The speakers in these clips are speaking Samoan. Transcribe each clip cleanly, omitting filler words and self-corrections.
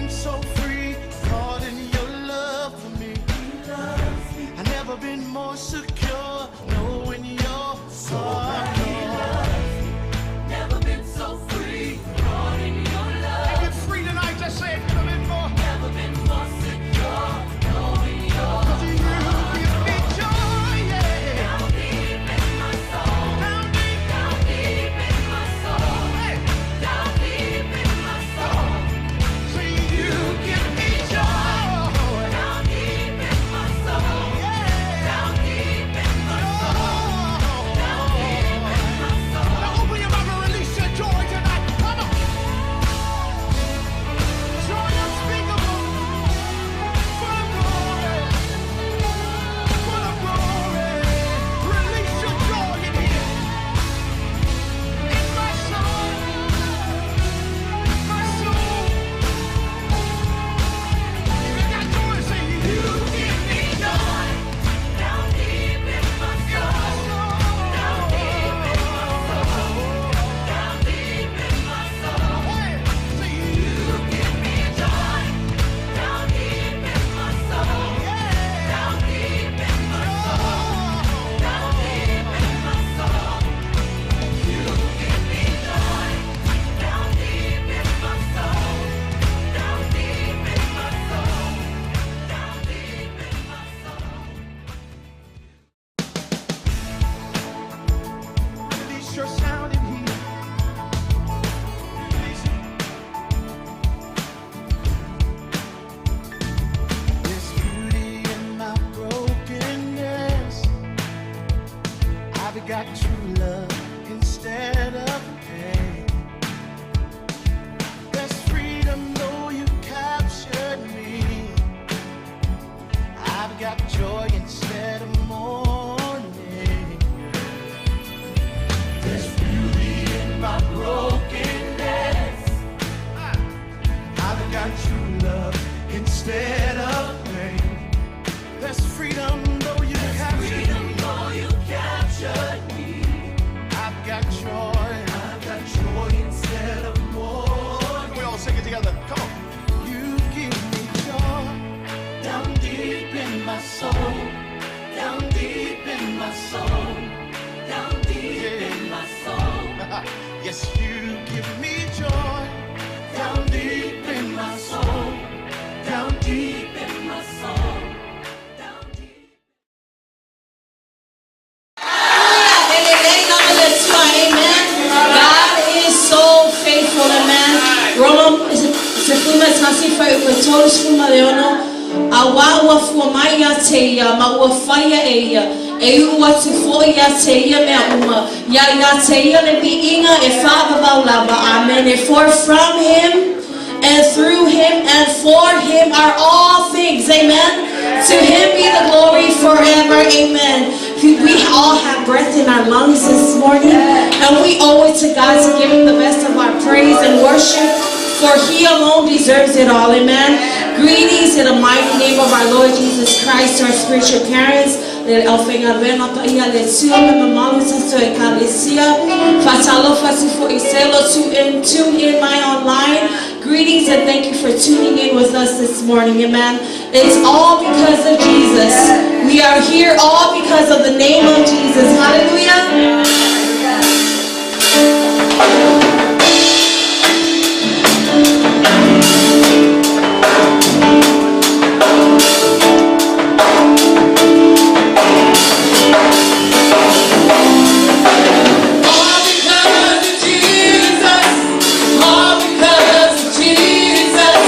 been so free, caught in your love for me. I've never been more secure, knowing you're so Never been so free, caught in your love. If you're free tonight, just say it. Never been more. Never been more secure, knowing you're 'Cause you give me joy, yeah. down deep in my soul. Down deep, Down deep in my soul. hey. Down deep in my soul. Say you give me joy, Down deep in my soul. yeah. Down deep in my soul. Down deep in my soul. Now open your mouth and release your joy tonight. Come on. Joy unspeakable, full of glory, full of glory. Release your joy in here. In my soul, my soul. If you got joy, say you give me joy. Down deep in my soul. Down deep in my soul. Down deep in my soul. Hey, say you Give me joy. Down deep in my soul. yeah. Down deep in my soul. Down deep in my soul. You give me joy. Down deep in my soul. Down deep in my soul. Down deep in my soul. Release your sound in here. Release it. There's beauty in my brokenness. I've got true love instead of pain. There's freedom though you captured me. I've got joy instead of mourning. There's beauty in my brokenness. I've got true love instead of pain. There's freedom though you captured Freedom, me. though you captured me. I've got joy. I've got joy instead of mourning. We all sing it together. Come on. You give me joy. Down deep in my soul, down deep in my soul, down deep in my soul, Yes, you give me joy. down deep in my soul, down deep in my soul, down deep. Amen. God is so faithful, amen. Roma se fuma tasi fai ua tolu sefulu ma le ono auā ua fua mai iā te ia ma ua faia e ia e uu atu foʻi iā te ia mea uma ia iā te ia le viiga e faavavau lava. Amen. For from him and through him and for him are all things. Amen. To him be the glory forever. Amen. We all have breath in our lungs this morning, and we owe it to God to give him the best of our praise and worship, for he alone deserves it all. Amen. Greetings in the mighty name of our Lord Jesus Christ to our spiritual parents, le aufaigaluega paia le Atua ma mamalu tatou ekalesia. Faatalofa atu foʻi selo tune in my online. Greetings and thank you for tuning in with us this morning. Amen. It's all because of Jesus. We are here all because of the name of Jesus. Hallelujah. All because of Jesus. All because of Jesus.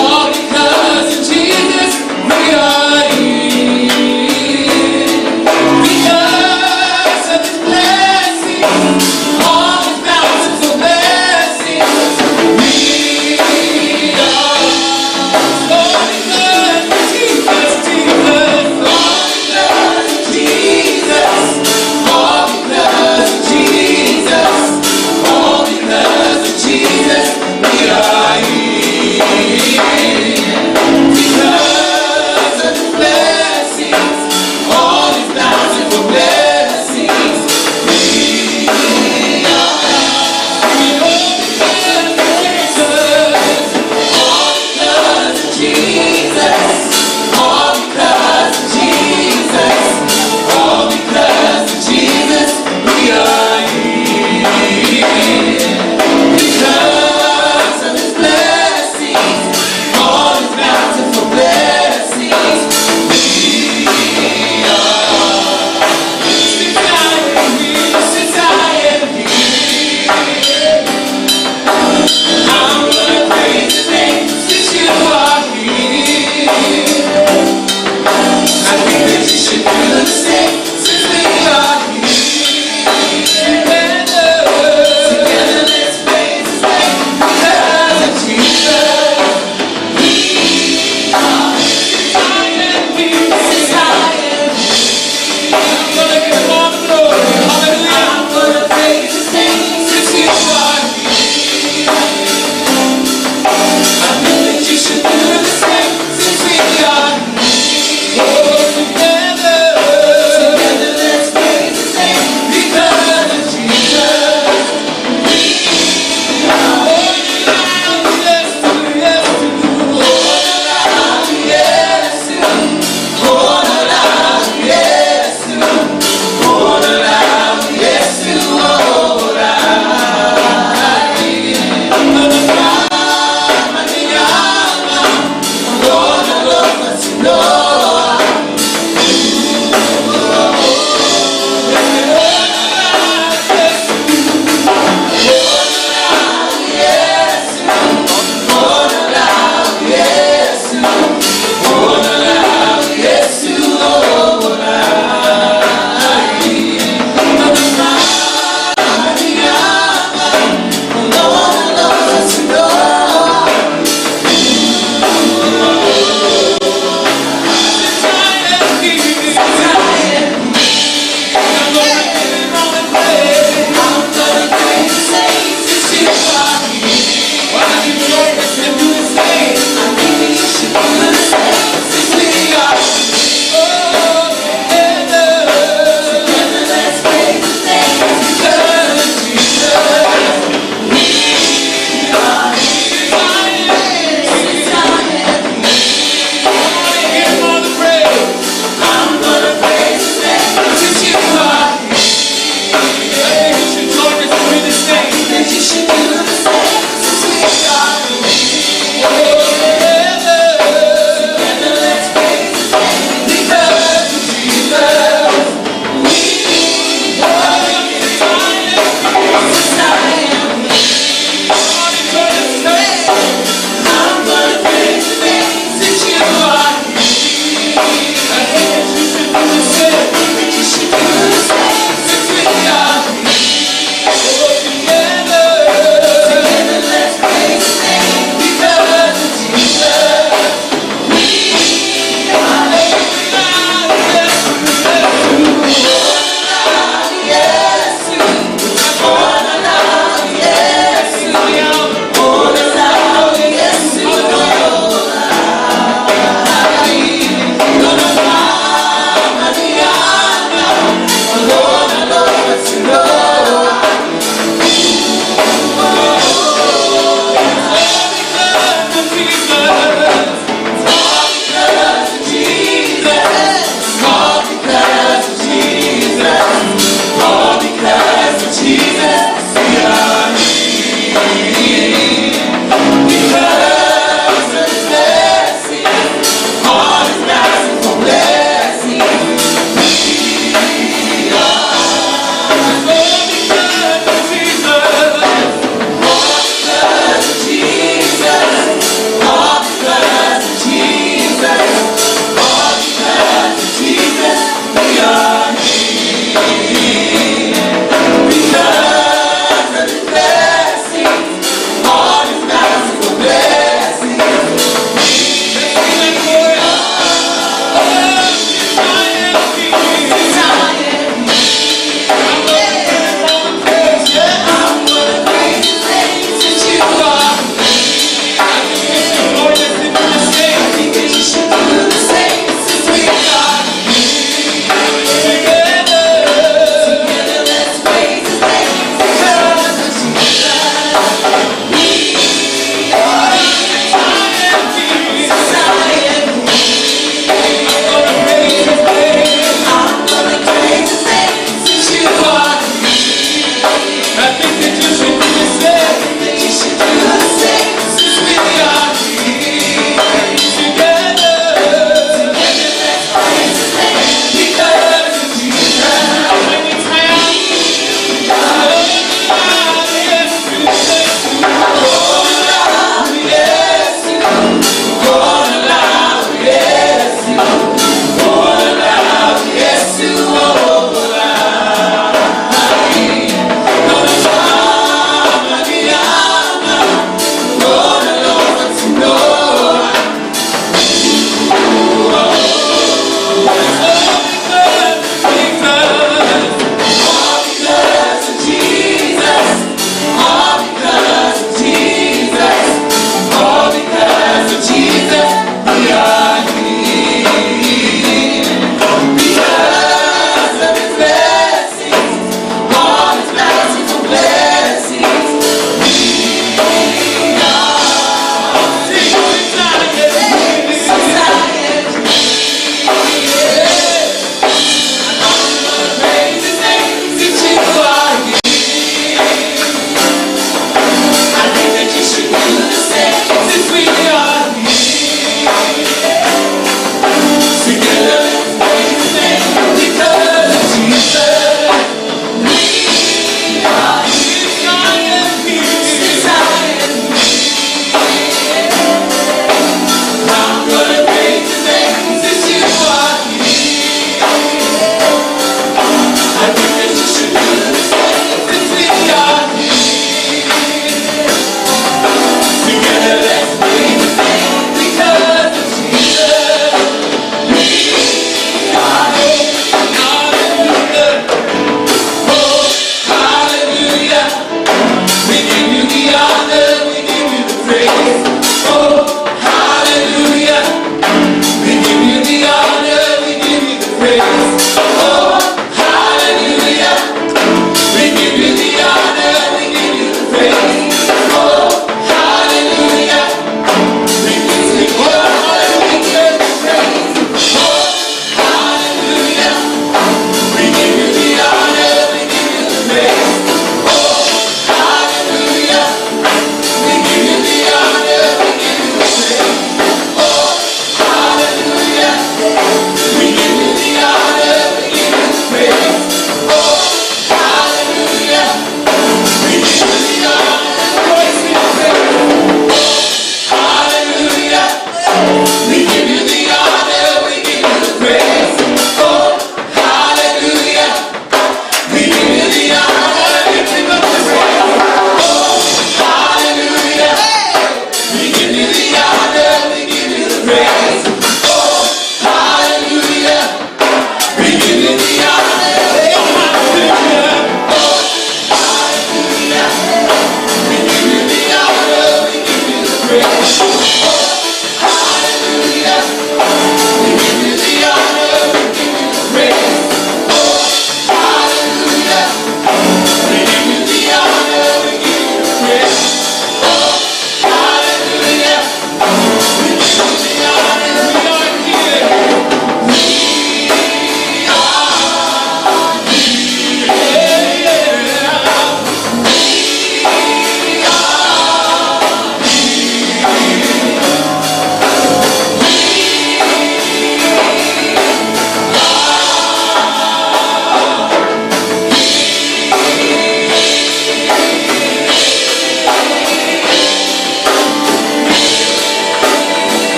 All because of Jesus, we are here. Because of His blessings, all His bountiful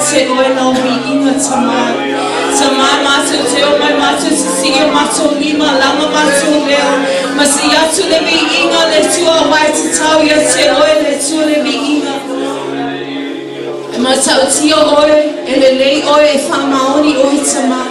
te oe lau viiga Tama. Tama mātou te o mai mātou te sii o mātou lima, langa mātou leo. Ma si atu le viiga le tua wai te tau ia te oe le tua le viiga. E matautia oe, e lelei oe, e faamaoni oe Tama.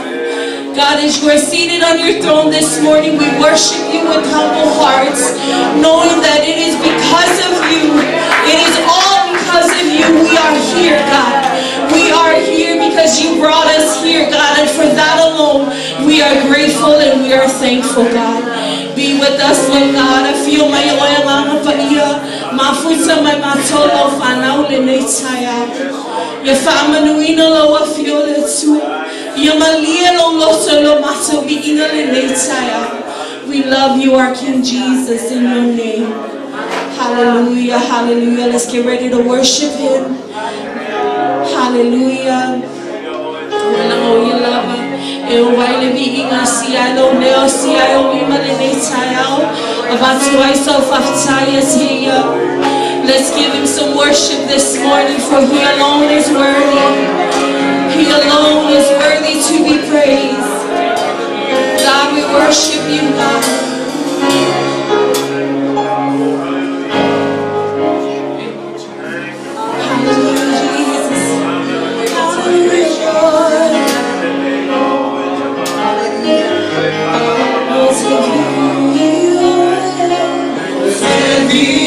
God, as you are seated on your throne this morning, we worship you with humble hearts, knowing that it is because of you, it is all because of you we are here, God. We are here because you brought us here, God, and for that alone, we are grateful and we are thankful, God. Be with us, Lord God. Afio mai oe Agaga Paia, mafuta mai mātou lau whanau lenei taeao. Ia faamanuina lau afio le Atua. Ia malie lou loto i lo matou viiga lenei taeao. We love you, our King Jesus, in your name. Hallelujah, hallelujah. Let's get ready to worship him. Hallelujah. Wena o ia lava. E o vai le viiga si ai lau leo, si ai o lima lenei taeao. Avatu ai sau faafetai ia te ia. Let's give him some worship this morning, for he alone is worthy. He alone is worthy to be praised. God, we worship you, God. Hallelujah, Jesus. Hallelujah, Lord. We'll take you.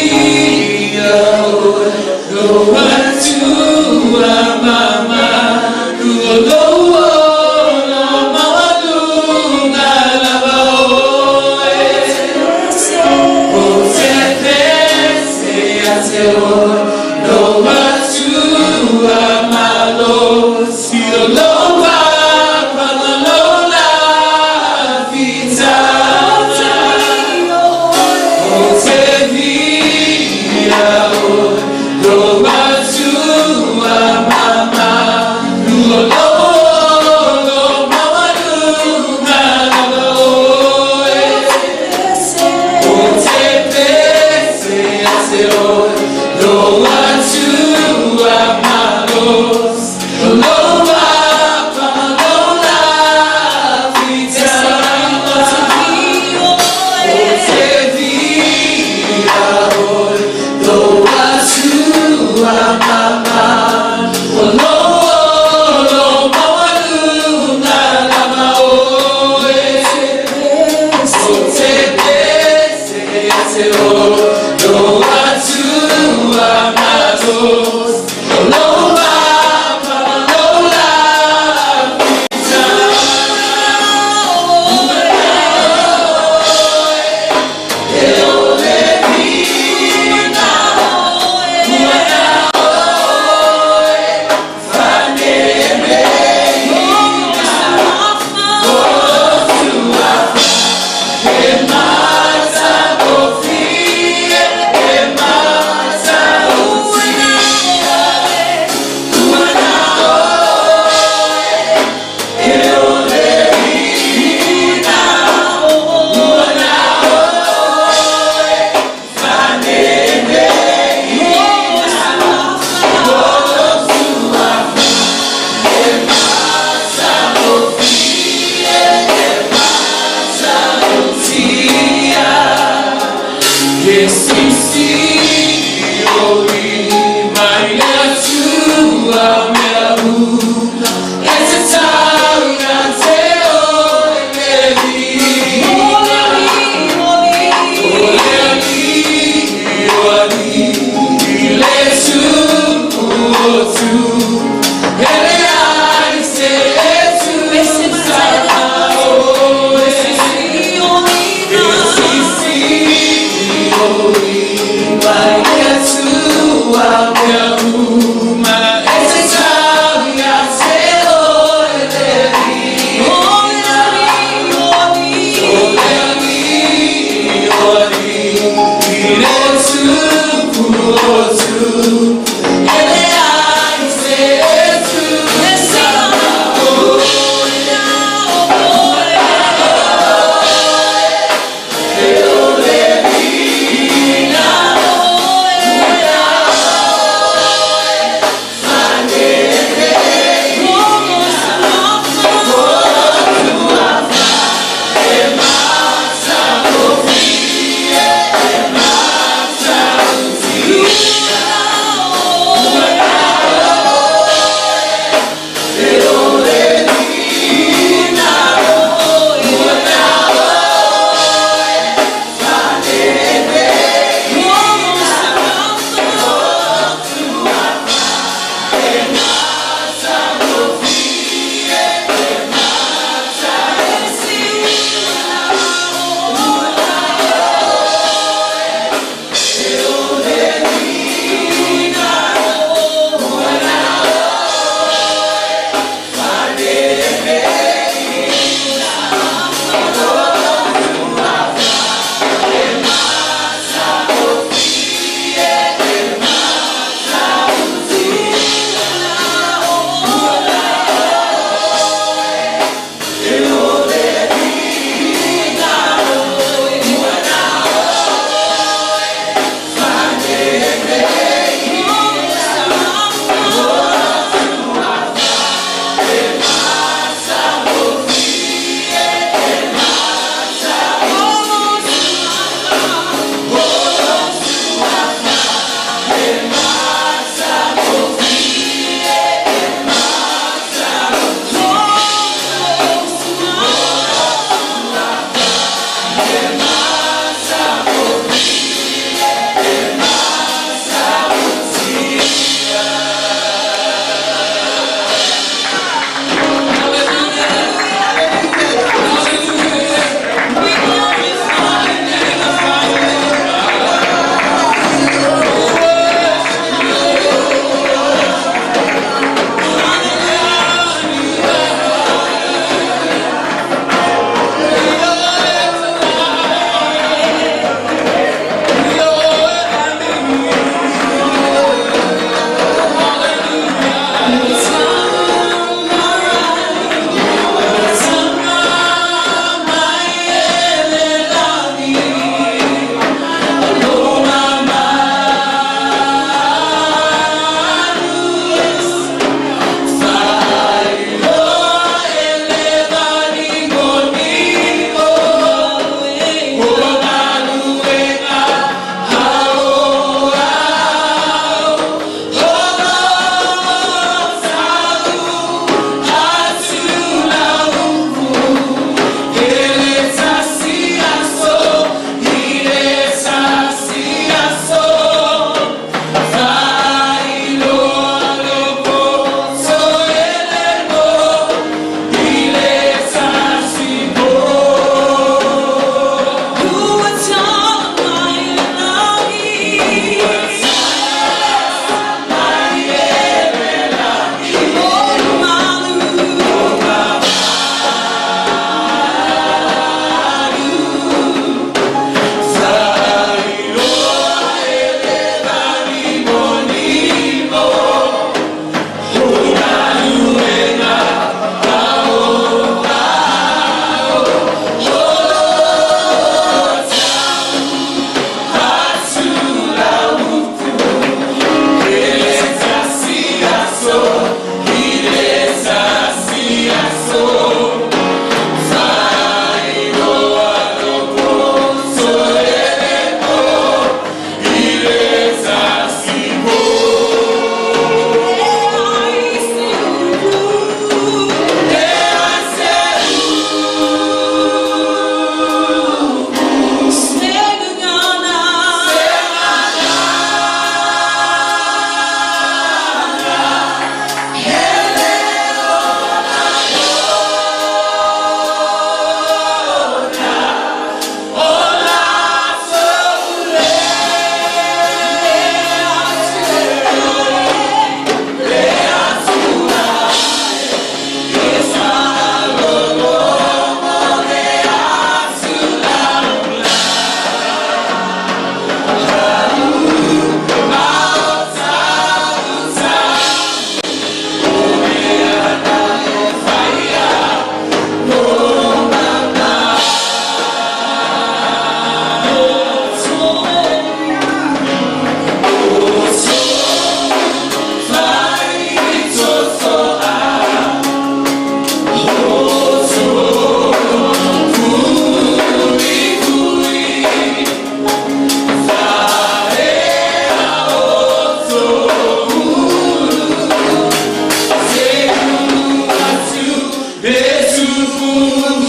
E ai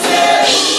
se ulu.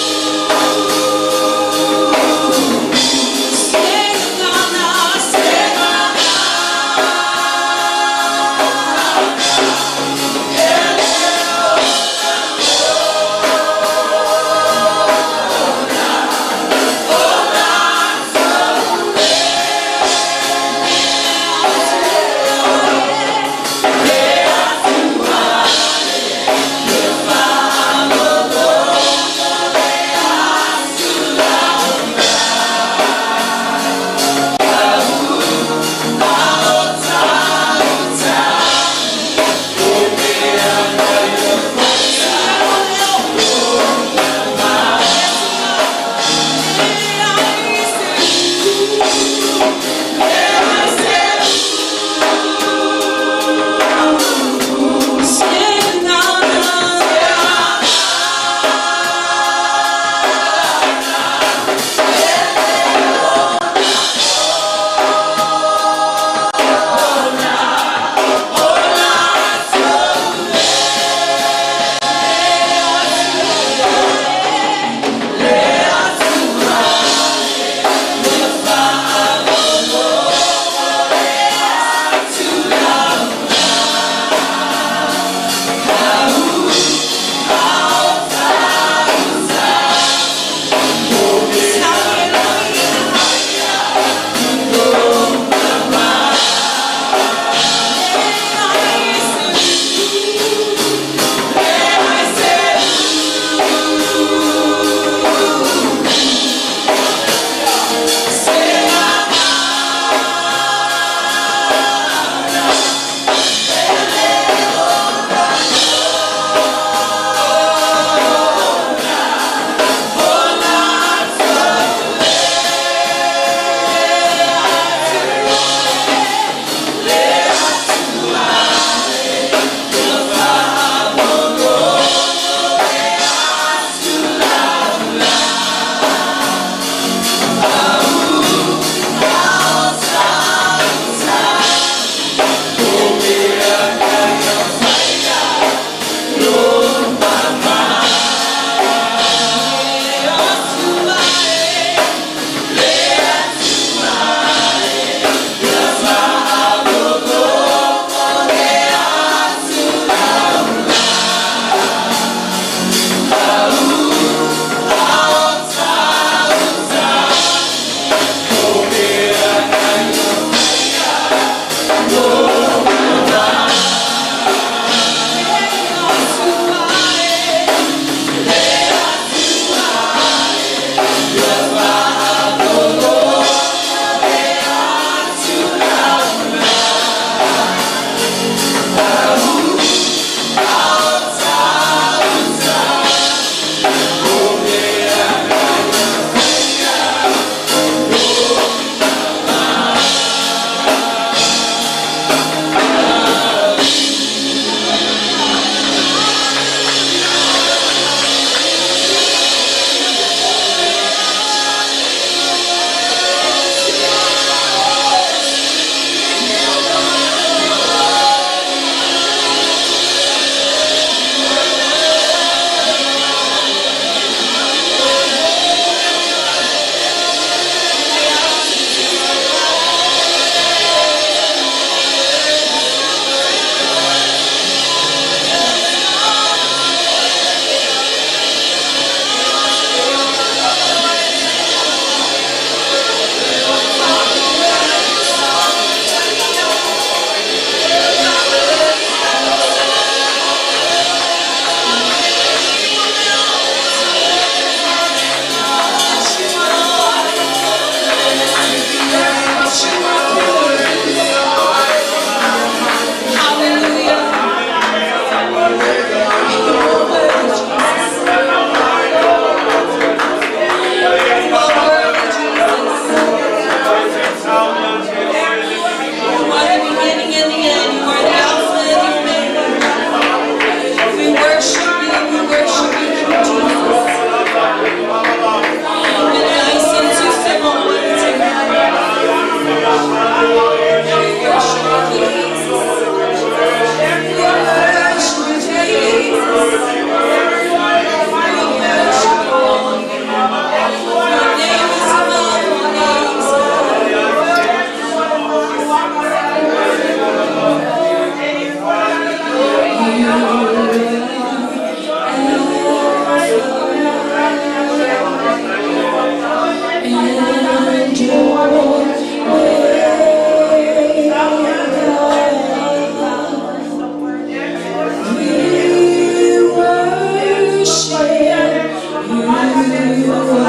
You are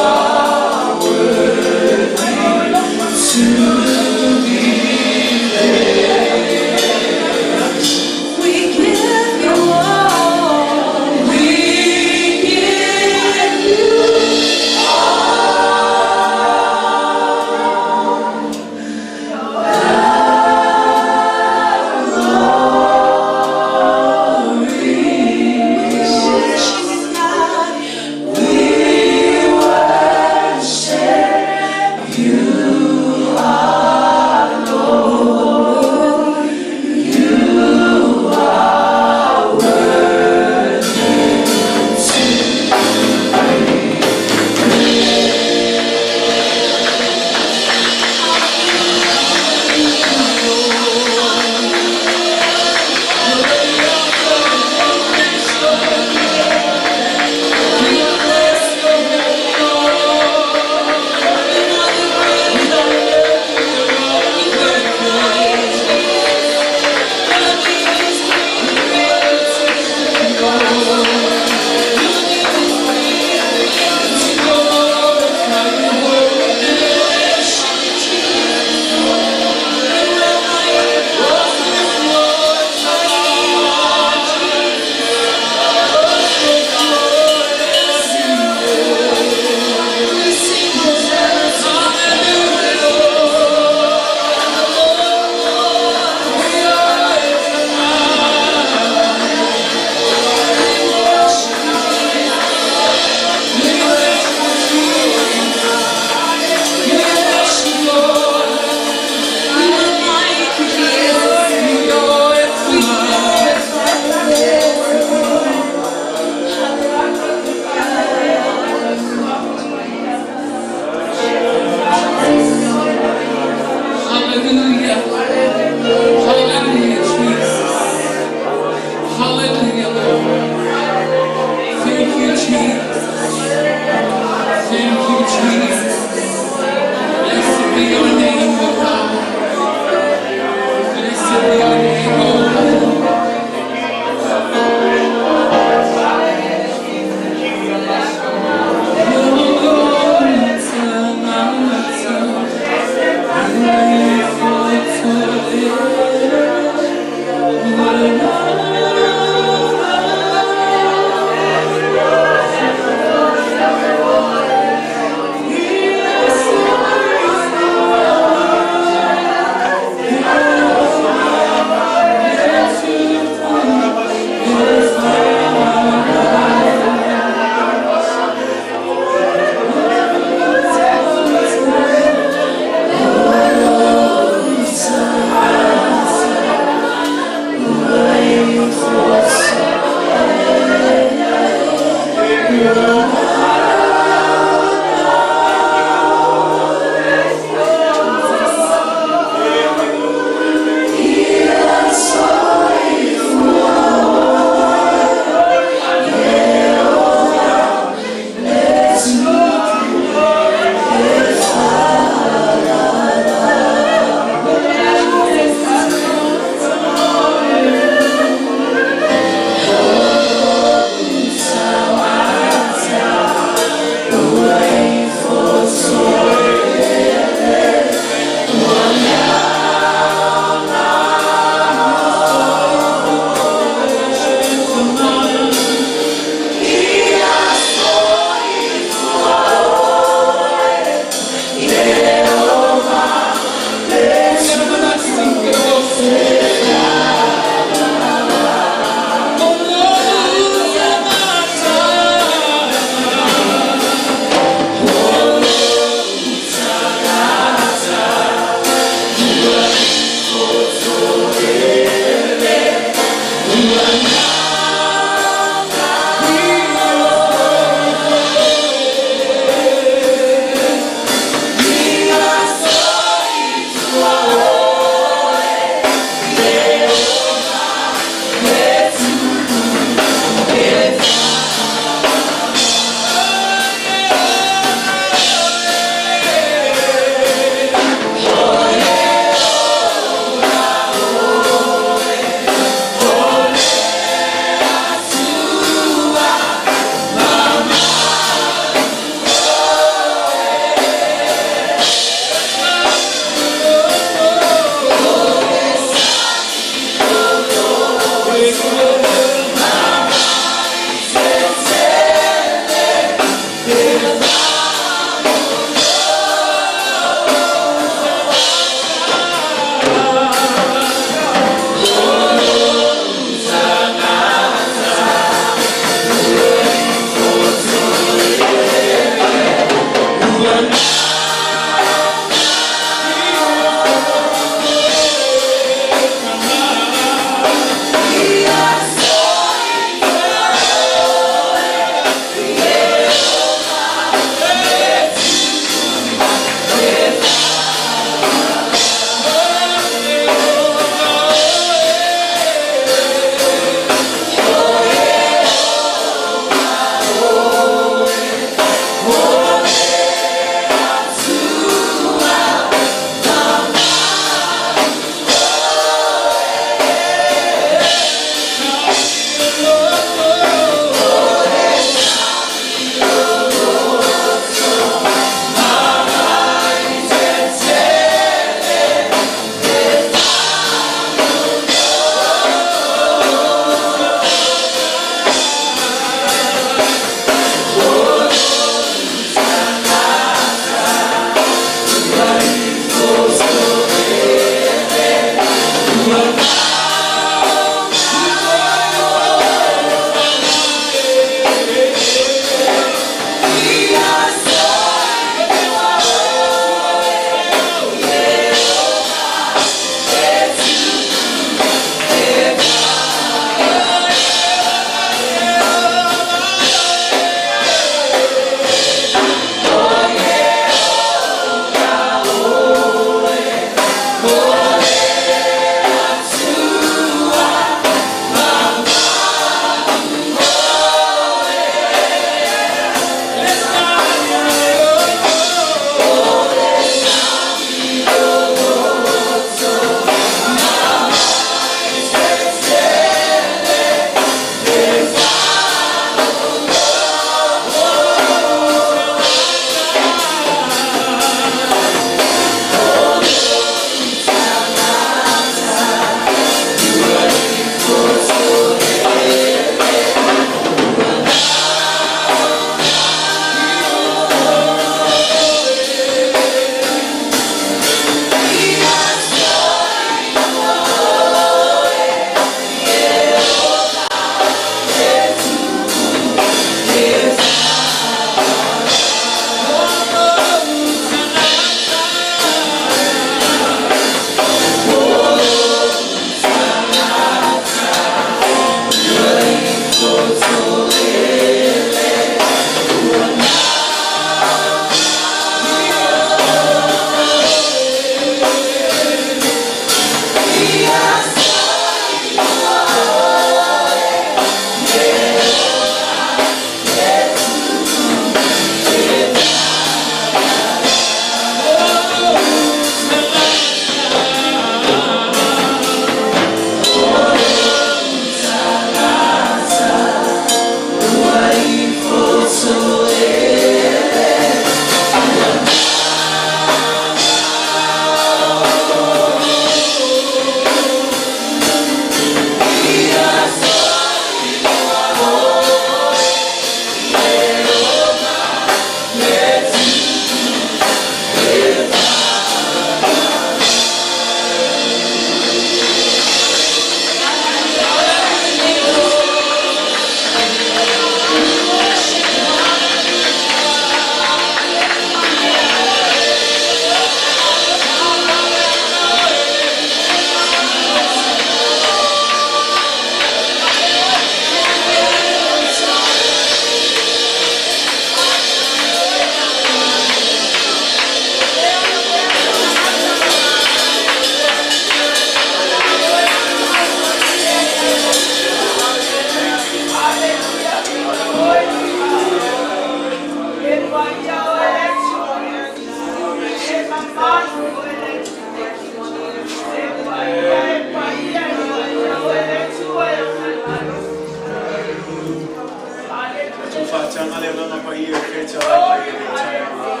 Ia fetalai mai i le taeao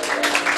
lenei.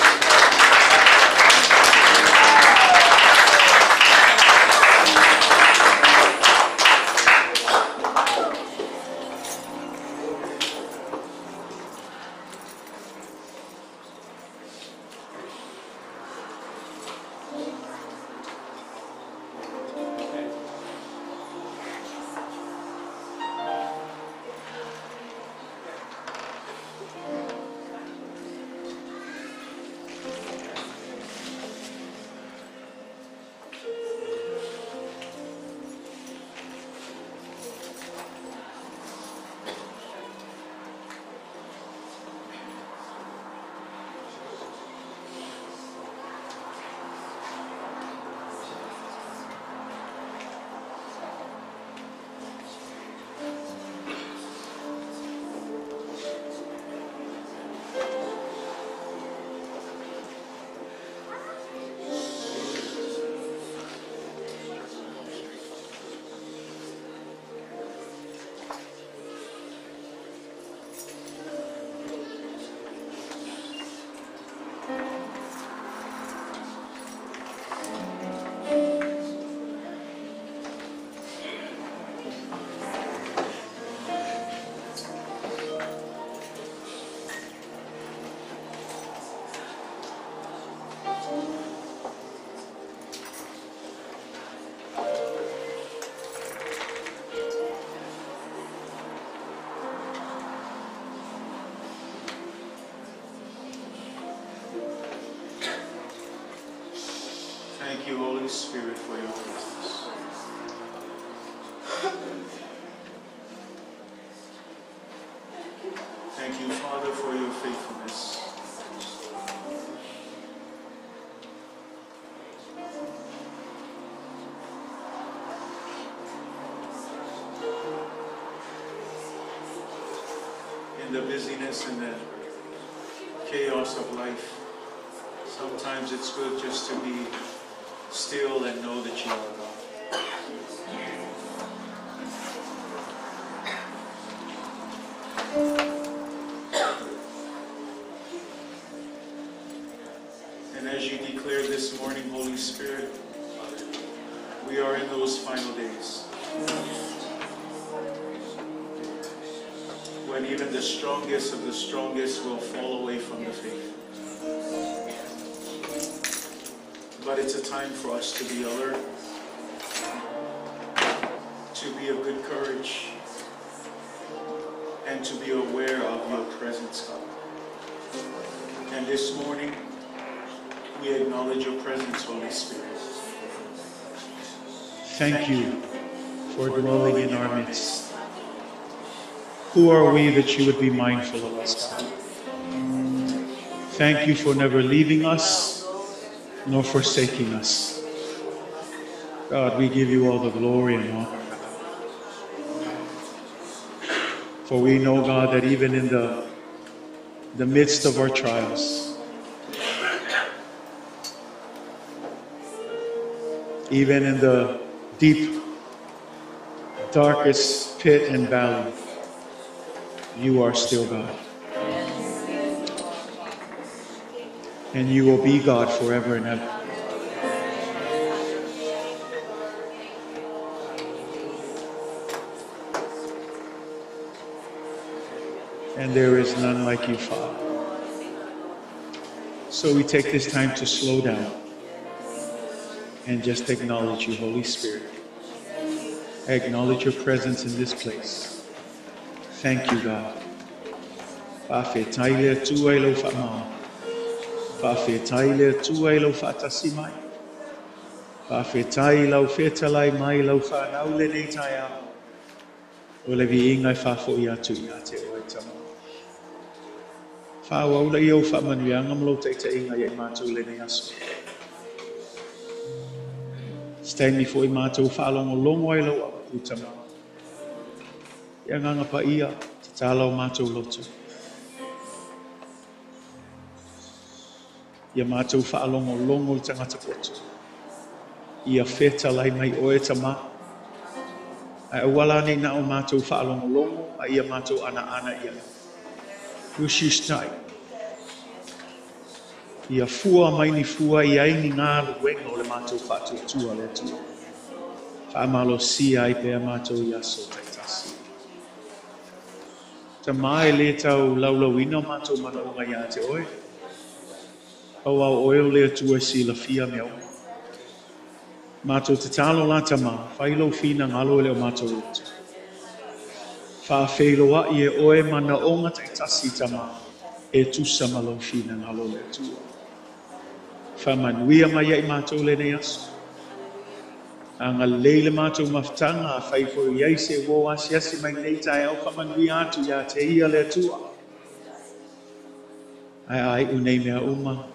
Thank you, Holy Spirit, for your presence. Thank you, Father, for your faithfulness. In the busyness and the chaos of life, sometimes it's good just to be still and know that you are God. And as you declared this morning, Holy Spirit, we are in those final days when even the strongest of the strongest will fall away from the faith. But it's a time for us to be alert, to be of good courage, and to be aware of your presence, God. And this morning, we acknowledge your presence, Holy Spirit. Thank you for dwelling in our midst. Who are we that you would be mindful of us, God? Thank you for never leaving us nor forsaking us. God, we give you all the glory and honor. For we know, God, that even in the midst of our trials, even in the deep, darkest pit and valley, you are still God. And you will be God forever and ever. And there is none like you, Father. So we take this time to slow down and just acknowledge you, Holy Spirit. Acknowledge your presence in this place. Thank you, God. Faafetai le Atua i lau faamama. Faafetai le Atua i lou faatasi mai. Faafetai i lau fetalai mai i lau fanau lenei taeao. O le viiga e faafoi atu ia te oe Tama. Faaauau laia o faamanuiaga ma lou taitaiga ia i matou lenei aso. Se taimi foi matou faalogologo ai lau aupu Tama. Le Agaga Paia, tatala o matou loto. Ia matou faalogologo i le tagata poto. Ia fetalai mai oe Tama. Ae aua la ne i na o matou faalogologo a ia matou anaana i ai. Usiusitai. Ia fua mai ni fua i ai ni galuega o le matou faatuatua le Atua. Faamalosia ai pea matou i aso taitasi. Tama e le tau laulauina o matou manaoga ia te oe. Aua o oe o le Atua e silafia mea uma. Matou tatalo la Tama, fai lou finagalo e le o matou loto. Faafeiloai e oe manaoga taitasi Tama, e tusa ma lou finagalo le Atua. Faamanuia mai ia i matou lenei aso. Agalelei le matou mafutaga, afai foi i ai se uo asiasi mai lenei taeao faamanuia atu ia te ia le Atua. Ae a iu nei mea uma,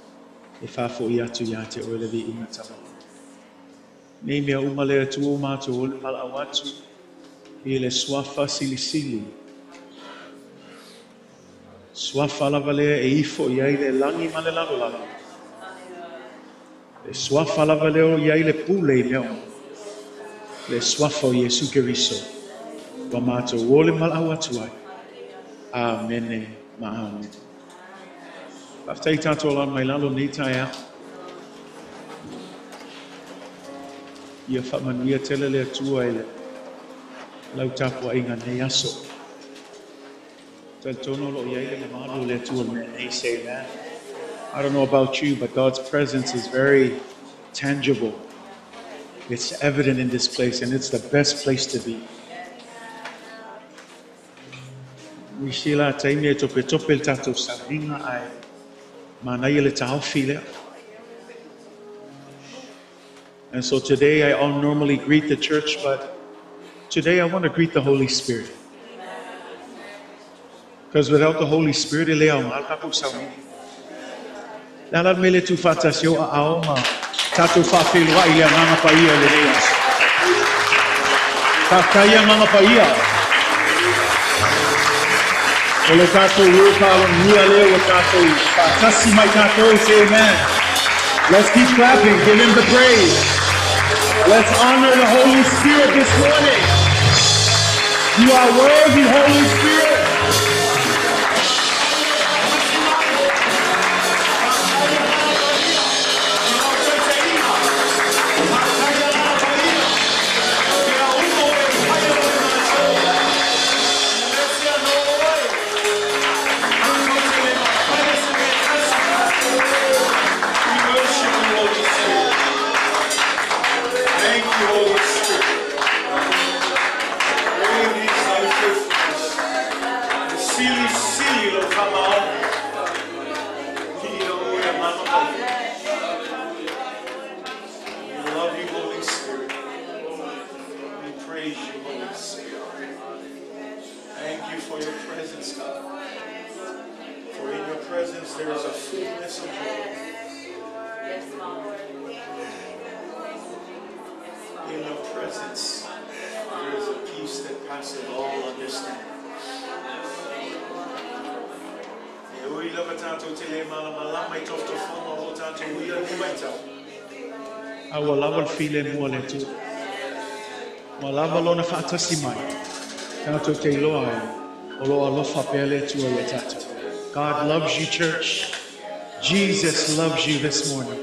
e faafoi atu ia te oe le viiga Tama. Nei mea uma le Atua ua matou ole valaau atu i le Suafa silisili. Suafa lava lea e ifo i ai le lagi ma le lalolagi. Le Suafa lava lea o i ai le pule i mea uma. Le Suafa o Iesu Keriso ua matou ole valaau atu ai. Amene ma amene. Faafetai tatou alaala mai lalo lenei taeao. Ia faamanuia tele le Atua i le lau tapuaiga lenei aso. Talitonu o lo o i ai le mamalu o le Atua i le mea nei, say amen. I don't know about you, but God's presence is very tangible. It's evident in this place, and it's the best place to be. Nisi la taimi e topetope le tatou sauniga ae manaia le taofi lea. And so today I don't normally greet the church, but today I want to greet the Holy Spirit. Because without the Holy Spirit, e le aoga le tatou sauniga. Le a la le mea le tuufaatasi o aao ma tatou faafeiloai i le Agaga Paia i lenei aso. Faafetai Agaga Paia. O le tatou ē faalogia lea ua tatou faatasi mai tatou, say amen. Let's keep clapping, give him the praise. Let's honor the Holy Spirit this morning. You are worthy, Holy Spirit. We worship you, Holy Spirit. presence, there is a peace that passeth all understanding. E ui lava tātou te le malamalama i tofotofoga o lo tātou uia i lenei vaitau, A ua lava le filemu a le Atua. Ua lava Lona faatasi mai, tatou te iloa ai, o lo o alofa pea le Atua ia tatou. God loves you, church. Jesus loves you this morning.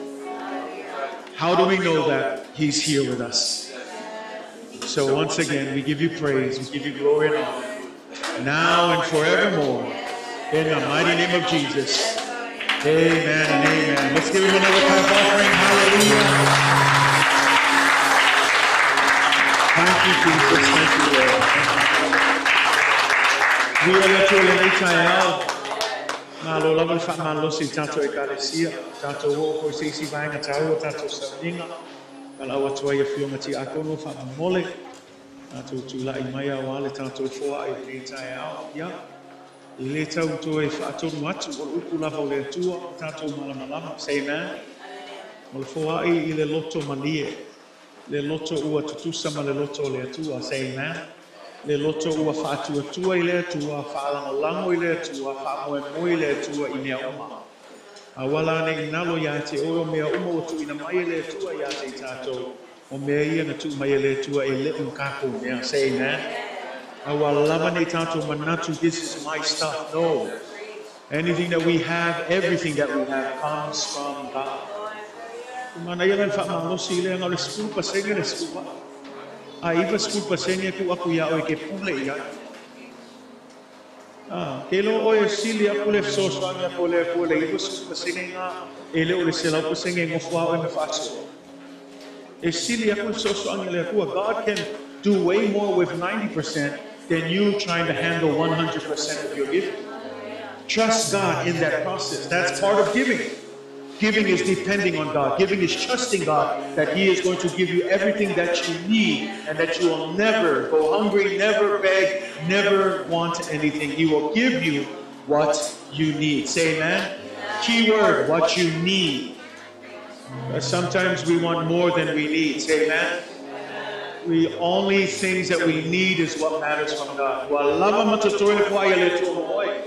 How do we know that? He's here with us. So once again, we give you praise, we give you glory and honor, now and forevermore. In the mighty name of Jesus. Amen and amen. Let's give him another clap offering. Hallelujah. Thank you, Jesus. Thank you, Lord. Thank you. Viia le Atua i lenei taeao. Malo lava le faamalosi i tatou Ekalesia. Tatou oo foi i se isi vaega taua o tatou sauniga. Valaau atu ai afioga tiakono faamomole. Tatou tulai mai aua le tatou foai i lenei taeao. Ia, e le tau toe faatonu atu, o le upu lava o le Atua, tatou malamalama. Say amen. O le foai i le loto malie. Le loto ua tutusa ma le loto o le Atua. Say amen. Le loto ua faatuatua i le Atua, faalagolago i le Atua, faamoemoe i le Atua i mea uma. Aua la ne i galo ia te oe o mea uma ua tuuina mai e le Atua ia te i tatou, o mea ia na tuu mai e le Atua e le o ni kākou mea. Say amen. Aua lava ne i tatou manatu, this is my stuff. No. Anything that we have, everything that we have comes from God. Manaia la le faamalosi lea na o le 10% le sefulu a 90% e tuu atu iā oe e te pule i ai. Ah, ke iloa oe e sili aku le fesoasoani atu a le Atua i le 90% lena e le o le 100% e nofo lava oe ma faasoa. E sili aku le fesoasoani a le Atua. God can do way more with 90% than you trying to handle 100% of your giving. Trust God in that process. That's part of giving. Giving is depending on God. Giving is trusting God that He is going to give you everything that you need and that you will never go hungry, never beg, never want anything. He will give you what you need. Say amen. Key word, what you need. Sometimes we want more than we need. Say amen. We only things that we need is what matters from God. Ua lava ma totoe le foai a le Atua mo oe.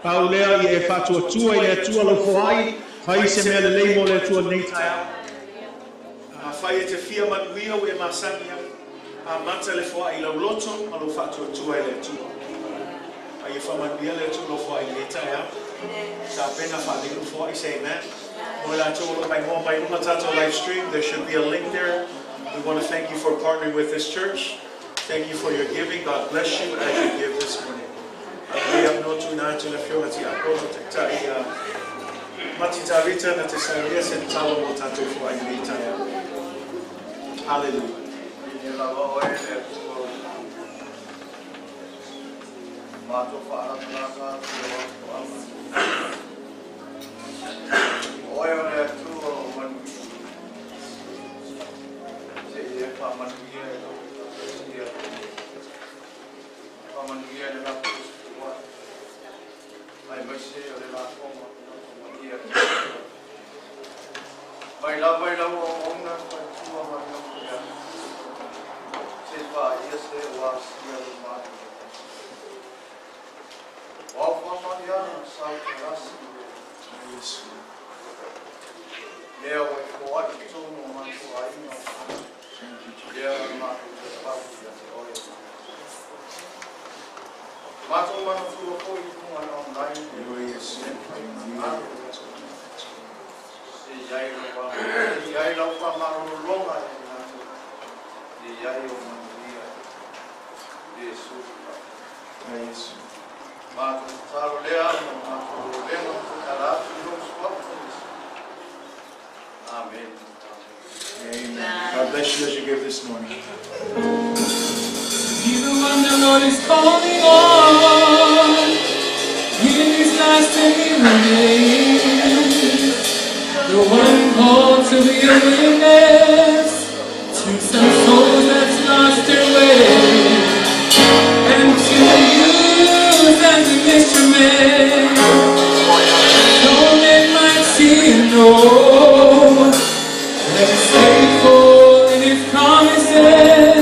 Pau lea ia e faatuatua i le Atua lau foai, fai se mea lelei mo le Atua i lenei taeao. Afai e te fia manuia ua e masani ai, amata le foai i lau loto ma lou faatuatua i le Atua. A ia faamanuia le Atua i lou foai i lenei taeao. Tapena faalelei lou foai, say amen. Mo i latou o lo o maimoa mai luga tatou live stream, there should be a link there. We want to thank you for partnering with this church. Thank you for your giving. God bless you as you give this morning. Lenei avanoa tuuina atu i le Afioga Tiakono Taitai ia Mati Tavita na te saunia se tatalo mo tatou foai i lenei taeao. Hallelujah. Viia lava oe e le Atua o matou faalatalata atu i lau atoaga. O oe o le Atua o manuia. Se i e faamanuia e lau Ekalesia. Faamanuia i le latou tusi-tuuai, aemaise o le lafoga o le Loto Paia i le Atua. Mai lava i lau auauna le faletua ma le nofo-i-alo, se i paia se ua asia le malo o le tasi. O ao faamanuiaga sa i talasi i le mea ua e foai i totonu o matou aiga o tagata, lea matou te pau ia te oe. Matou manatua foi i luga o le online e mafai ona galo. Se i ai lau se i ai lau faamalologa ia i latou, se i ai o manuia Iesu Faafetai. Matou tatalo lea ma matou lolego tatala atu i lou suafa Iesu. Amen. Amen. God bless you as you give this morning. Be the one the Lord is calling on in these last and evil days. The one called to be a witness to some souls that's lost their way, and to use as an instrument so men might see and know that He's faithful in His promises.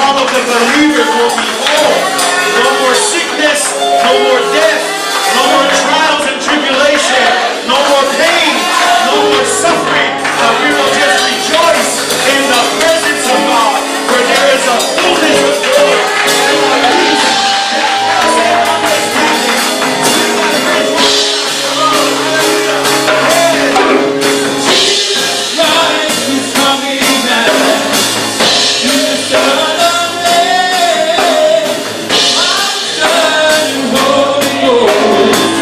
all of the believers will be whole. No more sickness, no more death, no more trials and tribulation, no more pain, no more suffering. But we will just rejoice in the presence of God, where there is a fullness of joy and a peace that passeth understanding. Christ is coming back. He's the Son of Man. Son and Holy Ghost.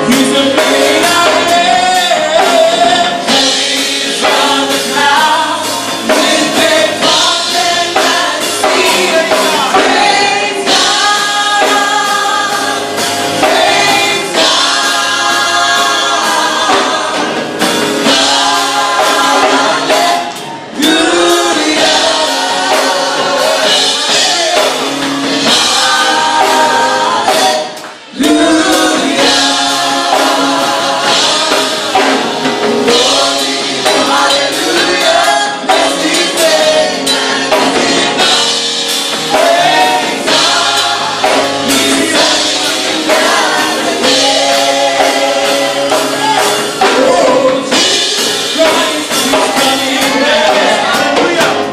He's the great I am. Coming from the clouds with great pomp and majesty. Praise God. Praise God. Christ is coming back.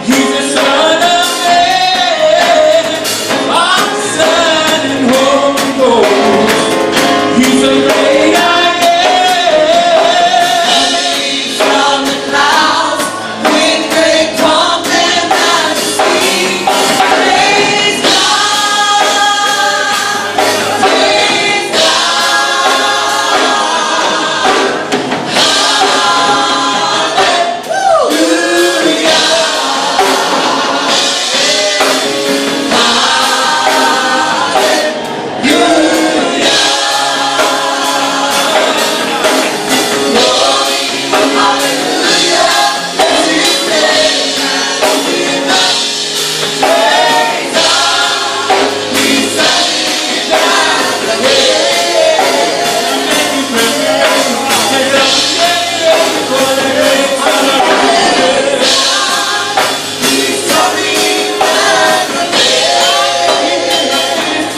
He's the Son of Man, Father, Son, and Holy Ghost. He's the great I am. From the clouds, with great pomp and majesty. Praise God, praise God.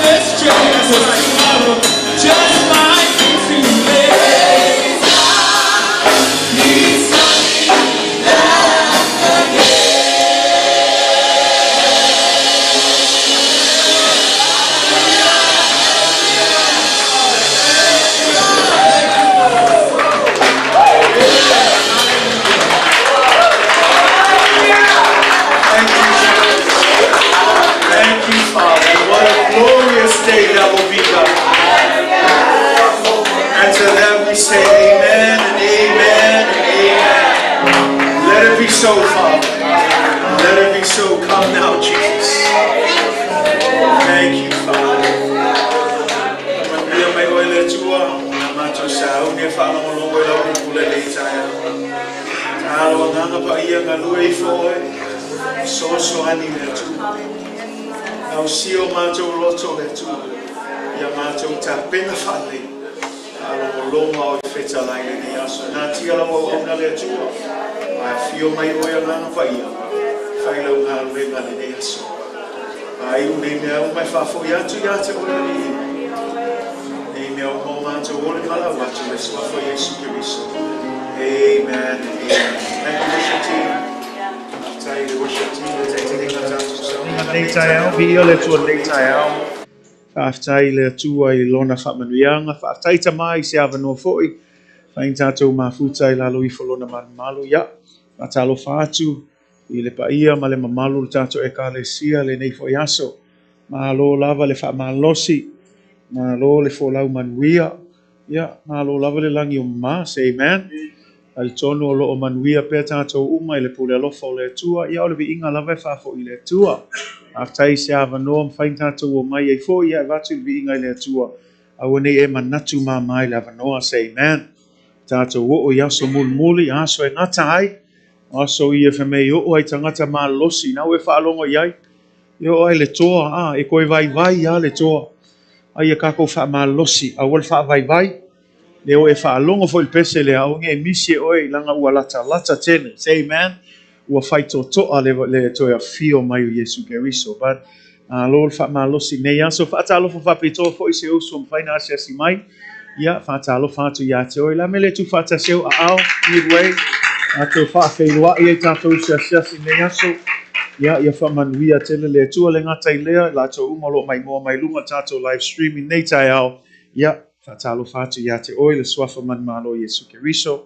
This chance of tomorrow just might be too late. He's coming back again. Thank you, Jesus. Thank you, Father. What a glorious day that will be, God. And to that we say amen and amen and amen. Let it be so, Father. Let it be so. Come now, Jesus. Thank you, Father. Manuia mai oe le Atua, na matou sauni e faalogologo i lau upu lenei taeao. Tatalo agaga paia galue ifo oe, fesoasoani le Atua. Gausia o matou loto le Atua, ia matou tapena faalelei, faalogologo a oe fetalai lenei aso. E natia lau auauna le Atua, ma e afio mai oe agaga paia, fai lau galuega lenei aso. Faaiu nei mea uma e faafoi atu ia te oe Alii, nei mea uma o matou ole ma lau atu i le Suafa o Iesu Keriso. Amen and amen. Thank you, worship team. Faafetai i le worship team le taitaiga tatou saunoaga Lenei taeao, viia le Atua lenei taeao. Faafetai i le Atua i lona faamanuiaga. Faafetai Tama i se avanoa foi. Fai tatou mafuta i lalo ifo lona malumalu. Ia, faatalofa atu i le paia ma le mamalu o le tatou Ekalesia lenei foi aso. Malo lava le faamalosi, malo le folau manuia, ia, malo lava le lagi o mama, say amen. Talitonu o loo manuia pea tatou uma i le pule alofa o le Atua, ia o le viiga lava e faafoi i le Atua. Faafetai i se avanoa mafai ona tatou omai ai foi, ia e avatu le viiga i le Atua. Aua nei e manatu mama i le avanoa, say amen. Tatou oo i aso mulimuli, aso e gata ai, o aso ia fai mai e oo ai tagata malolosi, na ua e faalogo i ai, e oo ai le toa, a, e toe vaivai lava le toa. Ai ia tatou faamalolosi, aua le faavaivai, le o e faalogo foi i le pese lea, aua ne i misi e oe, leaga ua latalata tele, say amen. Ua faitotoa le, le toe afio mai o Iesu Keriso. But malo le faamalosi i lenei aso. Faatalofa faapitoa foi i se uso ua mafai ona asiasi mai. Ia, faatalofa atu ia te oe. O le a le mea e le tuufaatasi ai ou aao, Midway. Tatou faafeiloai ai tatou i se asiasi i lenei aso. Ia, ia faamanuia tele le Atua. E le gata i lea, i latou uma o lo o maimoa mai luga o le tatou live stream i lenei taeao. Ia, faatalofa atu ia te oe i le Suafa manumalo o Iesu Keriso.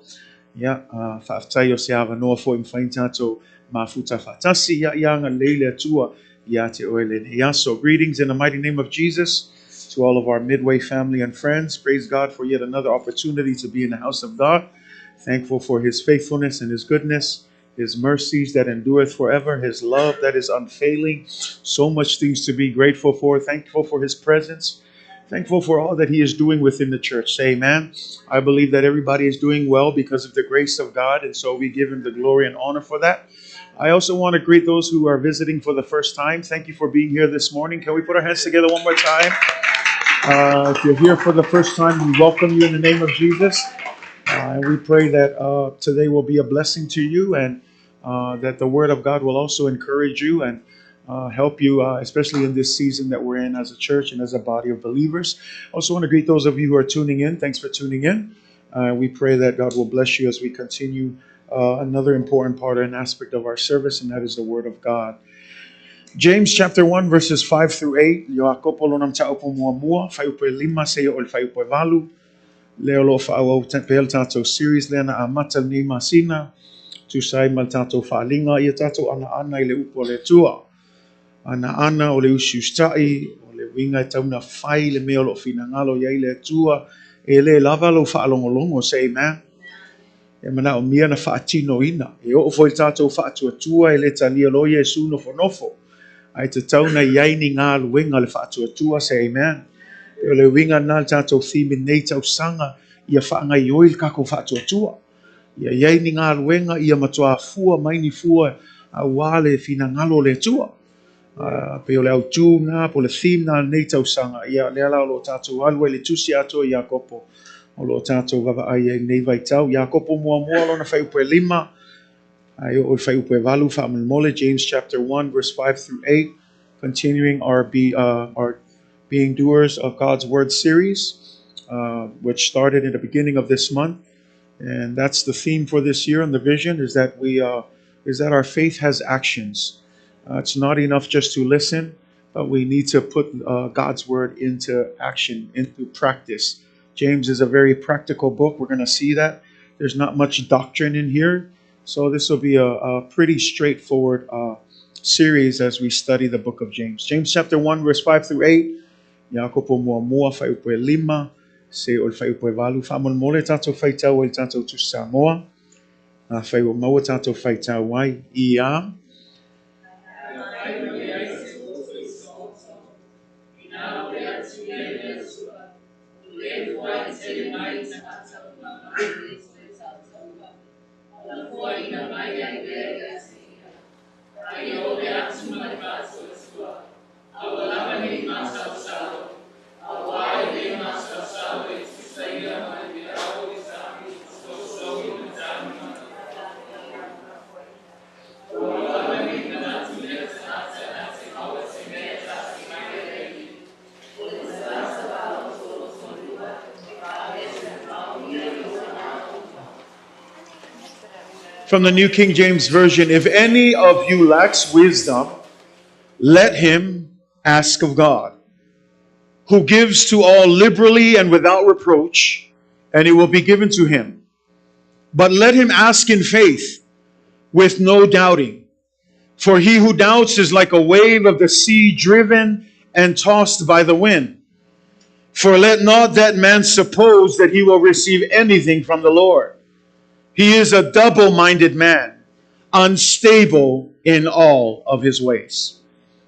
Ia, faafetai o se avanoa foi e mafai ona tatou mafuta faatasi. Ia, ia agalelei le Atua ia te oe lenei aso. Greetings in the mighty name of Jesus to all of our Midway family and friends. Praise God for yet another opportunity to be in the house of God. Thankful for his faithfulness and his goodness, his mercies that endureth forever, his love that is unfailing. So much things to be grateful for. Thankful for his presence. Thankful for all that he is doing within the church. Say amen. I believe that everybody is doing well because of the grace of God, and so we give him the glory and honor for that. I also want to greet those who are visiting for the first time. Thank you for being here this morning. Can we put our hands together one more time? If you're here for the first time, we welcome you in the name of Jesus. And we pray that today will be a blessing to you and that the Word of God will also encourage you and help you, especially in this season that we're in as a church and as a body of believers. I also want to greet those of you who are tuning in. Thanks for tuning in. We pray that God will bless you as we continue another important part and aspect of our service, and that is the Word of God. James chapter 1 verses 5 through 8, Iakopo lona mataupu muamua, fuaiupu e 5 seia oo i le fuaiupu e 8, lea o lo o faaauau pea le tatou series lea na amata i lenei masina, tusa ai ma le tatou faaaliga ia tatou anaana i le upu a le Atua. Anaana o le usiusitai, o le uiga e tatau ona fai le mea o lo o finagalo i ai le Atua, e le lava lou faalogologo, say amen. E manaomia na faatinoina. E oo foi i le tatou faatuatua e le talia loa Iesu nofonofo. Ae tatau ona i ai ni galuega le faatuatua, say amen. E o le uiga lena le tatou theme i lenei tausaga, ia faagaoioi le tatou faatuatua. Ia i ai ni galuega ia matua fua mai ni fua aua le finagalo o le Atua. Pei o le autu lena po o le theme lena o lenei tausaga. Ia, lea la o lo o tatou alu ai i le tusi atoa i Iakopo o lo o tatou vaavaai ai i lenei vaitau. Iakopo muamua lona fuaiupu e 5, ae oo i le fuaiupu e 8 faamolemole, James chapter 1 verse 5 through 8, continuing our, be, our Being Doers of God's Word series, which started in the beginning of this month. And that's the theme for this year, and the vision is that we is that our faith has actions. It's not enough just to listen, but we need to put God's word into action, into practice. James is a very practical book. We're going to see that. There's not much doctrine in here. So this will be a pretty straightforward series as we study the book of James. James chapter 1, verse 5 through 8. Iakopo muamua, fuaiupu e 5, seia oo i le fuaiupu e 8. Faamolemole tatou faitau ai i le tatou Tusi Samoa. Afai ua maua tatou faitau ai ia. From the New King James Version, if any of you lacks wisdom, let him ask of God, who gives to all liberally and without reproach, and it will be given to him. But let him ask in faith, with no doubting. For he who doubts is like a wave of the sea driven and tossed by the wind. For let not that man suppose that he will receive anything from the Lord. He is a double-minded man, unstable in all of his ways.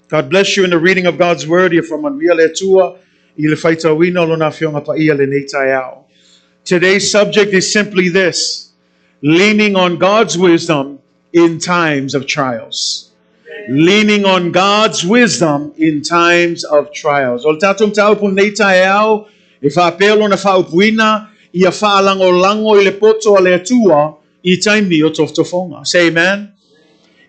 God bless you in the reading of God's word. Ia faamanuia le Atua i le faitauina o lona afioga paia lenei taeao. Today's subject is simply this: leaning on God's wisdom in times of trials. Leaning on God's wisdom in times of trials. O le tatou mataupu lenei taeao, e faapea lona faaupuina, ia faalagolago i le poto a le Atua i taimi o tofotofoga. Say amen.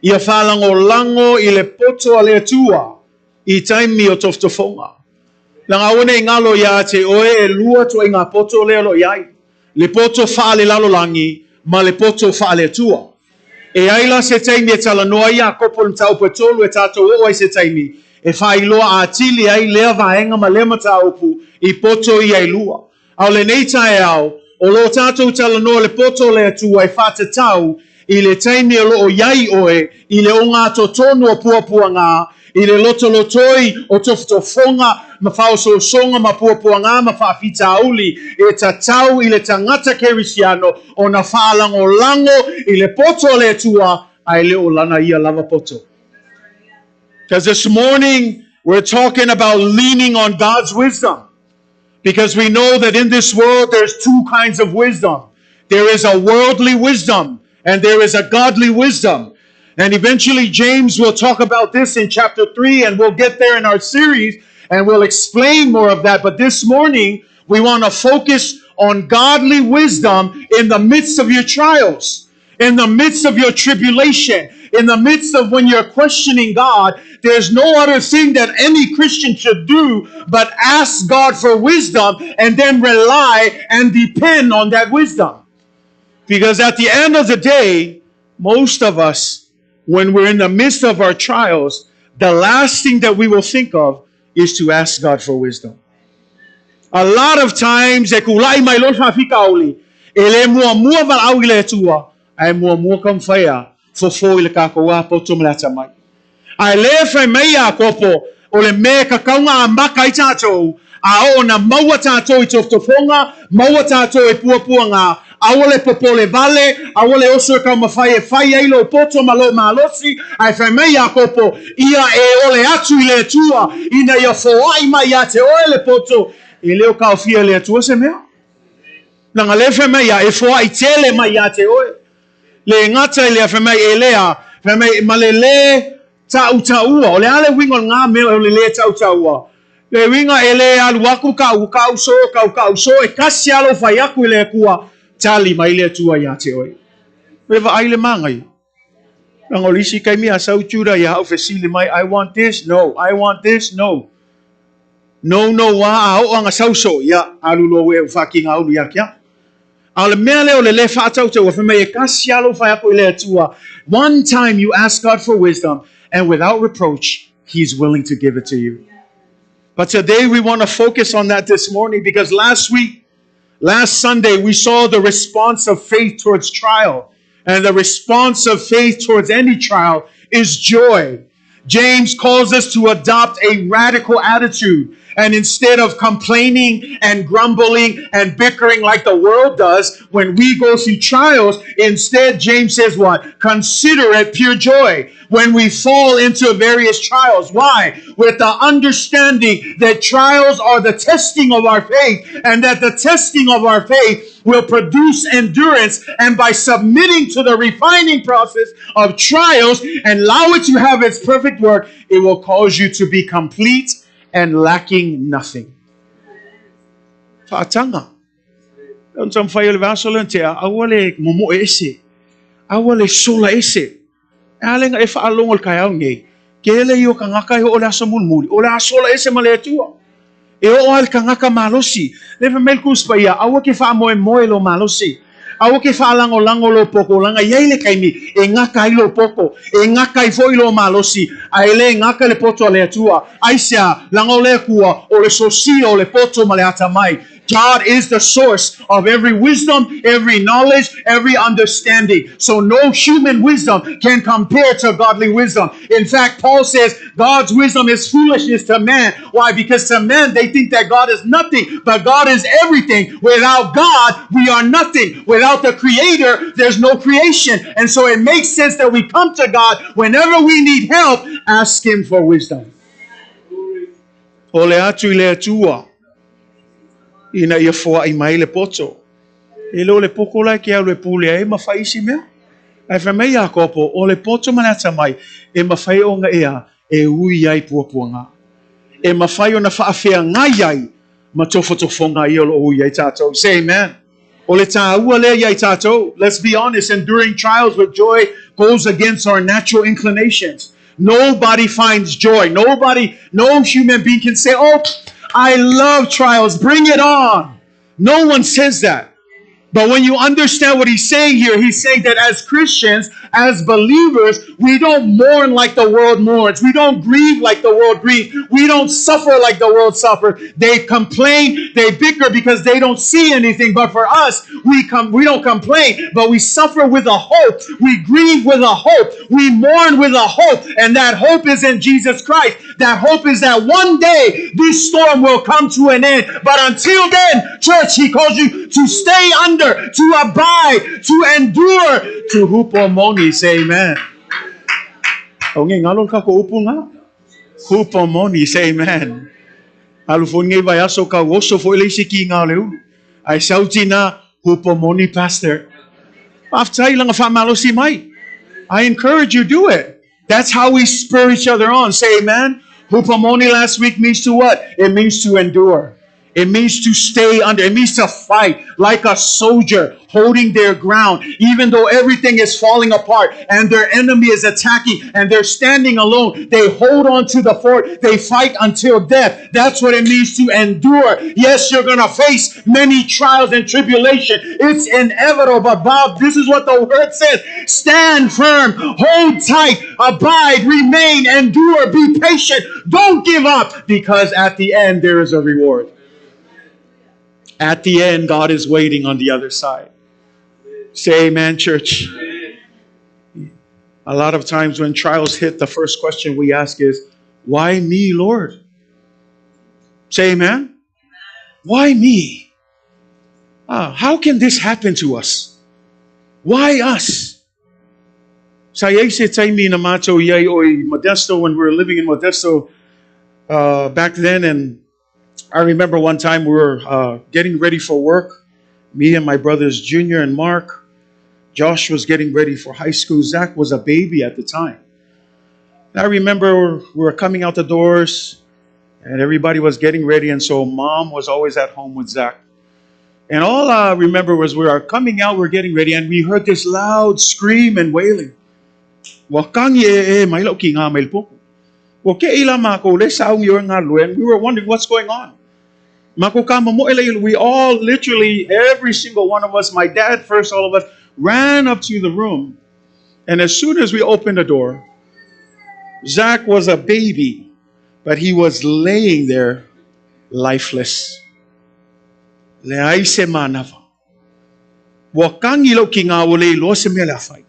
Ia faalagolago i le poto a le Atua i taimi o tofotofoga. Leaga aua ne i galo ia te oe e lua tuaiga poto lea o lo o i ai, le poto faalelalolagi ma le poto faale-Atua. E ai la se taimi e talanoa ai Iakopo i le mataupu e tolu e tatou oo ai se taimi e faailoa atili ai lea vaega ma lea mataupu i poto ia e lua. A o lenei taeao, o lo o tatou talanoa le poto o le Atua e faatatau i le taimi o lo o i ai oe i le ogatotonu o puapuaga, i le lotolotoi o tofotofoga ma faaosoosoga ma puapuaga ma faafitauli e tatau i le tagata kerisiano ona faalagolago i le poto a le Atua ae le o lana ia lava poto. Because this morning we're talking about leaning on God's wisdom. Because we know that in this world there's two kinds of wisdom. There is a worldly wisdom and there is a godly wisdom. And eventually James will talk about this in chapter 3 and we'll get there in our series and we'll explain more of that. But this morning we want to focus on godly wisdom in the midst of your trials, in the midst of your tribulation, in the midst of when you're questioning God. There's no other thing that any Christian should do but ask God for wisdom and then rely and depend on that wisdom. Because at the end of the day, most of us, when we're in the midst of our trials, the last thing that we will think of is to ask God for wisdom. A lot of times, e kula'i mai loa le faafitauli, e le muamua valaau i le Atua, ae muamua taumafai a fofo i le tatou a poto ma le atamai. Ae le fai mai Iakopo, o le mea e tatau ona amata ai tatou, a oo ina maua tatou i tofotofoga, maua tatou i puapuaga, aua le popole vale, aua le oso e taumafai e fai ai lou poto ma lou malosi, ae fai mai Iakopo, ia e ole atu i le Atua, ina ia foai mai ia te oe le poto, e le o taofia e le Atua se mea. Leaga lea fai mai ia, e foai tele mai ia te oe. Le gata i lea, fai mai e lea, fai mai ma le lē tautaua. O le a le uiga o lena mea o le lē tautaua? Le uiga e le alu aku kau kau so, kau kau so, e kasi lava lou fai aku i le Atua, tali mai le Atua ia te oe. E vaai le manaia. Leaga o le isi taimi a sau Judah ia au fesili mai, I want this, no, I want this, no. No, no, a, a oo anga sau so, ia, alu loa ue u fakiga ulu ia te au. A o le mea lea o le lē faatautaua, fai mai e kasi lava lou fai aku i le Atua, one time you ask God for wisdom, and without reproach, He is willing to give it to you. But today we want to focus on that this morning because last week, last Sunday, we saw the response of faith towards trial. And the response of faith towards any trial is joy. James calls us to adopt a radical attitude. And instead of complaining and grumbling and bickering like the world does when we go through trials, instead, James says what? Consider it pure joy when we fall into various trials. Why? With the understanding that trials are the testing of our faith and that the testing of our faith will produce endurance. And by submitting to the refining process of trials and allow it to have its perfect work, it will cause you to be complete and lacking nothing. Faataga. Ona taumafai o le vaaso lea na tea, aua le momoe ese, aua le sola ese. E a le e faalogo i le taeao lenei, tele ia o tagata e oo i le aso mulimuli, o le a sola ese ma le Atua. E oo lava i le tagata malosi. Lea fai mai le Tusi Paia, aua ke faamoemoe i lou malosi. Aua ke faalagolago lou poto, leaga e i ai le taimi e gata ai lou poto, e gata ai foi lou malosi, ae le gata le poto a le Atua. Aisea? Leaga o le Atua, o le sosia o le poto ma le atamai. God is the source of every wisdom, every knowledge, every understanding. So no human wisdom can compare to godly wisdom. In fact, Paul says God's wisdom is foolishness to man. Why? Because to men, they think that God is nothing, but God is everything. Without God, we are nothing. Without the Creator, there's no creation. And so it makes sense that we come to God whenever we need help, ask Him for wisdom. Ole atu i le Atua ina ia foai mai le poto. E le o le poto la e ke alu e pule ai ma fai isi mea. Ae fai mai Iakopo, o le poto ma le atamai e mafai ona ea e ui ai puapuaga. E mafai ona faafeagai ai ma tofotofoga ia o lo o ui ai tatou. Say amen. O le tāua lea ia i tatou. Let's be honest, enduring trials with joy goes against our natural inclinations. Nobody finds joy. Nobody, no human being can say, Oh, I love trials. Bring it on. No one says that. But when you understand what he's saying here, he's saying that as Christians, as believers, we don't mourn like the world mourns. We don't grieve like the world grieves. We don't suffer like the world suffers. They complain, they bicker because they don't see anything. But for us, we come, we don't complain, but we suffer with a hope. We grieve with a hope. We mourn with a hope. And that hope is in Jesus Christ. That hope is that one day this storm will come to an end. But until then, church, he calls you to stay under, to abide, to endure, to hupomoni. Say amen. O nge ngalo ka ko upu ngā. Hupomoni, say amen. Alu fo nge vai aso ka oso fo ile isi ki ngā le ulu. Ai sauti na hupomoni, pastor. After langa wha malosi mai. I encourage you, do it. That's how we spur each other on. Say amen. Hupomoni last week means to what? It means to endure. It means to stay under. It means to fight like a soldier holding their ground, even though everything is falling apart and their enemy is attacking and they're standing alone. They hold on to the fort. They fight until death. That's what it means to endure. Yes, you're going to face many trials and tribulation. It's inevitable. But Bob, this is what the word says. Stand firm, hold tight, abide, remain, endure, be patient. Don't give up, because at the end there is a reward. At the end, God is waiting on the other side. Say amen, church. A lot of times when trials hit, the first question we ask is, why me, Lord? Say amen. Why me? How can this happen to us? Why us? Sa iai se taimi na mātou iai oi Modesto, when we were living in Modesto back then, and I remember one time we were getting ready for work. Me and my brothers Junior and Mark. Josh was getting ready for high school. Zach was a baby at the time. And I remember we were coming out the doors and everybody was getting ready. And so mom was always at home with Zach. And all I remember was we were coming out, we were getting ready, and we heard this loud scream and wailing. We were wondering what's going on. We all literally, every single one of us, my dad first, all of us, ran up to the room. And as soon as we opened the door, Zach was a baby, but he was laying there lifeless. Le se manava. Wa kangi lau ki ngā ole i loa se mea le awhai.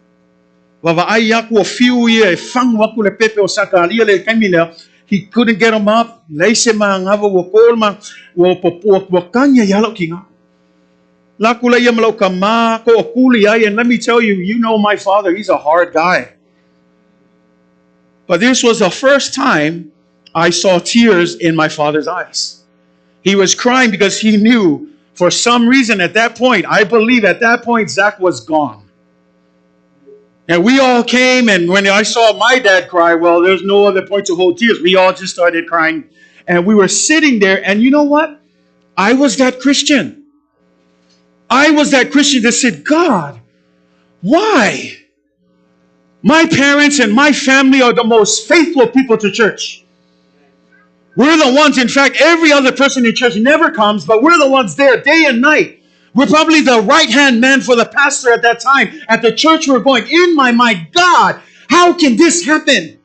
Wawa ai aku o fiu ia e whangu aku le pepe o sakalia le kaimi lea. He couldn't get him up. Lei se maangava ua kolma ua popua ua kangi ia lau ki ngā. La kula ia malau ka mā ko o kuli ai. And let me tell you, you know my father, he's a hard guy. But this was the first time I saw tears in my father's eyes. He was crying because he knew for some reason at that point, I believe at that point, Zach was gone. And we all came, and when I saw my dad cry, well, there's no other point to hold tears. We all just started crying. And we were sitting there, and you know what? I was that Christian. I was that Christian that said, God, why? My parents and my family are the most faithful people to church. We're the ones, in fact, every other person in church never comes, but we're the ones there day and night. We're probably the right-hand man for the pastor at that time. At the church we're going, in my mind, God, how can this happen?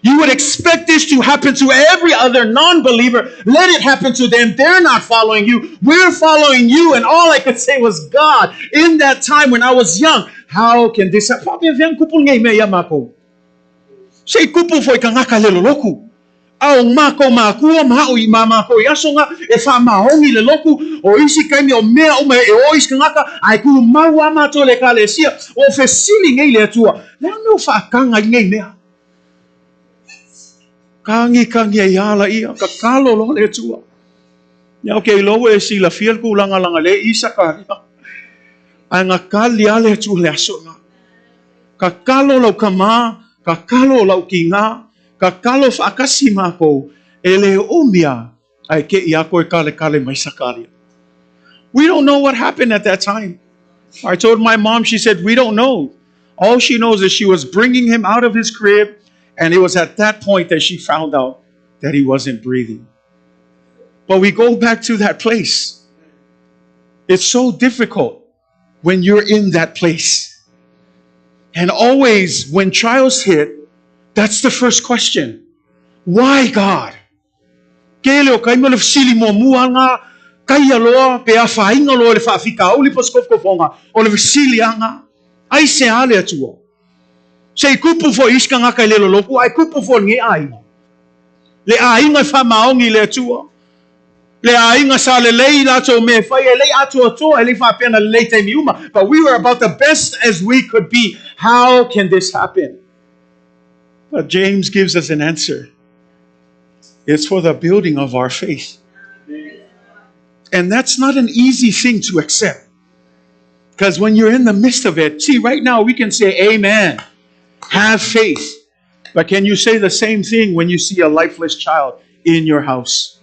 You would expect this to happen to every other non-believer. Let it happen to them. They're not following you. We're following you. And all I could say was, God, in that time when I was young, how can this happen? Say kupu foi ka ngaka le loloku. Au mako makua ma i mama ko i aso nga e wha maongi le loku o isi kaimi o mea o me e o isi ngaka ai ku maua mato le kalesia o fesili ngei le atua le ame o whaakanga i ngei mea. Kangi kangi ai ala ia ka kalo lo le atua. Ia okay lo e si la fiel ku langa langa le isa ka. Ai nga kali ale atua le aso nga. Ka kalo lau ka ma, ka kalo lau ki ngā, ka kalo whaakasi mākou, e le omia, ai ke ia koe kale kale mai sakaria. We don't know what happened at that time. I told my mom, she said, we don't know. All she knows is she was bringing him out of his crib, and it was at that point that she found out that he wasn't breathing. But we go back to that place. It's so difficult when you're in that place. And always when trials hit, that's the first question. Why, God? Ke le o kaima le fesili muamua ngā, kai aloa pe a whainga loa le whaafika auli pa skofokofonga, o le fesili anga, ai se a le atua. Se i kupu fo iska ngā kai lelo loku, ai kupu fo nge ainga. Le aiga e faamaogi i le Atua. Le aiga sa lelei latou mea e fai, e lei atoatoa, e lei faapea na lelei taimi uma, but we were about the best as we could be. How can this happen? But James gives us an answer. It's for the building of our faith. And that's not an easy thing to accept. Because when you're in the midst of it, see, right now we can say, Amen. Have faith. But can you say the same thing when you see a lifeless child in your house?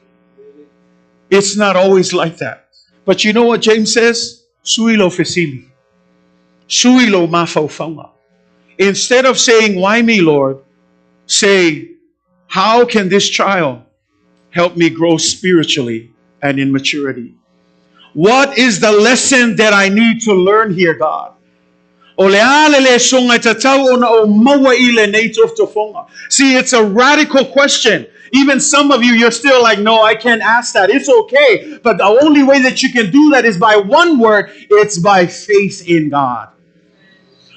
It's not always like that. But you know what James says? Suilo fesili. Suilo mafaufaunga. Instead of saying, Why me, Lord? Say, How can this child help me grow spiritually and in maturity? What is the lesson that I need to learn here, God? O le a le le songa tatau ona o maua i le nei tofotofoga. See, it's a radical question. Even some of you, you're still like, no, I can't ask that. It's okay. But the only way that you can do that is by one word. It's by faith in God.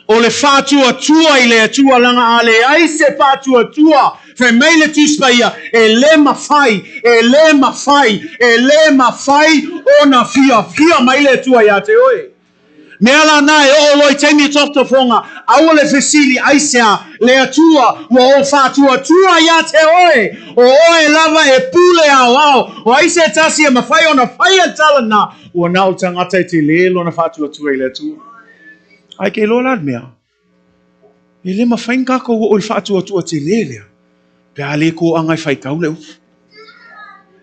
O le faatuatua i le Atua langa a leai se faatuatua, fai mai le Tusi Paia, e le mafai, e le mafai, e le mafai ona fiafia mai le Atua ia te oe. Mea la na e oo loa i taimi e tofotofoga, aua le fesili aisea le Atua ua o faatuatua ia te oe, o oe lava e pule aoao, o ai se tasi e mafai ona faia le tala na, ua na o le tagata e tele lona faatuatua i le Atua. Ai ke iloa la le mea, e le mafai ona kākou oo i le faatuatua tele lea, pe a le kōaga e faitau le upu.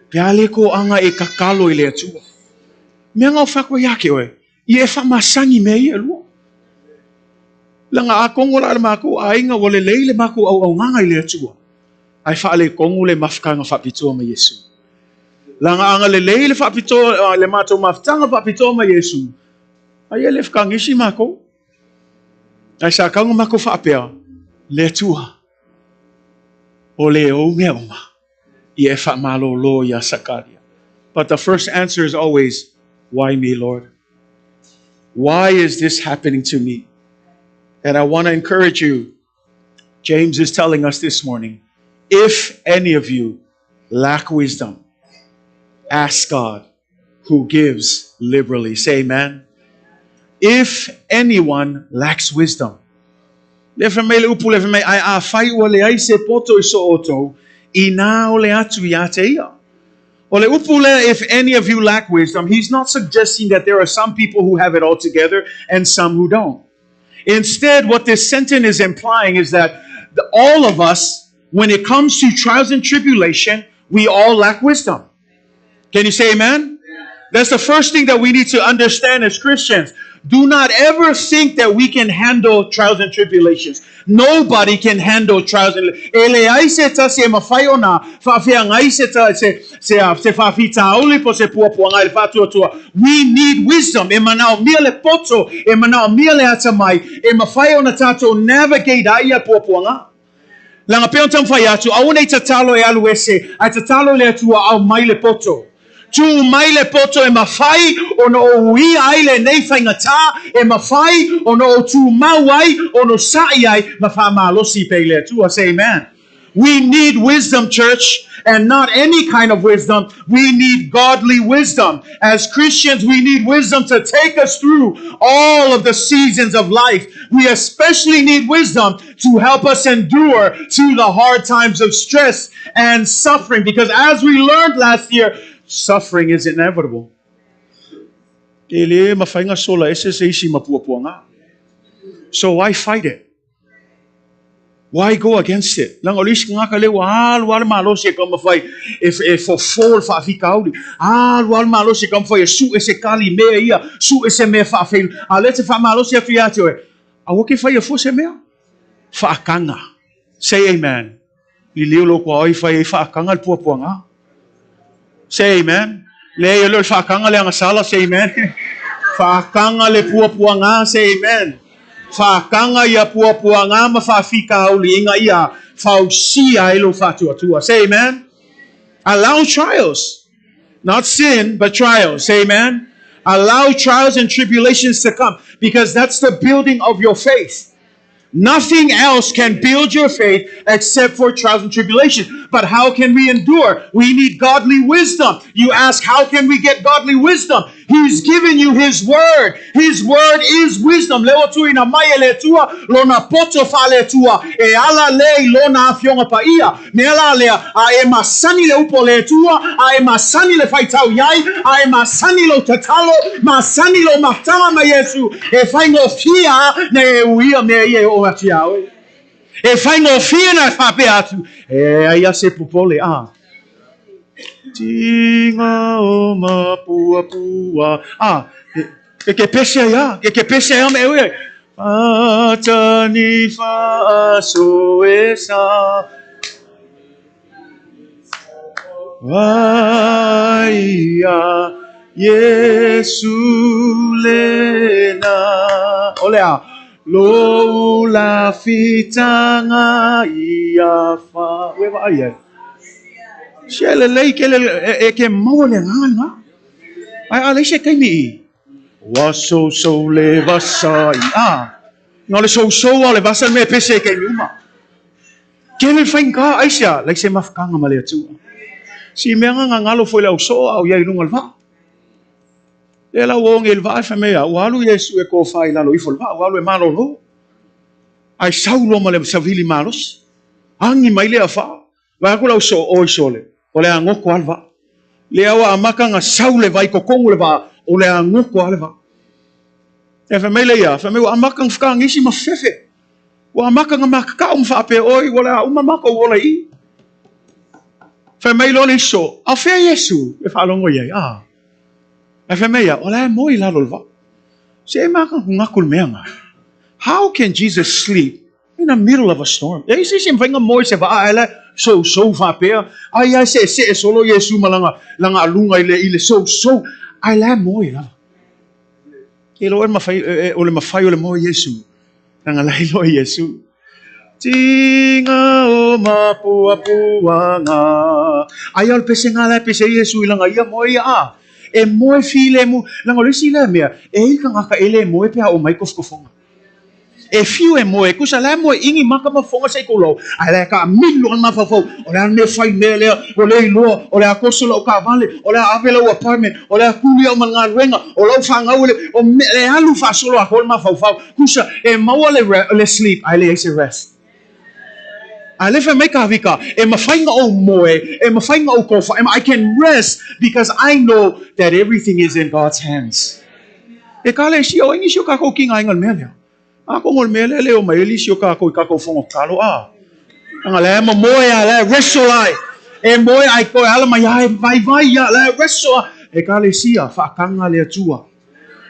Pe a le kōaga e kakalo i le Atua. Mea ngā o whakua ia ke oe, ia e whamasangi mea ia lua. Langa a kongo la le mākou aiga ua lelei le mākou auaungaga i le Atua. Ai faalekongu le mafutaga faapitoa ma Iesu. Langa aga lelei le faapitoa le mātou mafutaga faapitoa ma Iesu. Ai e le whakangisi mākou. Ai sa kaunga mākou whaapea, le Atua, o le ou mea uma, ia e whaamalōlō ia Sakaria. But the first answer is always, why me, Lord? Why is this happening to me? And I want to encourage you. James is telling us this morning, if any of you lack wisdom, ask God who gives liberally. Say amen. If anyone lacks wisdom, Le wha mai le upu le wha mai ai a whai ua le ai se poto i so otou, i nā o le atu i a te ia. O le upu le, if any of you lack wisdom, he's not suggesting that there are some people who have it all together and some who don't. Instead, what this sentence is implying is that all of us, when it comes to trials and tribulation, we all lack wisdom. Can you say amen? That's the first thing that we need to understand as Christians. Do not ever think that we can handle trials and tribulations. Nobody can handle trials and E leai se tasi e mawhai ona, whaafeangai se ta, se, se, se whaafitauli po se puapuanga i le whaatuatua. We need wisdom. E manao mia le poto, e manao mia le atamai, e mawhai ona tātou navigate ai ia puapuanga. Langa pea o taumafai atu, aua nei tatalo e alu ese, ae tatalo i le Atua ao mai le poto. Tū mai le poto e mawhai ona o uia ai lenei faigata, e mawhai ona o tūmau ai, ono sa'i ai, ma whaamalosi pe i le Atua. Say amen. We need wisdom, church, and not any kind of wisdom. We need godly wisdom. As Christians, we need wisdom to take us through all of the seasons of life. We especially need wisdom to help us endure through the hard times of stress and suffering. Because as we learned last year, suffering is inevitable. E le mawhainga sola ese se isi mapuapuanga. So why fight it? Why go against it? Langa o le isi ngaka le ua alu alu malosi e ka mawhai e, e fofo le whaafikauli. Alu alu malosi e ka mawhai e su e se kali mea ia, su e se mea whaafeilu. A le te whaamalosi atu ia te oe. Aua ke faia fua se mea. Faakaga. Say amen. Liliu lou kua oi fai ai faakaga le puapuaga. Say amen. Leai e le o le faakaga le agasala. Say amen. Faakaga le puapuaga. Say amen. Faakaga ia puapuaga ma faafitauliiga ia fausia ai lou faatuatua. Say amen. Allow trials. Not sin, but trials. Say amen. Allow trials and tribulations to come because that's the building of your faith. Nothing else can build your faith except for trials and tribulations. But how can we endure? We need godly wisdom. You ask, how can we get godly wisdom? He's given you His word. His word is wisdom. Le ua tuuina mai e le Atua lona poto faale-Atua e ala lea i lona afioga paia. Mea la lea, a e masani le upu o le Atua, a e masani le faitau i ai, a e masani lou tatalo, masani lou mafutaga ma Iesu, e faigofie a na e uia mea ia e oo atu iā oe. E faigofie na e faapea atu, e ai a se popole, a. Tiga o mapuapua. A, e ke pese ai a, e ke pese ai a me e ui ai. Atani faaso e sa. Vai a Iesu lena. O lea, lou lafitaga ia fa. Ue vaai ai. Se lelei ke le e ke maua le agaga lena. Ae a leai se taimi i. Ua sousou le vasa i a. Na o le sousou a o le vasa le mea e pese ai taimi uma. Tele le faigata aisea leai se mafutaga ma le Atua. Si mea nga gagalo foi le au soo a o iai i luga o le vaa. Lea la ua oge i le vaa e fai mai a ua alu Iesu e tofa i lalo ifo o le vaa, ua alu e malolo. Ae sau loa ma le savili malosi. Agi mai lea faa. Vaai atu le au soo, oi sole, o le agoto a le vaa. Lea ua amata ona sau le vai totonu o le vaa, o le agoto a le vaa. E fai mai le ia, fai mai ua amata ona fetagisi ma fefe. Ua amata ona matatau ma faapea, oi, ua le a uma matou ola i i. Fai mai loa le isi soo, a o fea Iesu e faalogo i ai? A. Ae fai mai ia, o la e moe i lalo o le vaa. Se e manatunatu le mea na. How can Jesus sleep in the middle of a storm? E ai se isi e mafai ona moe i se vaa ae la e sousou faapea. Ai lava e seesee solo Iesu ma lana, lana aluga i le, i le sousou, ae la e moe lava. E iloa oe mafai, o le mafai o le moe o Iesu. Lana la iloa Iesu. Tiga o mapuapuaga. Ai a o le pesega la e pese ai Iesu i lana ia moe ia a. E moe filemu. Leaga o le isi lea mea, e i ai tagata e le moe pe a oo mai tofotofoga. E fiu e moe, tusa la e moe ʻiʻini maka ma fofoga se i tulou, ae la e taamilo lava le mafaufau, o le a le mea e fai i le mea lea, ua le iloa, o le a toso lau taavale, o le a ave lau apartment, o le a tuli au ma le galuega, o lau fanau e le, o mea, e alu faasolo atoa le mafaufau, tusa e maua le, le sleep ae leai se rest. Ae le fai mai Kavika, e mafai na ou moe, e mafai na ou tofa, I can rest because I know that everything is in God's hands. E kalesia, o ai nisi o kakou kiga aiga le mea lea? Atonu o le mea lea e le o mai ai nisi o kakou i kakou fono tatalo, a. Leaga la e momoe a, la e wrestle ai. E moe ai koe ala mai ai, vaivai ia, la e wrestle a. Ekalesia, faataga le Atua.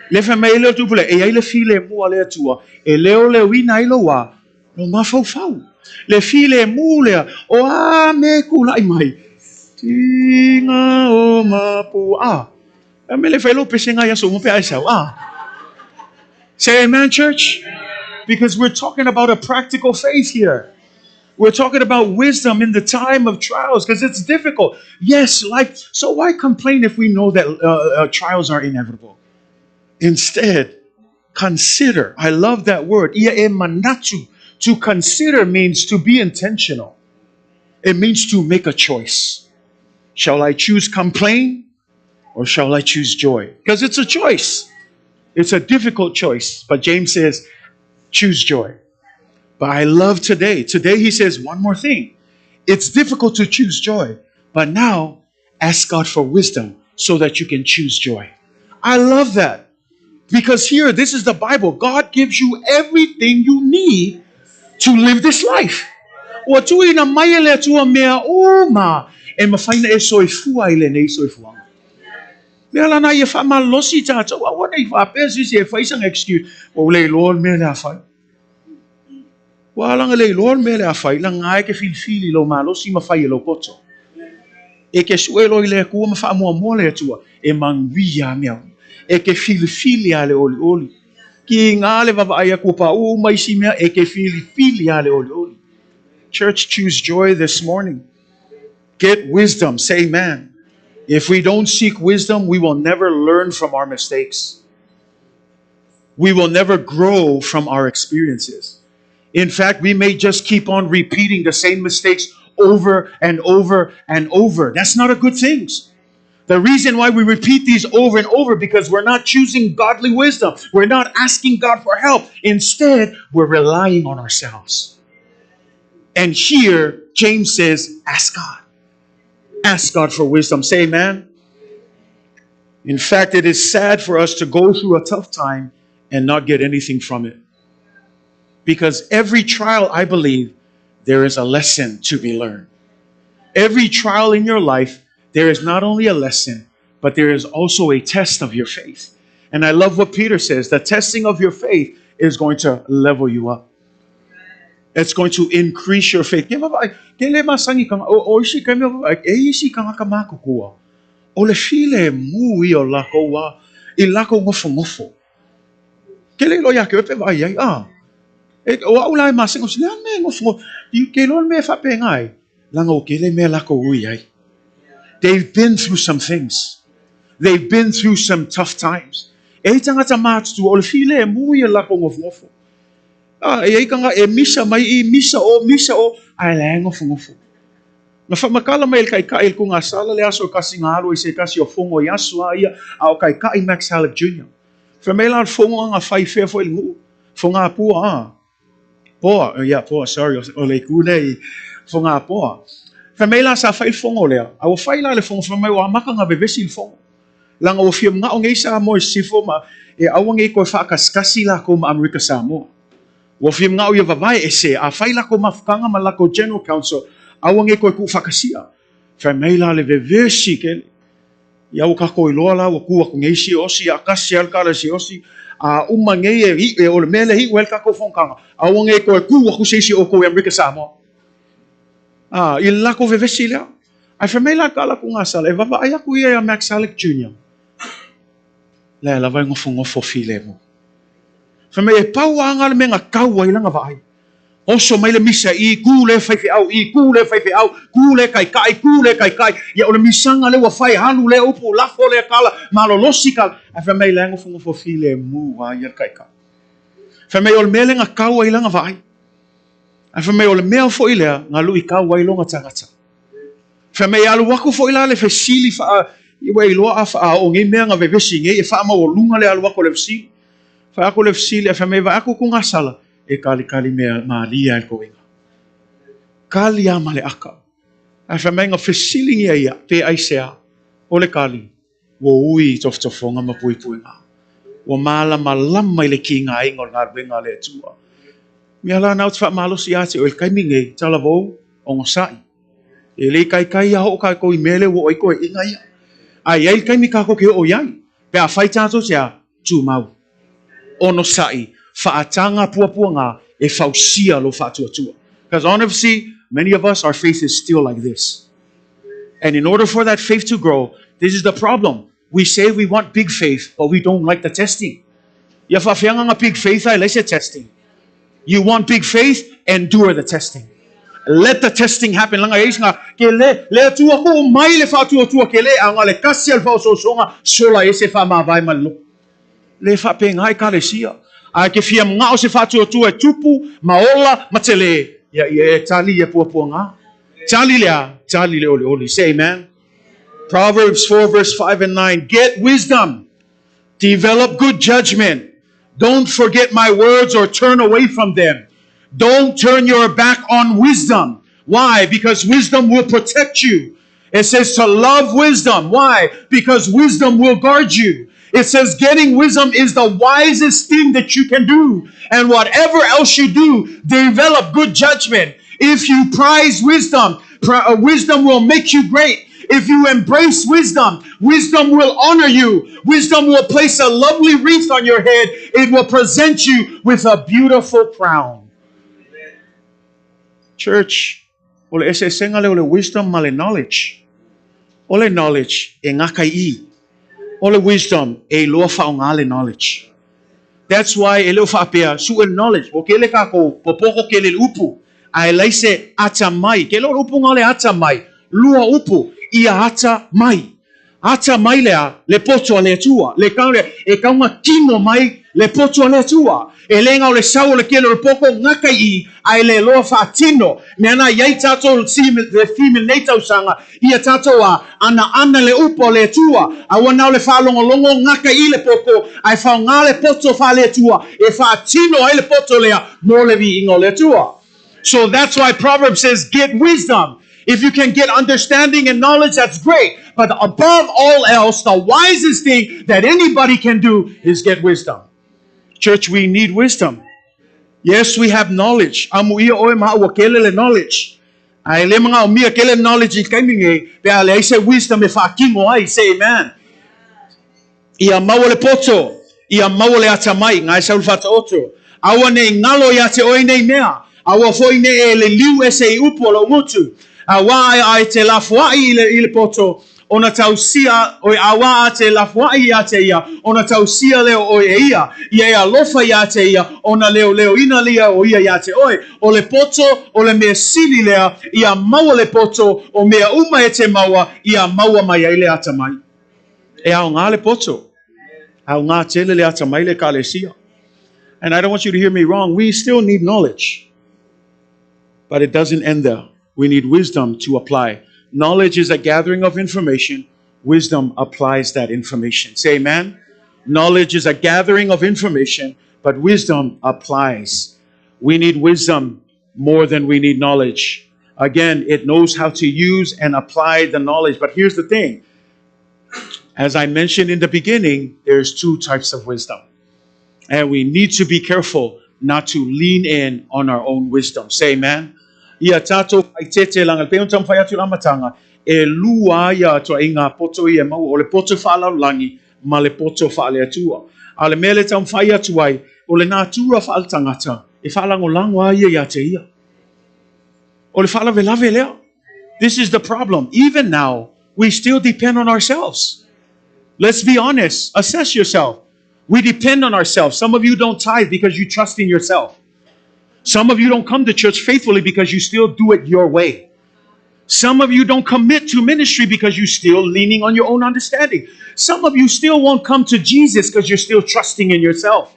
Le fai mai ai le Atua pule, e i ai le filemu a le Atua, e leoleoina ai lou a, lou mafaufau. Le filemu lea, o a mea e tulai mai, tiga o mapu, a. A mea le fai lou pesega i aso uma pe a e sau, a. Say amen, church. Because we're talking about a practical faith here. We're talking about wisdom in the time of trials because it's difficult. Yes, life. So why complain if we know that trials are inevitable? Instead, consider. I love that word. Ia e manatu. To consider means to be intentional. It means to make a choice. Shall I choose complain or shall I choose joy? Because it's a choice. It's a difficult choice. But James says, choose joy. But I love today. Today he says one more thing. It's difficult to choose joy, but now ask God for wisdom so that you can choose joy. I love that. Because here, this is the Bible. God gives you everything you need to live this life. Ua tuuina mai e le Atua mea uma e mafai ona e soifua i lenei soifuaga. Mea la na ia faamalolosi i tatou, aua ne i faapea se isi e fai sana excuse, ua ou le iloa le mea le a fai. Ua alaga le iloa le mea le a fai, laga e ke filifili i lou malosi ma fai e lou poto. E ke sue loa i le Atua ma faamuamua le Atua, e manuia a mea uma. E ke filifili a le olioli. Kiga le vaavaai atu ua paʻu uma isi mea, e ke filifili a le olioli. Church, choose joy this morning. Get wisdom, say amen. If we don't seek wisdom, we will never learn from our mistakes. We will never grow from our experiences. In fact, we may just keep on repeating the same mistakes over and over and over. That's not a good thing. The reason why we repeat these over and over because we're not choosing godly wisdom. We're not asking God for help. Instead, we're relying on ourselves. And here, James says, ask God. Ask God for wisdom. Say amen. In fact, it is sad for us to go through a tough time and not get anything from it. Because every trial, I believe, there is a lesson to be learned. Every trial in your life, there is not only a lesson, but there is also a test of your faith. And I love what Peter says the testing of your faith is going to level you up. It's going to increase your faith. Ke vaavaai, ke le masani ka o o isi kaimi o vaavaai, e isi kānaka mākukua. O le filemu ia o lākou a i lākou nofonofo. Ke le iloa iā te oe pe vaai ai, a. E, o a'u la e masani, o se lea mea e nofonofo, i ke iloa le mea e faapena ai, laga o kele mea lākou ui ai. They've been through some things. They've been through some tough times. E i tagata mātutua, o le filemu ia lākou nofonofo. A, e ai kanga e misa mai i misa o, misa o, ae la e nofonofo. Na faamatala mai e le Taitai i le tuugasala le aso e kasi na alu ai se tasi o fono i aso a ia a o Taitai Max Halleck Jr. Fai mai la le fono a na fai fea foi i le nuu, Fogapua a. Poa, oh yeah, Poa, sorry, o le itu lea i Fogapoa. Fai mai la sa fai le fono lea, a ua fai la le fono, fai mai ua amata na vevesi le fono. Leaga ua fia manao nei Samoa i sisifo ma e aua nei toe faakasikasi lakou ma Amerika Samoa. Ua fia manao ia vavae ese, a fai lakou mafutaga ma lakou General Council, aua nei toe tuufaatasia. Fai mai la le vevesi tele. Ia ua tatou iloa la ua tu atu nei si osi, a tasi lava le tala i si osi, a uma nei e i, o le mea lea e iu ai le tatou fonotaga, aua nei toe tu atu se isi o outou i Amerika Samoa. A, i le latou vevesi lea. Ae fai mai la le tala tuugasala, e vaavaai atu ia ia Max Halleck Jr. Lea lava e nofonofo filemu. Fai mai e pau lava na le mea na tau ai lana vaai. Oso mai le misa i, ku le faifeau i, ku le faifeau, ku le taitai, ku le taitai. Ia o le misaga lea ua fai, alu lea upu, lafo lea tala, malolosi tala. Ae fai mai la e nofonofo filemu lava ia le taitai. Fai mai o le mea lea na tau ai lana vaai. Ae fai mai o le mea foi lea na luitau ai lona tagata. Fai mai e alu atu foi la le fesili faa ua iloa a faa o nei mea na vevesi nei e faamaualuga le alu atu o le fesili. Fai atu le fesili ae fai mai vaai atu tuugasala e kalikali mea malie lava i le toega. Kali lava ma le aka. Ae fai mai na fesiligia ia pe aisea o le kali ua ui i tofotofoga ma puipuiga. Ua malamalama i le kigaina o le galuega a le Atua. Mea la na ou te faamalosi ia te oe i le taimi nei, talavou, onosai. E le ikaika ia oo tatou i mea lea ua oo ai toeaiina ia. Ae i ai le taimi tatou te oo i ai, pe afai tatou te a, tumau. Onosai, faataga puapuaga e fausia lou faatuatua. Because honestly, many of us, our faith is still like this. And in order for that faith to grow, this is the problem. We say we want big faith, but we don't like the testing. Ia faafeaga na big faith ae leai se testing. You want big faith? Endure the testing. Let the testing happen. Laga e isi ke le, le Atua tuu mai le faatuatua ke le, a na le kasi a le faaosoosoga, sola ese faamavae ma le loto. Le faapena Ekalesia. Ae ke fia manao se faatuatua e tupu ma ola ma tele, ia ia e tali ia puapuaga. Tali le a? Tali le olioli. Say amen. Proverbs 4 verse 5 and 9. Get wisdom. Develop good judgment. Don't forget my words or turn away from them. Don't turn your back on wisdom. Why? Because wisdom will protect you. It says to love wisdom. Why? Because wisdom will guard you. It says getting wisdom is the wisest thing that you can do. And whatever else you do, develop good judgment. If you prize wisdom, wisdom will make you great. If you embrace wisdom, wisdom will honor you. Wisdom will place a lovely wreath on your head. It will present you with a beautiful crown. Church, o le eseesega lea o le wisdom ma le knowledge. O le knowledge e gata i i. O le wisdom e iloa faaaoga le knowledge. That's why e le o faapea, sue le knowledge. Ua tele tatou popoto tele i le upu, ae leai se atamai. Ke le o le upu na o le atamai, lua upu, ia ata mai. Ata mai le a? Le poto a le Atua. Le tau lea, e tau na tino mai le poto a le Atua. E le na o le sau o le kele o le poto, gata i i, ae le loa faatino. Mea na i ai tatou le theme i lenei tausaga, ia tatou a, ana ana le upu a le Atua. Aua na o le faalogologo gata i i le poto, ae faoga le poto faale-Atua e faatino ai le poto lea mo le viiga o le Atua. So that's why Proverbs says, get wisdom. If you can get understanding and knowledge, that's great. But above all else, the wisest thing that anybody can do is get wisdom. Church, we need wisdom. Yes, we have knowledge. Amuia oe ma ua kele le knowledge. Ae le manaomia kele knowledge i le taimi nei, pe a leai se wisdom e faatino ai. Say amen. Ia maua le poto, ia maua le atamai, nga e sau le faataoto. Aua ne i galo ia te oe nei mea, aua foi ne i e liliu ese i upu o lou gutu. Auā ai a e te lafoai i le, i le poto, ona tausia oe, auā a te lafoai ia te ia, ona tausia lea o oe e ia. Ia e alofa ia te ia, ona leoleoina lea o ia ia te oe. O le poto, o le mea sili lea, ia maua le poto, o mea uma e te maua, ia maua mai ai le atamai. E aoga le poto. Aoga tele le atamai i le Ekalesia. And I don't want you to hear me wrong, we still need knowledge. But it doesn't end there. We need wisdom to apply. Knowledge is a gathering of information. Wisdom applies that information. Say amen. Knowledge is a gathering of information, but wisdom applies. We need wisdom more than we need knowledge. Again, it knows how to use and apply the knowledge. But here's the thing. As I mentioned in the beginning, there's two types of wisdom. And we need to be careful not to lean in on our own wisdom. Say amen. Ia tatou faaeteete leaga e pei ona taumafai atu i le amataga, e lua ia ituaiga poto ia e maua, o le poto faalelalolagi ma le poto faale-Atua. A o le mea lea e taumafai atu ai, o le natura faaletagata e faalagolago lava ia ia te ia. O le faalavelave lea. This is the problem. Even now, we still depend on ourselves. Let's be honest. Assess yourself. We depend on ourselves. Some of you don't tithe because you trust in yourself. Some of you don't come to church faithfully because you still do it your way. Some of you don't commit to ministry because you're still leaning on your own understanding. Some of you still won't come to Jesus because you're still trusting in yourself.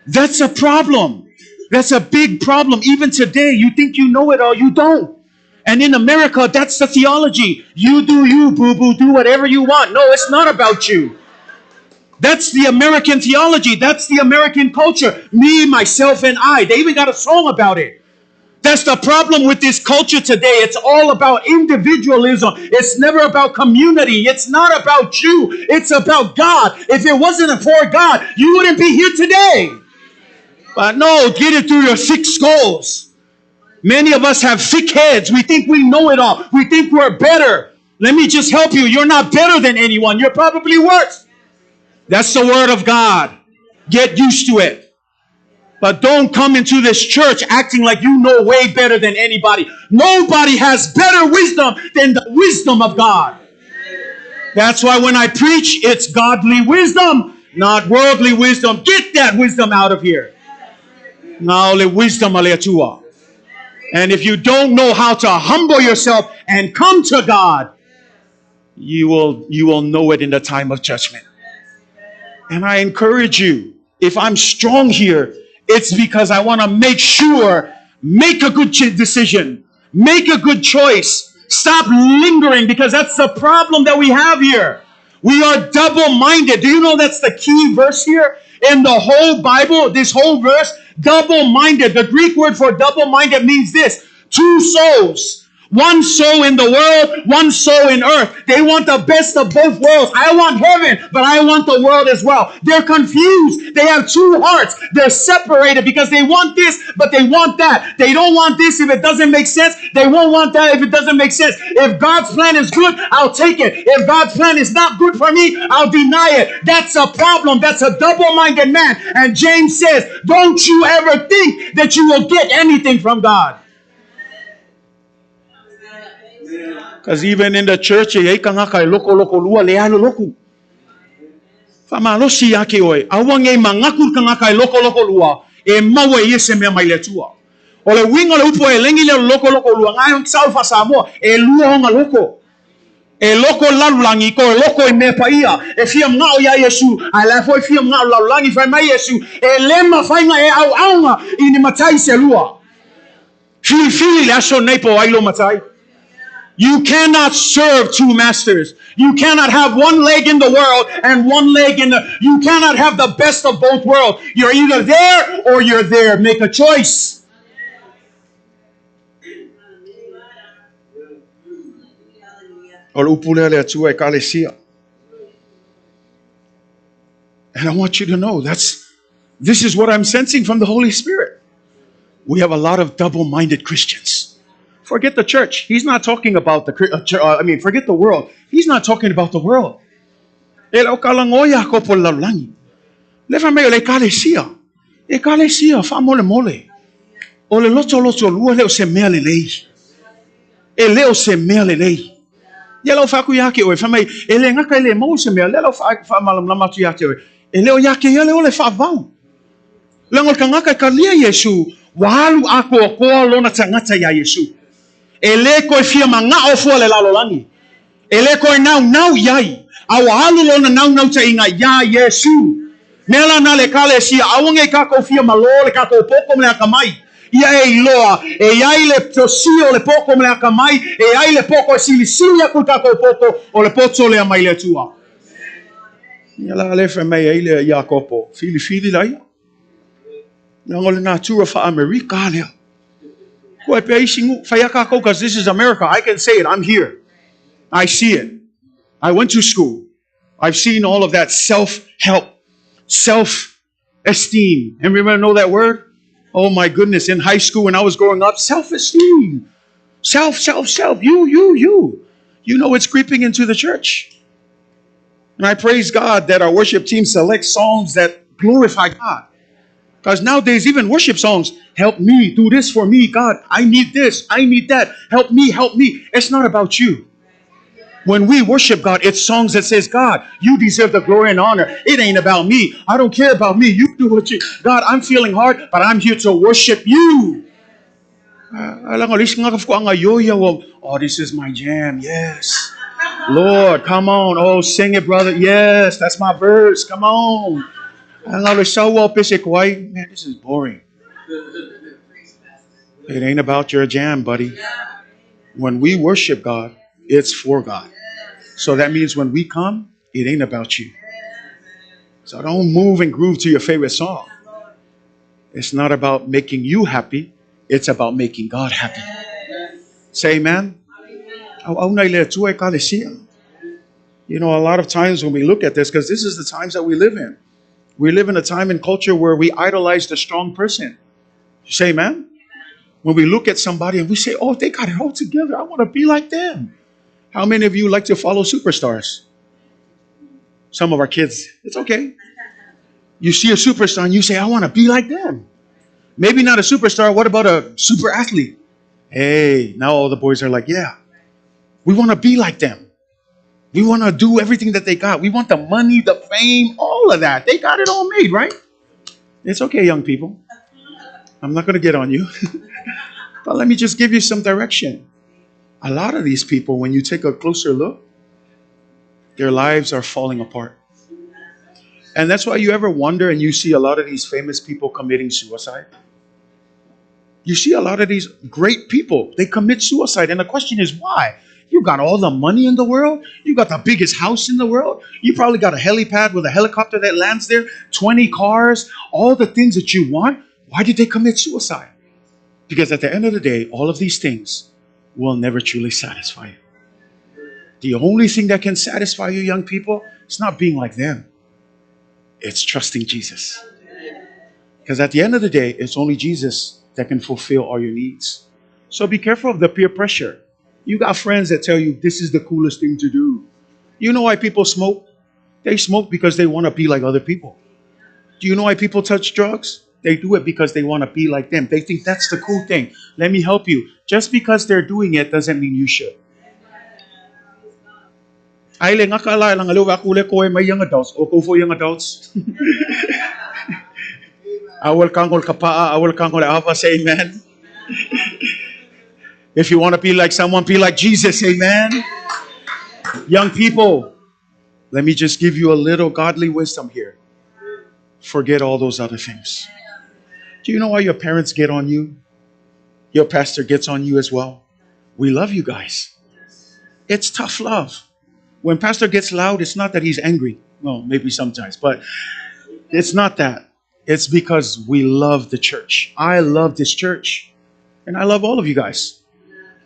That's a problem. That's a big problem. Even today, you think you know it all, you don't. And in America, that's the theology. You do you, boo boo, do whatever you want. No, it's not about you. That's the American theology. That's the American culture. Me, myself, and I. They even got a song about it. That's the problem with this culture today. It's all about individualism. It's never about community. It's not about you. It's about God. If it wasn't for God, you wouldn't be here today. But no, get it through your thick skulls. Many of us have thick heads. We think we know it all. We think we're better. Let me just help you. You're not better than anyone. You're probably worse. That's the word of God. Get used to it. But don't come into this church acting like you know way better than anybody. Nobody has better wisdom than the wisdom of God. That's why when I preach, it's godly wisdom, not worldly wisdom. Get that wisdom out of here. Na o le wisdom a le Atua. And if you don't know how to humble yourself and come to God, you will, you will know it in the time of judgment. And I encourage you, if I'm strong here, it's because I want to make sure, make a good decision, make a good choice. Stop lingering, because that's the problem that we have here. We are double-minded. Do you know that's the key verse here in the whole Bible? This whole verse, double-minded. The Greek word for double-minded means this: two souls. One soul in the world, one soul in earth. They want the best of both worlds. I want heaven, but I want the world as well. They're confused. They have two hearts. They're separated because they want this, but they want that. They don't want this if it doesn't make sense. They won't want that if it doesn't make sense. If God's plan is good, I'll take it. If God's plan is not good for me, I'll deny it. That's a problem. That's a double-minded man. And James says, don't you ever think that you will get anything from God. Because even in the church, e iai tagata e lokoloko lua, leai le loku. Faamalosi ia te oe, aua nei manatu le tagata e lokoloko lua, e maua e ia se mea mai le Atua. O le uiga o le upu a elegi lea o le lokoloko lua, na e sao i le faa-Samoa, e lua ona loko. E loko i le lalolagi, toe loko i mea paia. E fia manao iā Iesu, ae la e foi fia manao i le lalolagi. Fai mai Iesu, E le mafai ona e auauna i ni matai se lua. Filifili le aso nei po o ai lou matai. You cannot serve two masters. You cannot have one leg in the world and one leg in the... You cannot have the best of both worlds. You're either there or you're there. Make a choice. O le upu lea a le Atua Ekalesia. And I want you to know that's this is what I'm sensing from the Holy Spirit. We have a lot of double-minded Christians. Forget the church. He's not talking about the I mean, forget the world. He's not talking about the world. E le o kalagoa Iakopo i le lalolagi. Le fai mai o le ekalesia. Ekalesia, faamolemole. O le lotoloto lua e le o se mea lelei. E le o se mea lelei. Ia lau fai atu ia te oe, fai mai, e le gata e le maua se mea, lea lau faamalamalama atu ia te oe, e le o ia te ia lea o le faavavau. Leaga o le tagata e talia Iesu, ua alu atoatoa lona tagata iā Iesu. E le toe fia manao fua le lalolagi. E le toe naunau i ai, a ua alu lona naunautaiga iā Iesu. Mea la na le Ekalesia, aua nei tatou fia malo le tatou poto ma le atamai. Ia e iloa, e i ai le tosia o le poto ma le atamai, e i ai le poto e silisili atu i le tatou poto, o le poto lea mai le Atua. Ia la lea fai mai ai le Iakopo, filifili laia. Leaga o le natura faa-Amerika lea. Kua e pea isi nuu, fai a tatou, because this is America, I can say it, I'm here. I see it. I went to school. I've seen all of that self-help, self-esteem. Everybody know that word? Oh my goodness, in high school when I was growing up, self-esteem. Self, self, self, you, you, you. You know it's creeping into the church. And I praise God that our worship team selects songs that glorify God. Because nowadays, even worship songs, help me, do this for me, God. I need this, I need that. Help me, help me. It's not about you. When we worship God, it's songs that says, God, you deserve the glory and honor. It ain't about me. I don't care about me. You do what you... God, I'm feeling hard, but I'm here to worship you. Oh, this is my jam. Yes. Lord, come on. Oh, sing it, brother. Yes, that's my verse. Come on. Man, this is boring. It ain't about your jam, buddy. When we worship God, it's for God. So that means when we come, it ain't about you. So don't move and groove to your favorite song. It's not about making you happy. It's about making God happy. Say amen. You know, a lot of times when we look at this, because this is the times that we live in. We live in a time and culture where we idolize the strong person. Say amen. When we look at somebody and we say, oh, they got it all together. I want to be like them. How many of you like to follow superstars? Some of our kids, it's okay. You see a superstar and you say, I want to be like them. Maybe not a superstar. What about a super athlete? Hey, now all the boys are like, yeah, we want to be like them. We want to do everything that they got. We want the money, the fame, all of that. They got it all made, right? It's okay, young people. I'm not going to get on you. But let me just give you some direction. A lot of these people, when you take a closer look, their lives are falling apart. And that's why you ever wonder and you see a lot of these famous people committing suicide. You see a lot of these great people, they commit suicide. And the question is, why? You got all the money in the world. You got the biggest house in the world. You probably got a helipad with a helicopter that lands there, 20 cars, all the things that you want. Why did they commit suicide? Because at the end of the day, all of these things will never truly satisfy you. The only thing that can satisfy you, young people, is not being like them. It's trusting Jesus. Because at the end of the day, it's only Jesus that can fulfill all your needs. So be careful of the peer pressure. You got friends that tell you this is the coolest thing to do. You know why people smoke? They smoke because they want to be like other people. Do you know why people touch drugs? They do it because they want to be like them. They think that's the cool thing. Let me help you. Just because they're doing it doesn't mean you should. Ai le gaka la e langa leo aku le koe mai young adults. O kou fo young adults. Awal kangol kapaa, awal kangol ava, say amen. If you want to be like someone, be like Jesus, amen. Young people, let me just give you a little godly wisdom here. Forget all those other things. Do you know why your parents get on you? Your pastor gets on you as well. We love you guys. It's tough love. When pastor gets loud, it's not that he's angry. Well, maybe sometimes, but it's not that. It's because we love the church. I love this church. And I love all of you guys.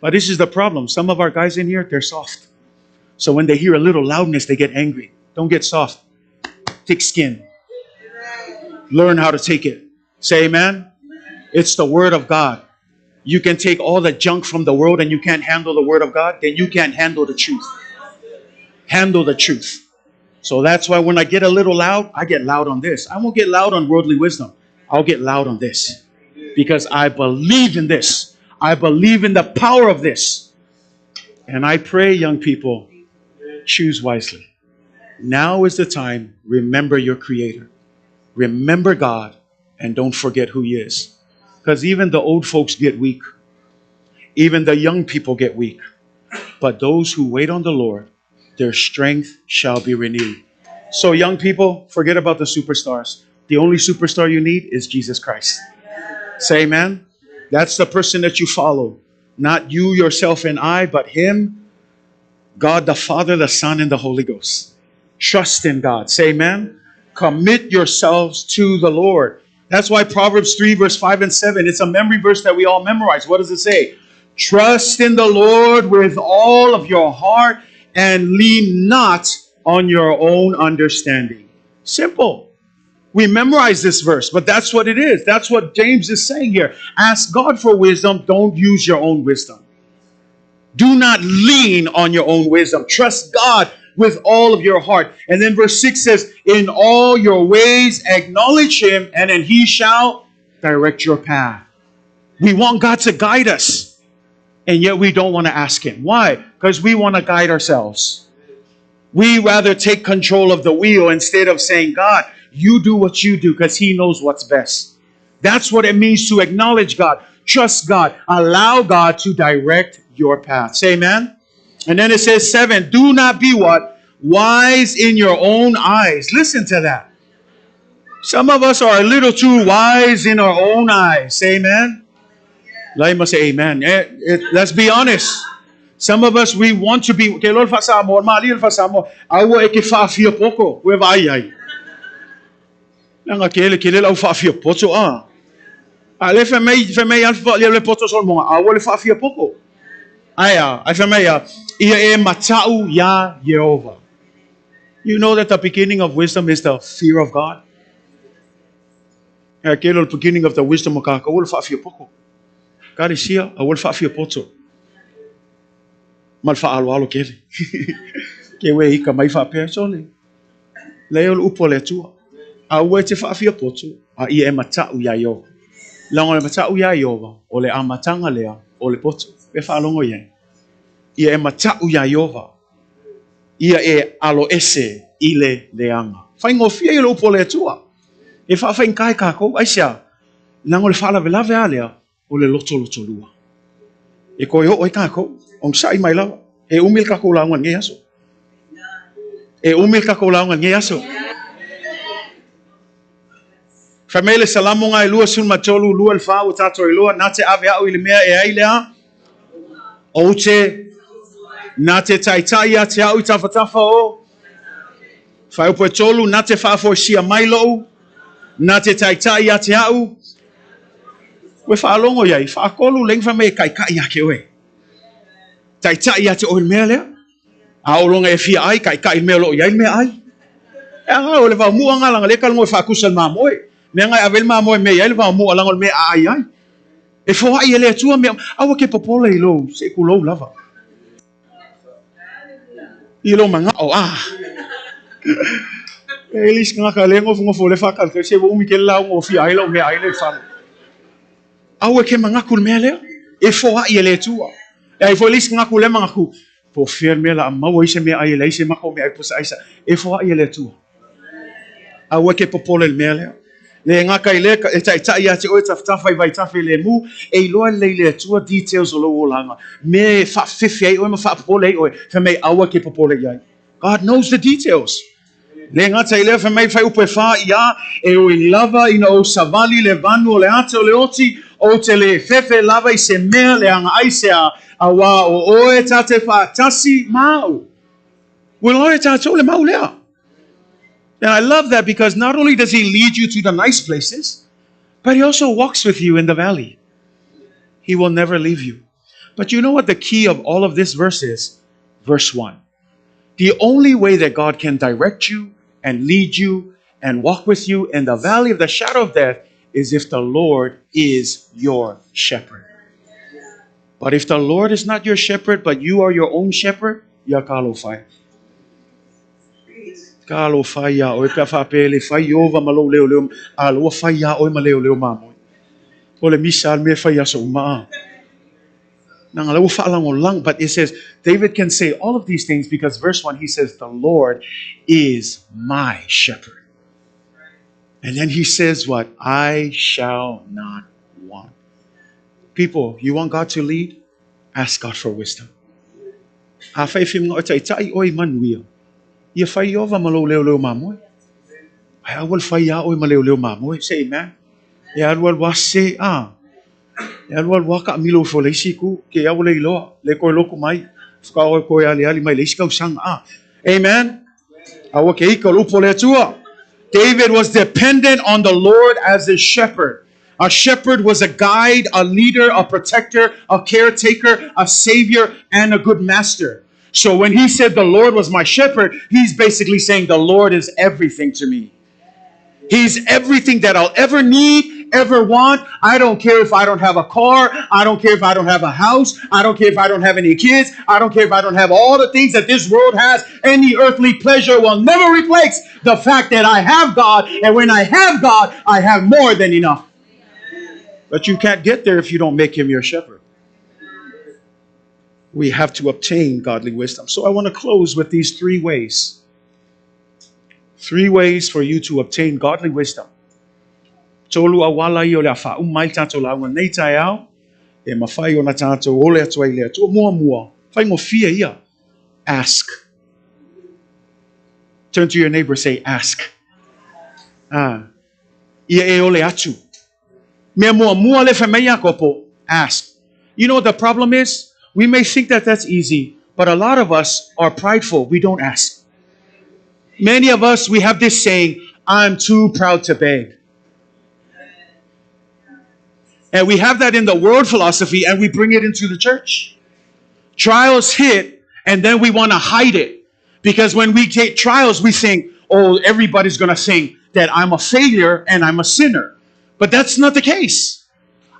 But this is the problem. Some of our guys in here, they're soft. So when they hear a little loudness, they get angry. Don't get soft. Thick skin. Learn how to take it. Say amen. It's the word of God. You can take all the junk from the world and you can't handle the word of God, then you can't handle the truth. Handle the truth. So that's why when I get a little loud, I get loud on this. I won't get loud on worldly wisdom. I'll get loud on this because I believe in this. I believe in the power of this. And I pray, young people, choose wisely. Now is the time. Remember your Creator. Remember God and don't forget who He is. Because even the old folks get weak. Even the young people get weak. But those who wait on the Lord, their strength shall be renewed. So young people, forget about the superstars. The only superstar you need is Jesus Christ. Say amen. That's the person that you follow. Not you, yourself, and I, but Him, God the Father, the Son, and the Holy Ghost. Trust in God. Say amen. Commit yourselves to the Lord. That's why Proverbs 3, verse 5 and 7, it's a memory verse that we all memorize. What does it say? Trust in the Lord with all of your heart and lean not on your own understanding. Simple. We memorize this verse, but that's what it is. That's what James is saying here. Ask God for wisdom. Don't use your own wisdom. Do not lean on your own wisdom. Trust God with all of your heart. And then verse 6 says, in all your ways acknowledge Him, and then He shall direct your path. We want God to guide us, and yet we don't want to ask Him. Why? Because we want to guide ourselves. We rather take control of the wheel instead of saying, God, you do what you do, because He knows what's best. That's what it means to acknowledge God, trust God, allow God to direct your path. Say amen. And then it says 7, do not be what? Wise in your own eyes. Listen to that. Some of us are a little too wise in our own eyes. Say amen. Lai must say amen. Let's be honest. Some of us, we want to be. Ke lol fasamo, ma li fasamo. Awa e ke faafia poko. We vai ai. Nanga ke le ke le lau faafia poto a. A le fe mei alfa le poto sol monga. Awa le faafia poko. Aya, ai fe mei a. Ia e matau ya Jehovah. You know that the beginning of wisdom is the fear of God. E ke le beginning of the wisdom o ka ka le faafia poko. Ka le sia, awa le faafia poto. Mal fa alo alo kele. Ke we ika mai fa pea sole. Le o upo le tua. A ue te faafia poto. A ia e matau ia Iova. Lago le matau ia Iova. O le amatanga lea. O le poto. E whaalongo ia. Ia e matau ia Iova. Ia e alo ese i le leanga. Whaingofia i le upo le tua. E whaawhain kai kako. Aisia. Lango le whaalawe lave a lea. O le loto loto lua. E koe o e kako. Ong sai mai lawa. E umil kako laungan nge aso. E umil kako laungan nge aso. Whamele salamu ngai lua sun matolu lua le whau tātou i lua. Nā te ave au i le mea e ai lea. O te. Nā te taitai a te au i tawhatafa o. Whai upo e tolu. Nā te whaafoisia mai lou. Nā te taitai a te au. We whaalongo iai. Whaakolu lengi wha me kai kai ake oe. Taitai a te o mea lea. A o longa e fia ai, kai kai mea lo iai mea ai. E anga o le vau mua ngā langa le kalongo e whaakusa le māmoe. Mea ngai avel māmoe mea iai le vau mua langa o le mea a ai ai. E foa ai e le atua mea, aua ke popola i lou, se ku lou lava. I lou manga o a. E lis ngā ka le ngofu ngofu le whakal, ke se umi ke lau ngo fia ai lau mea ai le whalo. Aua ke mangaku le mea lea, e foa ai e le atua. E ai fo lis ngā ku le mangaku, Po o fea le mea o le a maua ai se meaai e leai se makou meaai pusa aisa, e foai e le Atua. Aua e ke popole i le mea lea. Le gata i lea, e taitai ia te oe tafatafa i vaitafe lemu, e iloa lelei le Atua details o lou olaga, mea e faafefefe ai oe ma faapopole ai oe, fai mai aua e ke popole i ai. God knows the details. Le gata i lea, fai mai fuaiupu e fa i a, e ui lava ina ou savali le vanu o le ata o le oti, ou te le fefe lava i se mea leaga aisea, auā o oe ta te faatasi ma au. Ua iloa e tatou le mau lea. And I love that because not only does he lead you to the nice places, but he also walks with you in the valley. He will never leave you. But you know what the key of all of this verse is? Verse 1. The only way that God can direct you and lead you and walk with you in the valley of the shadow of death is if the Lord is your shepherd. But if the Lord is not your shepherd, but you are your own shepherd, ia talofa e. Talofa iā oe pe a faapea e le fai Ieova ma lou leoleo, a ua fai iā oe ma leoleo mamoe. O le misa a le mea e fai i aso uma a. Nanga la ua faalagolago. But it says, David can say all of these things because verse 1, he says, the Lord is my shepherd. And then he says what? I shall not want. People, you want God to lead? Ask God for wisdom. Afai e fia manao e taitai oe i manuia, ia fai Ieova ma lou leoleo mamoe. Ae aua le fai iā oe ma leoleo mamoe. Say amen. E alualu a se, a. E alualu a kaamilo ifo le isi itu, ke aua le iloa, le toe lotu mai, faatoa oe toe aliali mai le isi tausaga, a. Amen. Aua ke ika o le upu a le Atua. David was dependent on the Lord as his shepherd. A shepherd was a guide, a leader, a protector, a caretaker, a savior, and a good master. So when he said the Lord was my shepherd, he's basically saying the Lord is everything to me. He's everything that I'll ever need, ever want. I don't care if I don't have a car. I don't care if I don't have a house. I don't care if I don't have any kids. I don't care if I don't have all the things that this world has. Any earthly pleasure will never replace the fact that I have God. And when I have God, I have more than enough. But you can't get there if you don't make him your shepherd. We have to obtain godly wisdom. So I want to close with these three ways. Three ways for you to obtain godly wisdom. Tolu auala ia o le a faauma ai le tatou lauga nei taeao, e mafai ona tatou ole atu ai i le Atua. Muamua, faigofie ia. Ask. Turn to your neighbor, say, ask. Ah, ia e ole atu. Mea muamua le fai mai Iakopo, ask. You know what the problem is? We may think that that's easy, but a lot of us are prideful. We don't ask. Many of us, we have this saying, I'm too proud to beg. And we have that in the world philosophy, and we bring it into the church. Trials hit, and then we want to hide it. Because when we take trials, we think, oh, everybody's going to think that I'm a failure and I'm a sinner. But that's not the case.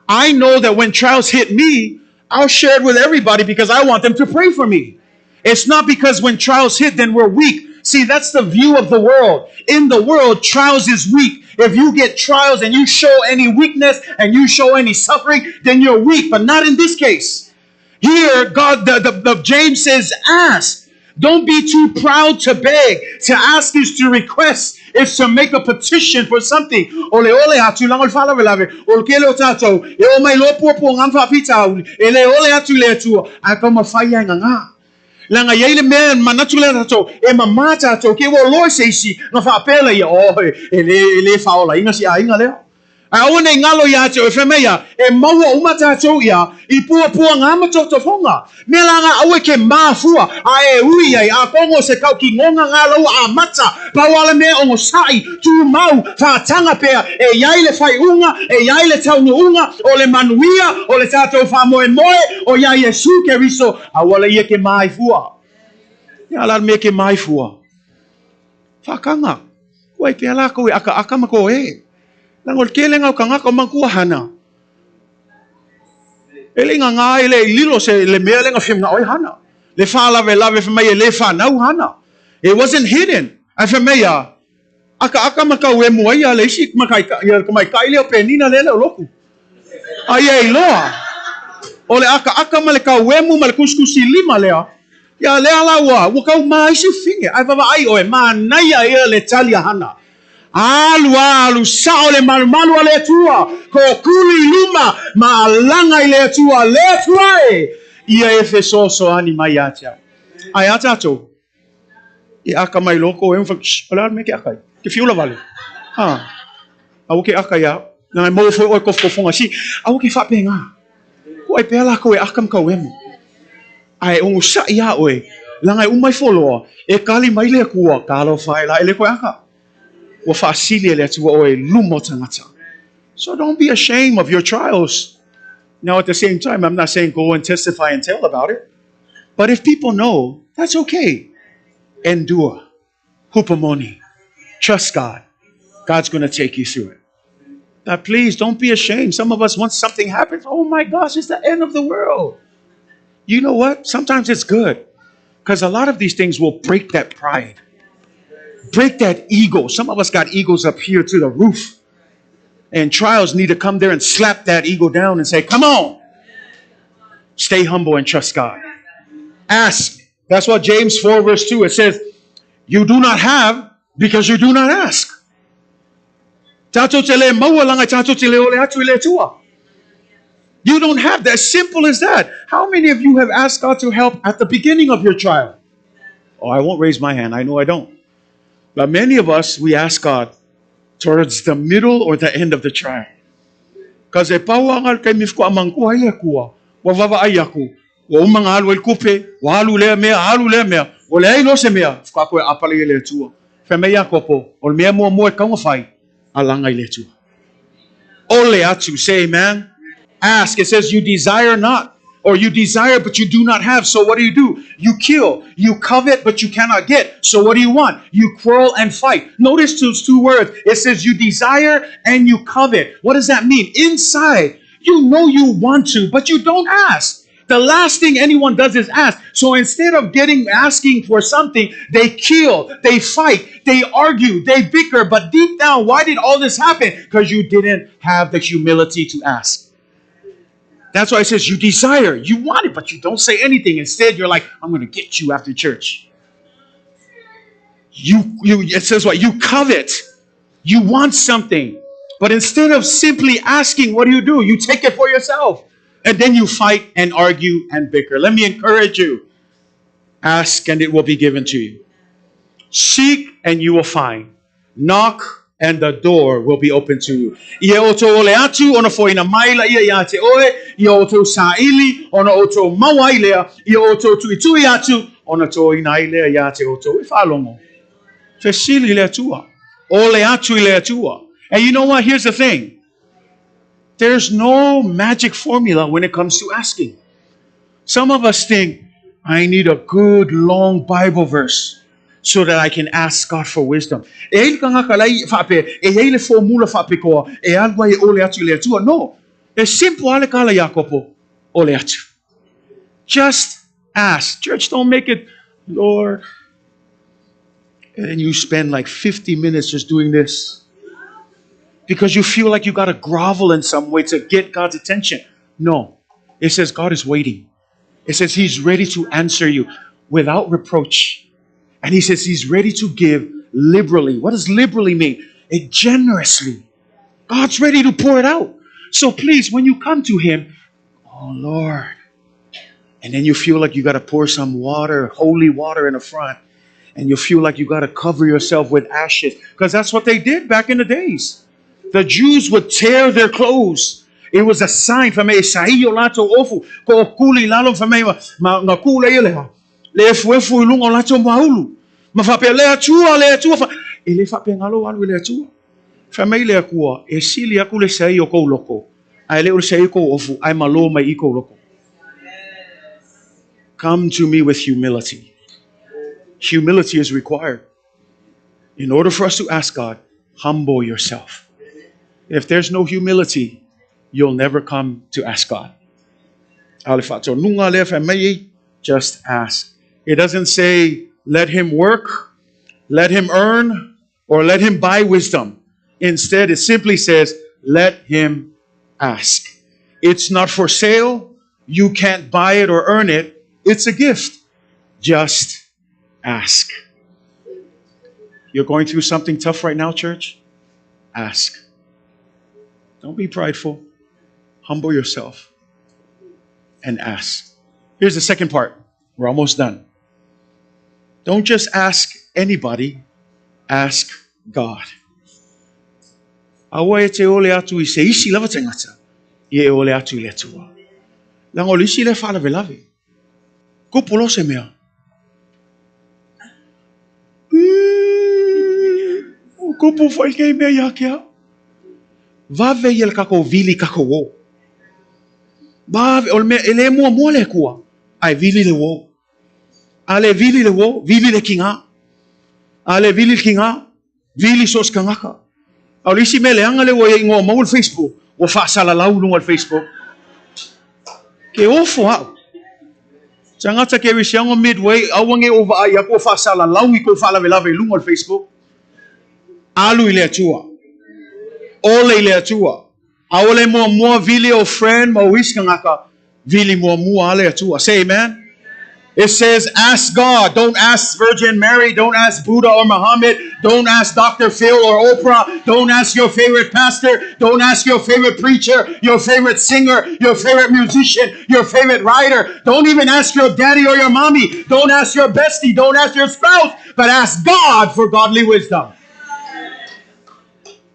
I know that when trials hit me, I'll share it with everybody because I want them to pray for me. It's not because when trials hit, then we're weak. See, that's the view of the world. In the world, trials is weak. If you get trials and you show any weakness and you show any suffering, then you're weak. But not in this case. Here, God, the James says, ask. Don't be too proud to beg. To ask is to request. It's to make a petition for something. O le ole atu leaga o le faalavelave, o le kele o tatou, e oo mai loa puapuaga ma faafitauli, e le ole atu i le Atua, ae taumafai ai gagā. Leaga e i ai le mea e manatu lea tatou, e mamā tatou, ke ua loa se isi, na faapea lea, oh, e le, e le faaolaina si aiga lea. Ae aua ne i ngalo iā te oe, fai mai ia, e maua uma tātou ia i puapuaga ma totofoga. Mea la ngā aua ke māfua, a e ui ai, a kongo se kau ki ngonga ngā laua a mata, pau ala mea ongo sa'i, tūmau, whātanga pea, e iai le whaiunga, e iai le taunuunga, o le manuia, o le tātou whāmoemoe, o ia Iesu Keriso, aua le ia ke māifua. Ia la mea ke māifua. Whakanga. Kua i pea lākou e akaaka ma ko e. Leaga o le kelega o kangaka o makua hana. E le ngā e le lilo se le mea le nga oi hana. Le whālawelawe wha mai e le whanau hana. It wasn't hidden. Ai wha mai a, aka aka ma kau e mua ia le isi ma kai ia ka mai kai le o penina le le o loku. Ai e iloa. O le aka aka ma le kau emu ma le kusikusi lima lea. Ia lea la ua, ua kau ma isi fine, ae vaavaai oe, manaia ia le tali a Hana. Alu alu sao le malumalu a le Atua, kokuli i luma, ma alaga i le Atua, le Atua e, ia e fesoasoani mai ia te au. Ae a tatou? E aka mai loko e, o le a le mea e te aka ai? Te fiu lava le. Ha. Aua ke aka ia. Ngai maua foi oe kofokofoga si. Aua ke faapena. Ko ai pea lākou e aka ma kau emo. Ae onosai iā oe, leaga e uma ifo loa, e kali mai le Atua, talofa e la e le koe aka. Ua faasili e le Atua oe i luma o tagata. So don't be ashamed of your trials. Now at the same time, I'm not saying go and testify and tell about it. But if people know, that's okay. Endure. Hupomone. Trust God. God's going to take you through it. But please don't be ashamed. Some of us, once something happens, oh my gosh, it's the end of the world. You know what? Sometimes it's good because a lot of these things will break that pride, break that ego. Some of us got egos up here to the roof, and trials need to come there and slap that ego down and say, come on, stay humble and trust God. Ask. That's what James 4, verse 2, it says, you do not have because you do not ask. Tatou te le maua leaga tatou te le ole atu i le Atua. You don't have that. Simple as that. How many of you have asked God to help at the beginning of your trial? Oh, I won't raise my hand. I know I don't. But many of us, we ask God towards the middle or the end of the trial. Because e pau anga le taimi faatoa manatua ai le Atua, ua vaavaai atu, ua uma ona alu ai le tupe, ua alu lea mea, alu lea mea, ua leai loa se mea, faatoa toe aapala ia i le Atua. Fai mai Iakopo, o le mea muamua e tatau ona fai, alaga i le Atua. Ole atu, say amen. Ask, it says you desire not, or you desire but you do not have. So what do you do? You kill. You covet but you cannot get. So what do you want? You quarrel and fight. Notice those two words. It says you desire and you covet. What does that mean? Inside, you know you want to, but you don't ask. The last thing anyone does is ask. So instead of asking for something, they kill, they fight, they argue, they bicker. But deep down, why did all this happen? Because you didn't have the humility to ask. That's why it says you desire, you want it, but you don't say anything. Instead, you're like, I'm going to get you after church. It says what? You covet. You want something. But instead of simply asking, what do you do? You take it for yourself. And then you fight and argue and bicker. Let me encourage you. Ask and it will be given to you. Seek and you will find. Knock and the door will be open to you. Ia outou ole atu, ona foaina mai laia ia te oe, ia outou saili, ona outou maua ai lea, ia outou tuitui atu, ona toaina ai lea ia te outou. E faalogo. Fesili i le Atua. Ole atu i le Atua. And you know what? Here's the thing. There's no magic formula when it comes to asking. Some of us think, I need a good long Bible verse so that I can ask God for wisdom. E ai le tagata lai faapea, e i ai le formula faapitoa, e alu ai e ole atu i le Atua. No. E simple lava le tala a Iakopo, ole atu. Just ask. Church, don't make it, Lord. And then you spend like 50 minutes just doing this. Because you feel like you got to grovel in some way to get God's attention. No. It says God is waiting. It says He's ready to answer you without reproach. And He says He's ready to give liberally. What does liberally mean? It generously. God's ready to pour it out. So please, when you come to Him, oh Lord. And then you feel like you got to pour some water, holy water in the front. And you feel like you got to cover yourself with ashes. Because that's what they did back in the days. The Jews would tear their clothes. It was a sign from e sa'i o latou ofu. Ko o kuli lalo fa mei ma nga kula ia leha. Le efu efu i lunga o latou maulu. Ma faapea le Atua, le Atua. Fa, e le faapena lou alu i le Atua. Fai mai le Atua, e sili atu le sa'i o kou loko. Ae le o le sa'i o kou ofu, ae malo mai i kou loko. Come to me with humility. Humility is required. In order for us to ask God, humble yourself. If there's no humility, you'll never come to ask God. Just ask. It doesn't say, let him work, let him earn, or let him buy wisdom. Instead, it simply says, let him ask. It's not for sale. You can't buy it or earn it. It's a gift. Just ask. You're going through something tough right now, church? Ask. Don't be prideful. Humble yourself and ask. Here's the second part. We're almost done. Don't just ask anybody, ask God. Aua e te ole atu i se isi lava tangata, ia e ole atu i le Atua. Leaga o le isi lea faalavelave. Kupu loa se mea. Kupu foi lenei mea ia te au. Vave ia le tatou vili i tatou uo. Vave, o le mea, e le muamua le Atua, ae vili le uo. A le vili le uo, vili le tiga. A le vili le tiga, vili so o se tagata. A o le isi mea leaga lea ua i ai ina ua maua le Facebook, ua faasalalau i luga o le Facebook. Ke ofo au. Tagata kerisiano Midway, aua nei ou vaai atu ua faasalalau i tou faalavelave i luga o le Facebook. Alu i le Atua. Ole i le Atua. Aole muamua vili o friend ma o isi tagata, vili muamua a le Atua. Say amen. It says, ask God. Don't ask Virgin Mary. Don't ask Buddha or Muhammad. Don't ask Dr. Phil or Oprah. Don't ask your favorite pastor. Don't ask your favorite preacher, your favorite singer, your favorite musician, your favorite writer. Don't even ask your daddy or your mommy. Don't ask your bestie. Don't ask your spouse. But ask God for godly wisdom.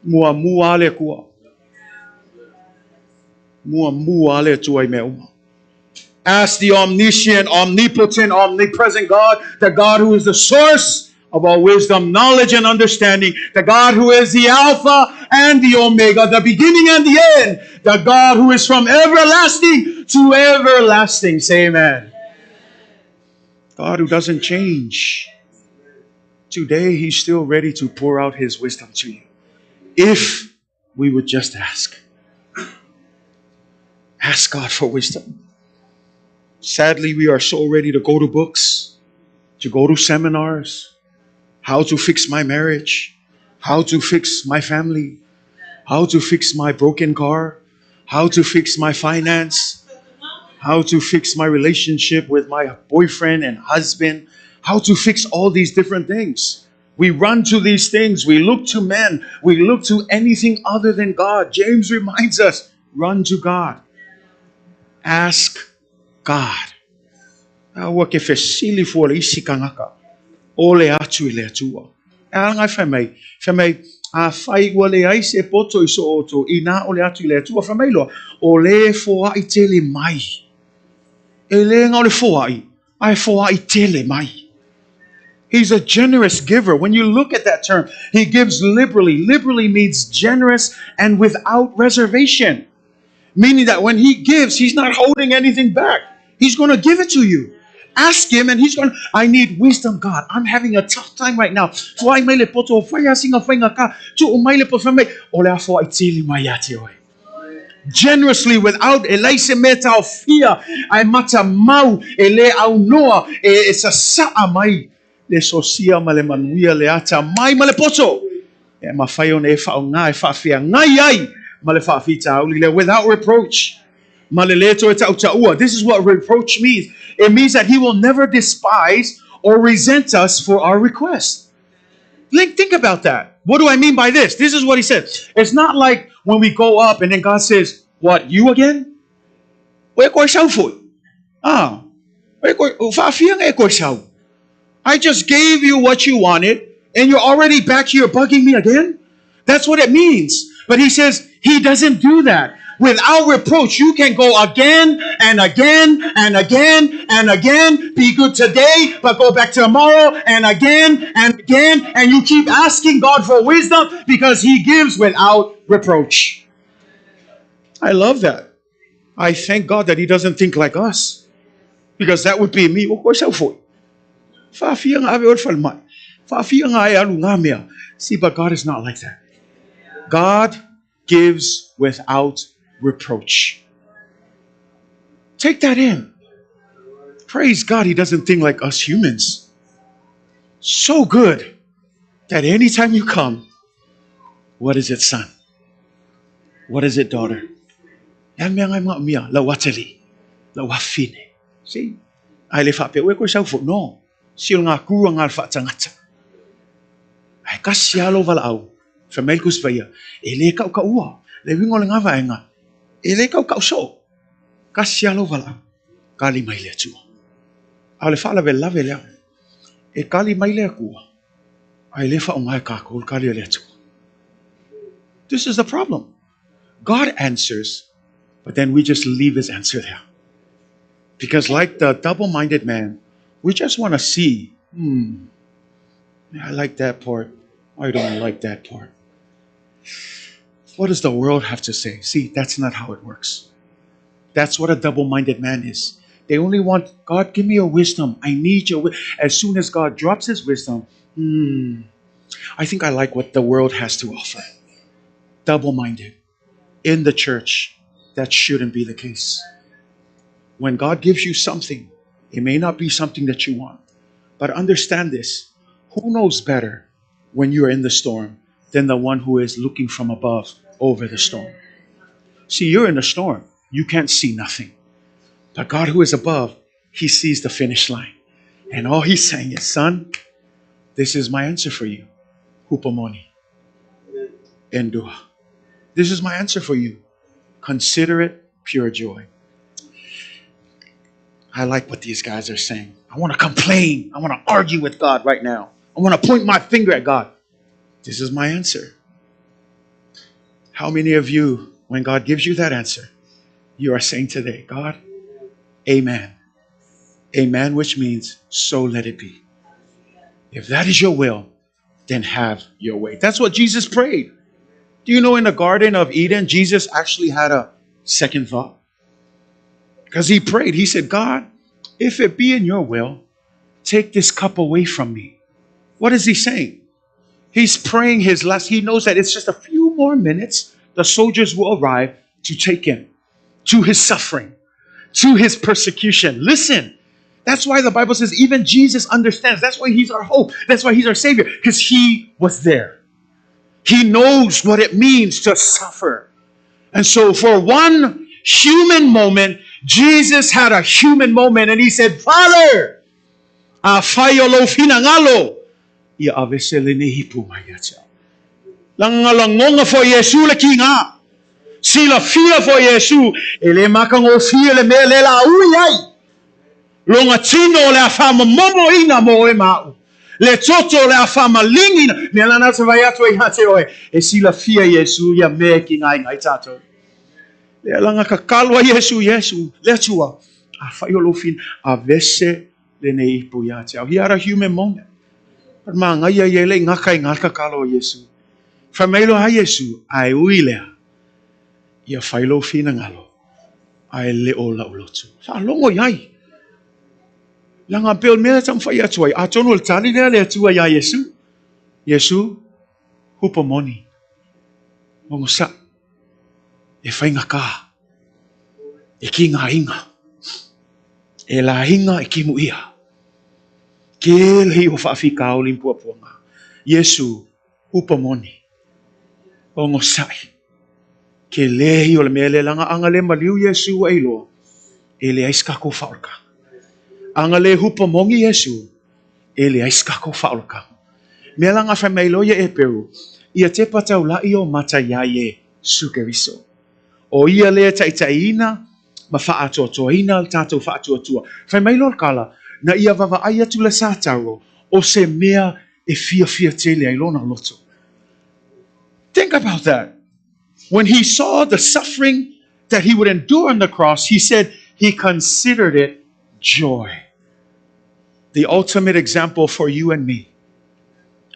Muamua le Atua. Muamua le Atua i mea uma. Ask the omniscient, omnipotent, omnipresent God, the God who is the source of all wisdom, knowledge, and understanding, the God who is the Alpha and the Omega, the beginning and the end, the God who is from everlasting to everlasting. Say amen. God who doesn't change. Today, He's still ready to pour out His wisdom to you. If we would just ask. Ask God for wisdom. Sadly, we are so ready to go to books, to go to seminars, how to fix my marriage, how to fix my family, how to fix my broken car, how to fix my finance, how to fix my relationship with my boyfriend and husband, how to fix all these different things. We run to these things. We look to men. We look to anything other than God. James reminds us, run to God. Ask God. Aua ke fesili fua le isi kangaka. Ole atu i le Atua. E ala ngai whai mai. Whai mai, a whai ua le ai se poto i so oto, i nā ole atu i le Atua. Whai mai loa, o le foai tele mai. E le ngā o le foai, ai foai tele mai. He's a generous giver. When you look at that term, he gives liberally. Liberally means generous and without reservation. Meaning that when he gives, he's not holding anything back. He's going to give it to you. Ask him and he's going, I need wisdom, God. I'm having a tough time right now. Foai mai le poto, whai asinga whainga ka, tu'u mai le poto, mai, o le a foai tele mai ia te oe. Generously without e leai se mea taofia ae mata mau e le aunoa e sasaa mai le sosia ma le manuia le atamai ma le poto e mafai ona e faaaoga e faafeagai ai ma le faafitauli lea without reproach ma le le toe tautaua. This is what reproach means. It means that he will never despise or resent us for our request. Think about that. What do I mean by this? This is what he said. It's not like when we go up and then God says, what, you again? Oe koe sau foi. Ah, oe koe, o whaafia e koe sau. I just gave you what you wanted and you're already back here bugging me again? That's what it means. But he says he doesn't do that. Without reproach, you can go again and again and again and again. Be good today, but go back tomorrow and again and again. And you keep asking God for wisdom because he gives without reproach. I love that. I thank God that he doesn't think like us. Because that would be me. O koe sau foi. Whaafia ngā ave o le whalemai. Whaafia ngā e alu ngā mea. See, but God is not like that. God gives without reproach. Take that in. Praise God, he doesn't think like us humans. So good that anytime you come, what is it, son? What is it, daughter? See? Ae le faapea ua e toe sau foi. No. Si o le gakua nga le faatagata. Ae kasi lava lou valaau. Fai mai le Tusi Paia, e le tautaua. Le uiga o lena vaega, e le tautau soo. Kasi lava lou valaau. Kali mai le Atua. A o le faalavelave lea, e kali mai le Atua, ae le faaaoga e tatou le kali a le Atua. This is the problem. God answers, but then we just leave his answer there. Because like the double-minded man, we just want to see, I like that part. I don't like that part. What does the world have to say? See, that's not how it works. That's what a double-minded man is. They only want, God, give me your wisdom. I need your wisdom. As soon as God drops his wisdom, I think I like what the world has to offer. Double-minded. In the church, that shouldn't be the case. When God gives you something, it may not be something that you want. But understand this. Who knows better when you are in the storm than the one who is looking from above over the storm? See, you're in the storm. You can't see nothing. But God who is above, he sees the finish line. And all he's saying is, son, this is my answer for you. Hupomone. Endure. This is my answer for you. Consider it pure joy. I like what these guys are saying. I want to complain. I want to argue with God right now. I want to point my finger at God. This is my answer. How many of you, when God gives you that answer, you are saying today, God, amen. Amen, which means so let it be. If that is your will, then have your way. That's what Jesus prayed. Do you know in the Garden of Eden, Jesus actually had a second thought? Because he prayed. He said, God, if it be in your will, take this cup away from me. What is he saying? He's praying his last. He knows that it's just a few more minutes. The soldiers will arrive to take him to his suffering, to his persecution. Listen, that's why the Bible says even Jesus understands. That's why he's our hope. That's why he's our Savior, because he was there. He knows what it means to suffer. And so for one human moment, Jesus had a human moment, and he said, Father, afaio lo finangalo, ia avese le nehipu mai ia te au. Langalangonga fo Yesu le kinga. Sila fia fo Yesu, e le makangofie le mea le la ui ai. Longa tino le a momo ina mo e mau. Le toto le a whamalingi na. Mea lana te vai atu i hate oe. E sila fia Yesu ia mea ki ngai ngai tātou. Le alanga ka kalua Yesu, Yesu. Le atua. A whai o lofin. A vese le nei ipu ia te au. He had a human moment. But mā ngai ia le ngaka i ngā kakalo o Yesu. Whai a Yesu. Ai ui lea. Ia whai lo fina ngalo. Ai le o la ulotu. Wha longo iai. Langa peo mea tam whai atu ai. A tono le tali lea le atua ia Yesu. Yesu, hupomoni. Mongo sa. E whai ngā kā. E ki ngā inga. E la inga e ki mu ia. Ke lei o whaafika o limpua puanga. Yesu, hupomoni. Ongo sai. Ke lehi o le mea le langa anga le maliu Yesu ai loa. E le aiskako whaoraka. Anga le hupamongi Yesu, e le aiskako whaoraka. Mea langa whai mai loia e peru, ia te patau la i o mata ia ye sukeriso. O ia lea taitaina, ma whaatoatoaina le tātou whaatuatua. Whai mai loa kala, na ia wawa ai atu le sātaro, o se mea e fia fia tele ai lona loto. Think about that. When he saw the suffering that he would endure on the cross, he said he considered it joy. The ultimate example for you and me.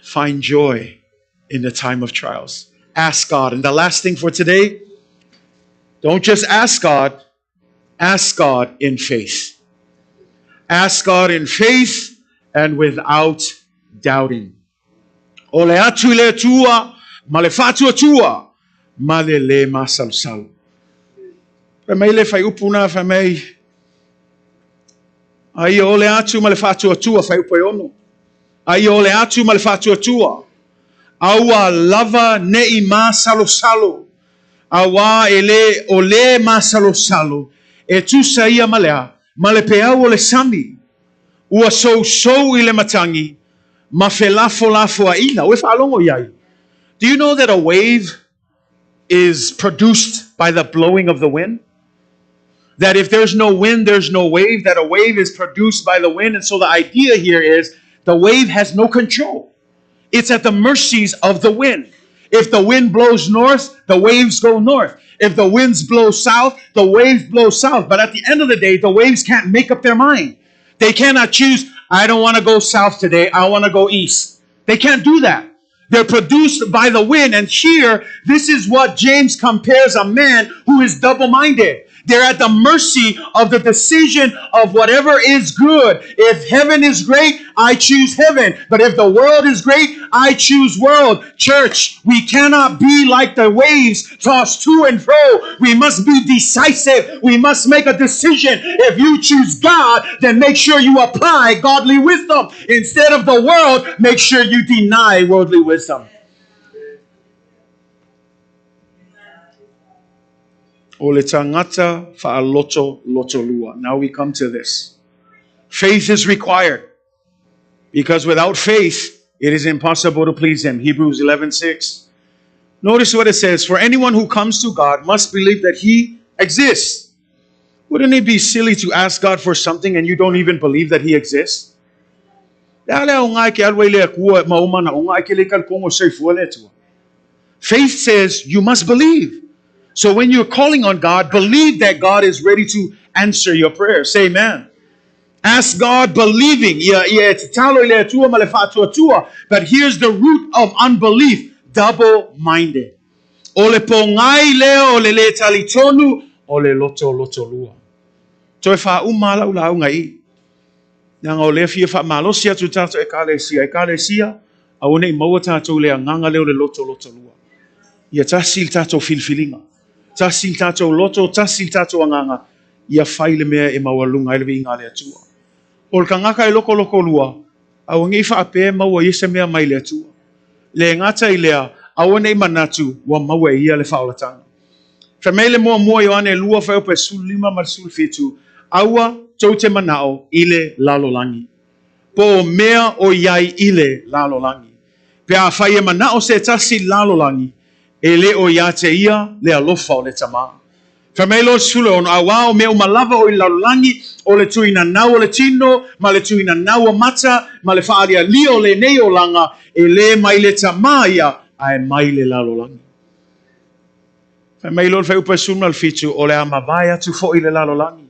Find joy in the time of trials. Ask God. And the last thing for today, don't just ask God, ask God in faith. Ask God in faith and without doubting. O le atu le atua, ma le whātua tua, ma le le masalusalu. Whai mai le whai upu nā, whai mai. Ai o le atu ma le whātua tua, whai upu e ono. Ai o le atu ma le whātua tua. Aua lava nei masalusalu. Aua e le o le masalusalu. E tusa ia malea, ma le peau o le sami. Ua sousou i le matagi ma felafolafoaiga. Ua e faalogo i ai? Do you know that a wave is produced by the blowing of the wind? That if there's no wind, there's no wave. That a wave is produced by the wind. And so the idea here is the wave has no control. It's at the mercies of the wind. If the wind blows north, the waves go north. If the winds blow south, the waves blow south. But at the end of the day, the waves can't make up their mind. They cannot choose, I don't want to go south today, I want to go east. They can't do that. They're produced by the wind. And here, this is what James compares a man who is double minded. They're at the mercy of the decision of whatever is good. If heaven is great, I choose heaven. But if the world is great, I choose world. Church, we cannot be like the waves tossed to and fro. We must be decisive. We must make a decision. If you choose God, then make sure you apply godly wisdom. Instead of the world, make sure you deny worldly wisdom. O le tagata faaloto lotolua. Now we come to this. Faith is required because without faith, it is impossible to please him. Hebrews 11:6. Notice what it says, for anyone who comes to God must believe that he exists. Wouldn't it be silly to ask God for something and you don't even believe that he exists? Le a le aoga e ke alu ai i le Atua ma ou manaoga ae ke le talitonu o soifua le Atua. Faith says you must believe. So when you're calling on God, believe that God is ready to answer your prayer. Say amen. Ask God believing. Ia, ia e tatalo i le Atua ma le faatuatua. But here's the root of unbelief, double-minded. O le pōgai lea o le lē talitonu o le loto lotolua. Toe faauma lava lau lauga i i. Leaga o lea fia faamalosi atu tatou Ekalesia, Ekalesia, aua ne i maua tatou i le agaga lea o le loto lotolua. Ia tasi le tatou filifiliga, tasi le tatou loto, tasi le tatou agaga, ia fai le mea e maualuga ai le viiga a le Atua. O le tagata e lokolokolua, aua ne i faapea e maua ia se mea mai le Atua. Le gata i lea, aua ne i manatu ua maua e ia le faaolataga. Fai mai le muamua Ioane 2 fuaiupu e 15 ma le 17, Aua tou te manao i le lalolagi, po o mea o i ai i le lalolagi. Pe afai e manao se tasi i le lalolagi, e le o ia te ia le alofa o le Tama. Fai mai loa le 16, Auā o mea uma lava o i le lalolagi, o le tuinanau o le tino, ma le tuinanau o mata, ma le faaalialia o lenei olaga, e lē mai le Tama ia, ae mai le lalolagi. Fai mai loa le fuaiupu e 17, O le a mavae atu foi le lalolagi,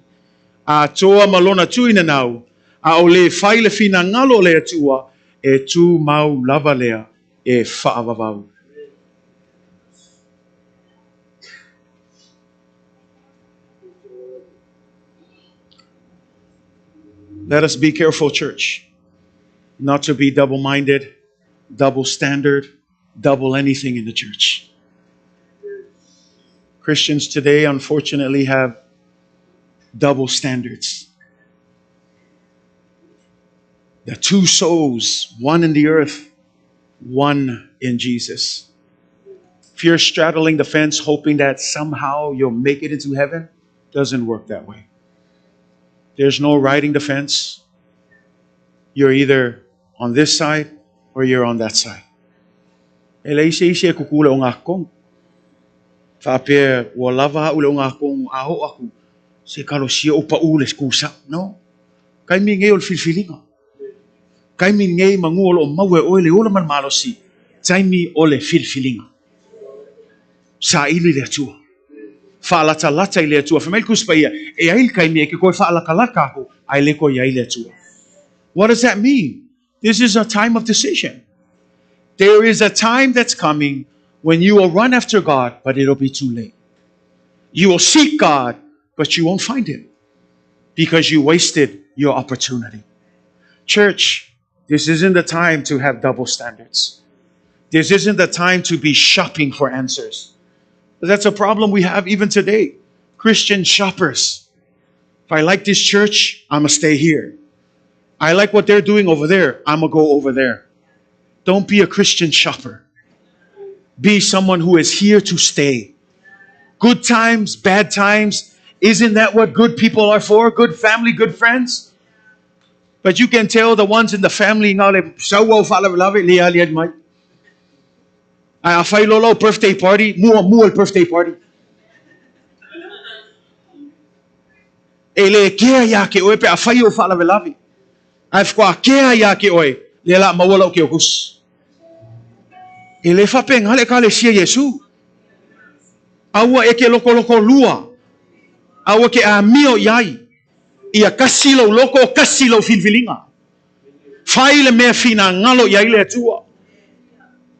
atoa ma lona tuinanau, a o lē fai le finagalo o le Atua, e tumau lava lea e faavavau. Let us be careful, church, not to be double minded, double standard, double anything in the church. Christians today, unfortunately, have double standards. The two souls, one in the earth, one in Jesus. If you're straddling the fence hoping that somehow you'll make it into heaven, doesn't work that way. There's no riding the fence. You're either on this side or you're on that side. E leai se isi e kuku le ogakong. Faapea ua lava au i le ogakong a oo aku se kalosia o pau le kusa. No. Taimi nei o le filifiliga. Taimi nei manu o lo o maua e oe le ola ma le malosi. Taimi o le filifiliga. Saili i le Atua. Faalatalata i le Atua. Fai mai le Tusi Paia, e ai le taimi e ke toe faalatalata aku ae le toe i ai le Atua. What does that mean? This is a time of decision. There is a time that's coming when you will run after God, but it'll be too late. You will seek God, but you won't find Him because you wasted your opportunity. Church, this isn't the time to have double standards. This isn't the time to be shopping for answers. That's a problem we have even today. Christian shoppers. If I like this church, I'm going to stay here. I like what they're doing over there, I'm going to go over there. Don't be a Christian shopper. Be someone who is here to stay. Good times, bad times. Isn't that what good people are for? Good family, good friends? But you can tell the ones in the family na o le sau au faalavelave le aliali mai. Ae a fai loa lau birthday party, muamua le birthday party. E le kea iā te oe pe a fai ou faalavelave. Ae faatoa kea iā te oe, lea la maua lau keokusi. E le faapena le Ekalesia Iesu. Aua e ke lokoloko lua. Aua ke amio i ai. Ia kasi lou loko, kasi lou filifiliga. Fai le mea finagalo i ai le Atua.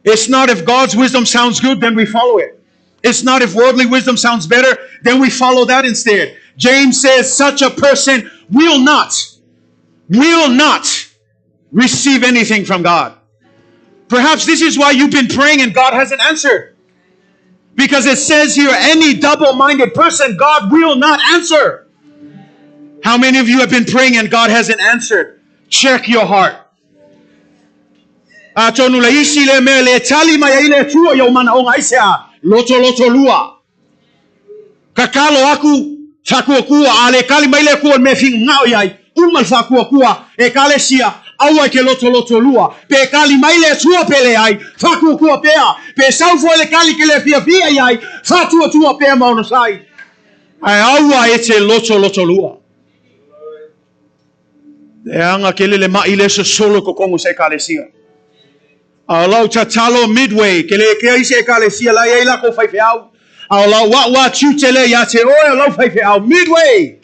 It's not if God's wisdom sounds good, then we follow it. It's not if worldly wisdom sounds better, then we follow that instead. James says such a person will not, will not receive anything from God. Perhaps this is why you've been praying and God hasn't answered. Because it says here, any double-minded person, God will not answer. How many of you have been praying and God hasn't answered? Check your heart. Atonu le isi le mea le tali mai ai le Atua i ou manaoga aisea, lotoloto lua. Tatalo aku, faakuakua, a le kali mai le Atua i le mea e finagao i ai, uma le faakuakua, Ekalesia, aua e ke lotoloto lua. Pe kali mai le Atua pe leai, faakuakua pea. Pe sau foi le kali ke le fiafia i ai, faatuatua pea ma onosai. Ae aua e te lotoloto lua. Leaga tele le ma'i lea sosolo i totonu o se Ekalesia. A o lau tatalo Midway, ke le kea isi Ekalesia la e i ai lakou faifeau, a o lau a'u a tiute lea iā te oe o lau faifeau Midway,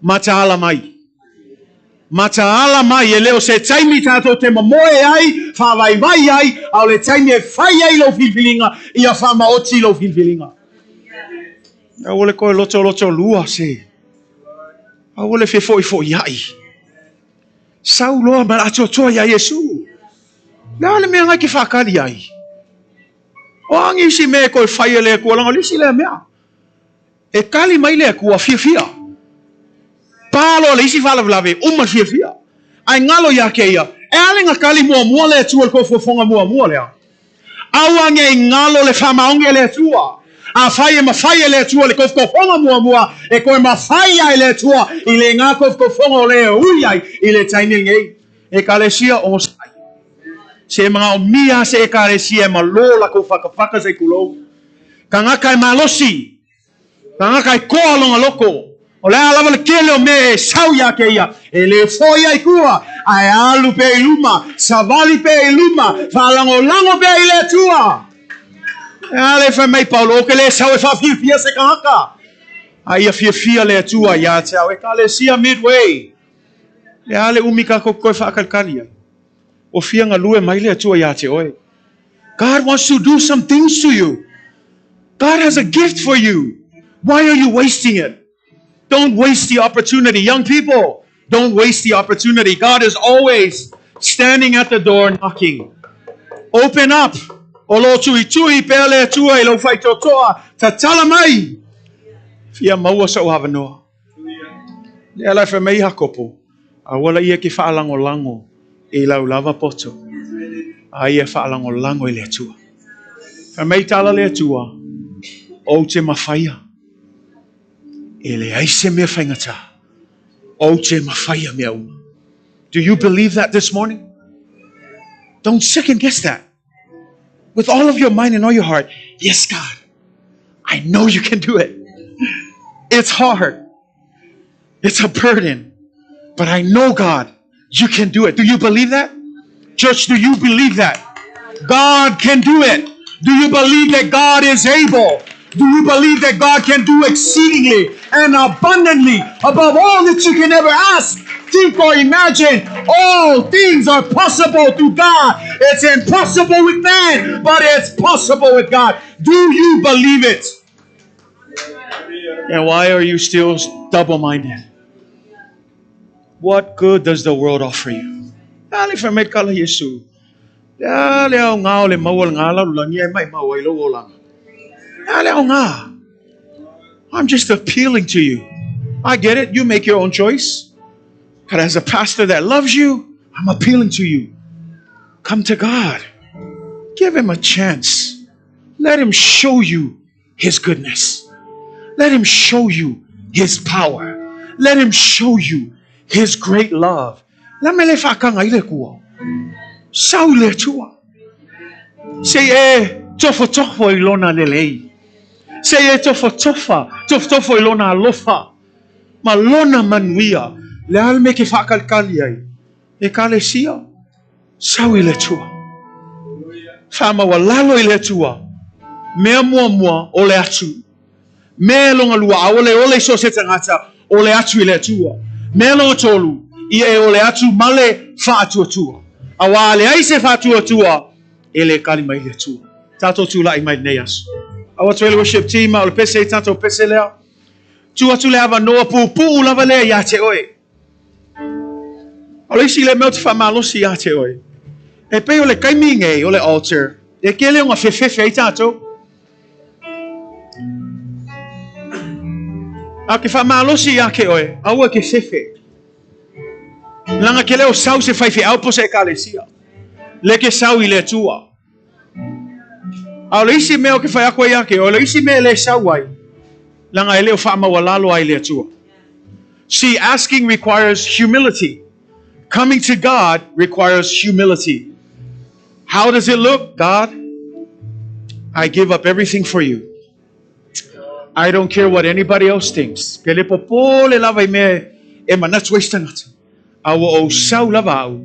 mataala mai. Mataala mai, e le o se taimi tatou te momoe ai, faavaivai ai, a o le taimi e fai ai lou filifiliga, ia faamaoti lou filifiliga. Aua le toe lotoloto lua se. Aua le fefoifoia'i. Sau loa ma le atoatoa iā Iesu. Le a le mea ngai ke whakali ai? O a nisi mea e koe whai e le Atua, leaga o le isi lea mea. E kali mai le Atua fiafia. Pā loa le isi faalavelave, uma le fiafia. Ae galo iā kēia, e a le ga kali muamua le Atua i le kofofoga muamua lea. Aua nei galo le faamaoni e le Atua. Afai e mafai e le Atua le kofokofoga muamua, e toe mafai ai le Atua i le ga kofokofoga o le e ui ai i le taimi lenei. Ekalesia onosai. Se manaomia se Ekalesia e malo lakou fakafaka se tulou. Tagata e malosi. Tagata e koa lona loko. O le a lava le tele o mea e sau iā te ia, e le foi ai tua, ae alu pea i luma, savali pea i luma, faalagolago pea i le Atua. E a le fai mai Paulo, ou te le sau e faafiafia se tagata, a ia fiafia le Atua iā te au. Ekalesia Midway, le a le umi tatou te toe faakalikali ai? Ua fia galue mai le Atua iā te oe. God wants to do some things to you. God has a gift for you. Why are you wasting it? Don't waste the opportunity. Young people, don't waste the opportunity. God is always standing at the door knocking. Open up. O lo tuitui pea le Atua i lou faitotoa. Tatala mai. Fia maua sou avanoa. Lea la e fai mai Iakopo, aua laia e ke faalagolago i lau lava poto, a ia faalagolago i le Atua. Fai mai tala le Atua, ou te mafaia, e leai se mea faigata, ou te mafaia mea uma. Do you believe that this morning? Don't second guess that. With all of your mind and all your heart, yes, God, I know you can do it. It's hard. It's a burden. But I know, God, you can do it. Do you believe that? Church, do you believe that? God can do it. Do you believe that God is able? Do you believe that God can do exceedingly and abundantly above all that you can ever ask, think, or imagine? All things are possible to God. It's impossible with man, but it's possible with God. Do you believe it? And why are you still double-minded? What good does the world offer you? A le fai mai kala Iesu. Le a le aoga o le maua o le ga lalolagi ae maimau ai lou olaga. Le a le aoga. I'm just appealing to you. I get it. You make your own choice. But as a pastor that loves you, I'm appealing to you. Come to God. Give him a chance. Let him show you his goodness. Let him show you his power. Let him show you his great love. Le a mea le faataga ai le Atua? Sau i le Atua. Se i e tofotofo i lona lelei. Se i e tofotofa, tofotofo i lona alofa ma lona manuia. Le a le mea e te faatalitali ai? Ekalesia, sau i le Atua. Faamaualalo i le Atua. Mea muamua, ole atu. Mea lona lua, aole ole i so o se tagata, ole atu i le Atua. Mea lona tolu, ia e ole atu ma le faatuatua. Auā a leai se faatuatua, e le kali mai le Atua. Tatou tulai mai lenei aso. Au atu ai le worship team, a o le pese i tatou pese lea. Tuu atu le avanoa puupuu lava lea ia te oe. O le isi lea mea ou te faamalosi ia te oe, e pei o le taimi nei o le altar, e tele ona fefefe ai tatou. A ou te faamalosi ia te oe, aua e te fefe. Leaga ke le o sau se faifeau po o se ekalesia. Le ke sau i le Atua. A o le isi mea ou te fai atu ai ia te oe, o le isi mea e le sau ai, leaga e le o faamaualalo ai i le Atua. See, asking requires humility. Coming to God requires humility. How does it look? God, I give up everything for you. I don't care what anybody else thinks. Ke le popole lava i mea e manatu ai se tagata. A ua ou sau lava au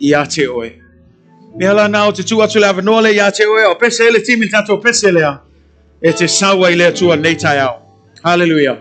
ia te oe. Mea la na o te tuu atu le avanoa lea ia te oe, o pese e le timi le tatou pese lea e te sau ai le Atua nei taeao. Hallelujah.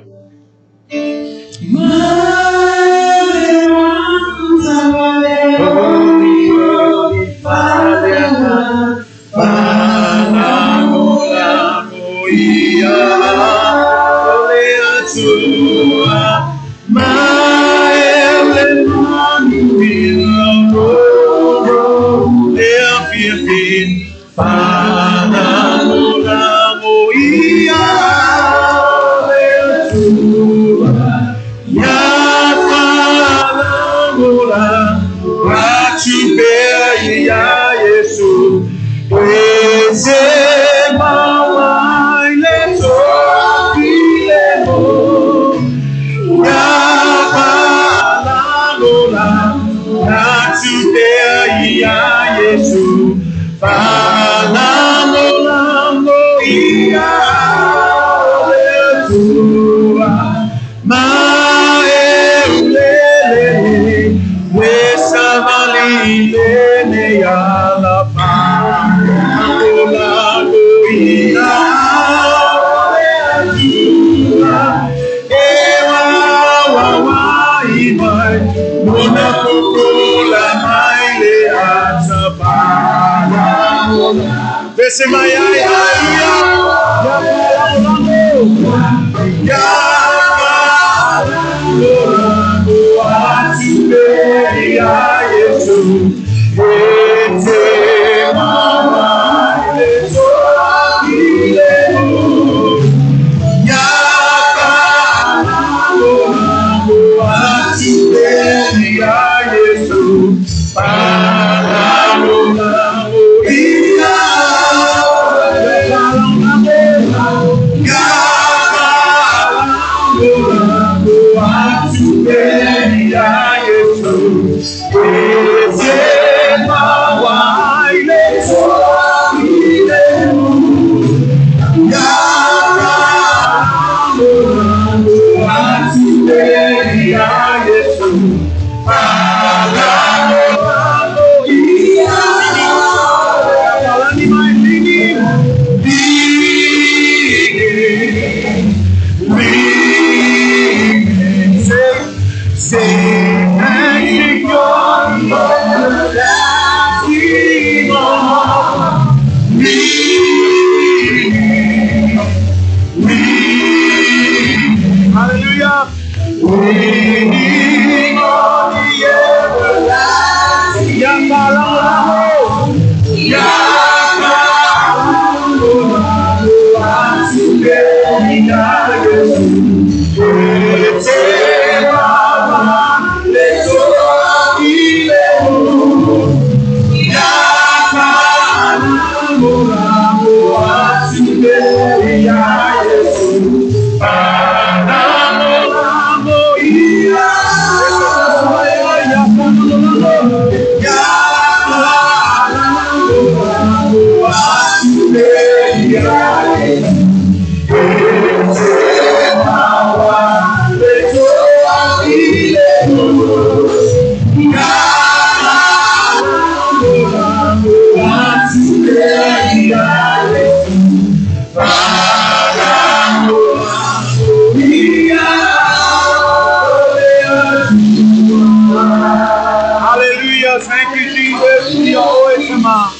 Hallelujah. Thank you, Jesus. Ia oe tama.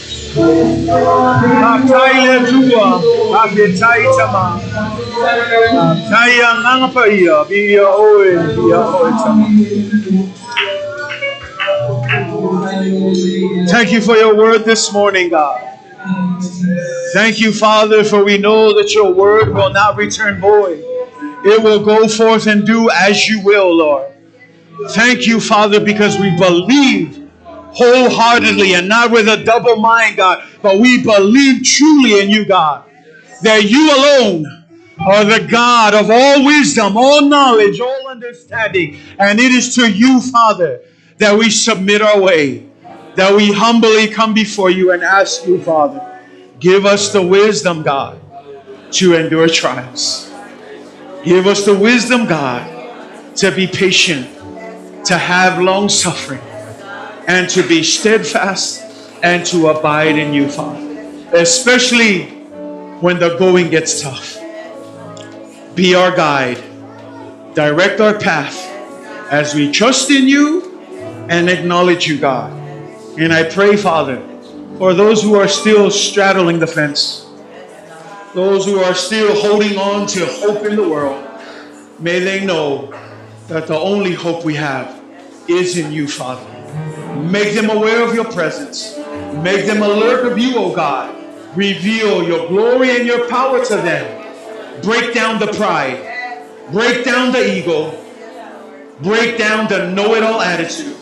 Tai le Atua. Tai tama. Tai anganga pa ia. Ia oe. Ia oe tama. Thank you for your word this morning, God. Thank you, Father, for we know that your word will not return void. It will go forth and do as you will, Lord. Thank you, Father, because we believe wholeheartedly and not with a double mind, God, but we believe truly in you, God, that you alone are the God of all wisdom, all knowledge, all understanding. And it is to you, Father, that we submit our way, that we humbly come before you and ask you, Father, give us the wisdom, God, to endure trials. Give us the wisdom, God, to be patient, to have long suffering, and to be steadfast and to abide in you, Father. Especially when the going gets tough. Be our guide. Direct our path as we trust in you and acknowledge you, God. And I pray, Father, for those who are still straddling the fence, those who are still holding on to hope in the world, may they know that the only hope we have is in you, Father. Make them aware of your presence. Make them alert of you, O God. Reveal your glory and your power to them. Break down the pride. Break down the ego. Break down the know-it-all attitude.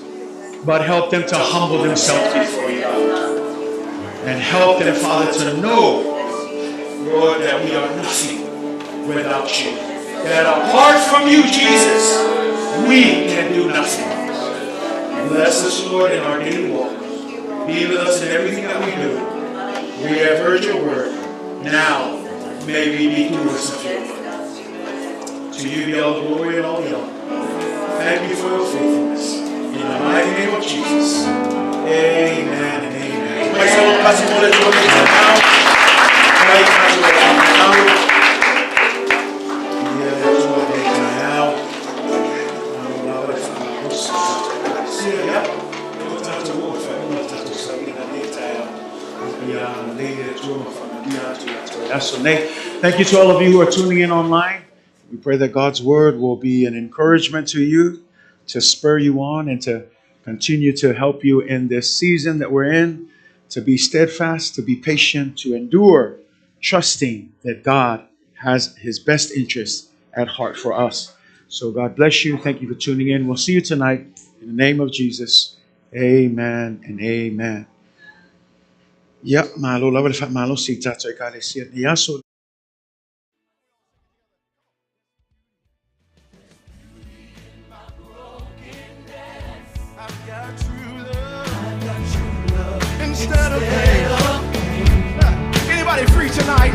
But help them to humble themselves before you, God. And help them, Father, to know, Lord, that we are nothing without you. That apart from you, Jesus, we can do nothing. Bless us, Lord, in our daily walk. Be with us in everything that we do. We have heard your word. Now, may we be doers of your word. To you be all glory and all the honor. Thank you for your faithfulness. In the mighty name of Jesus. Amen and amen. Thank you to all of you who are tuning in online. We pray that God's word will be an encouragement to you, to spur you on, and to continue to help you in this season that we're in, to be steadfast, to be patient, to endure, trusting that God has his best interest at heart for us. So God bless you. Thank you for tuning in. We'll see you tonight. In the name of Jesus, amen and amen. Yeah, malo lava le malo si tato e kale sia ni aso. I've got true love. Instead of pain. Anybody free tonight?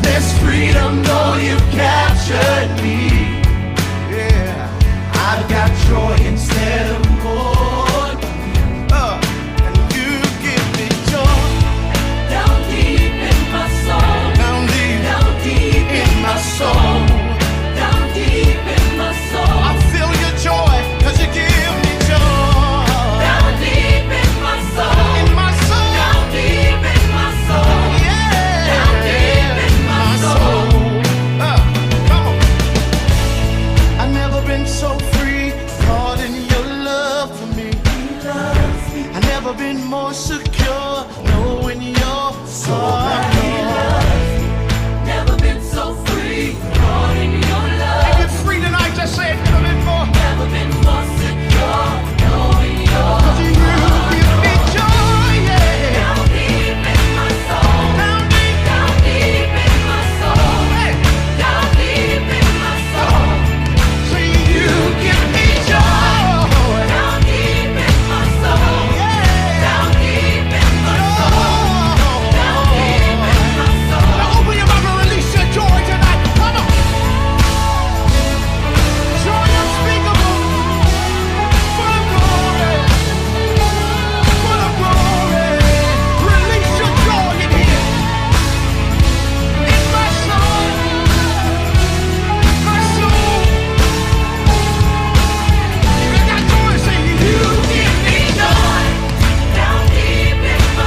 There's freedom, though you've captured me. Yeah. I've got joy instead of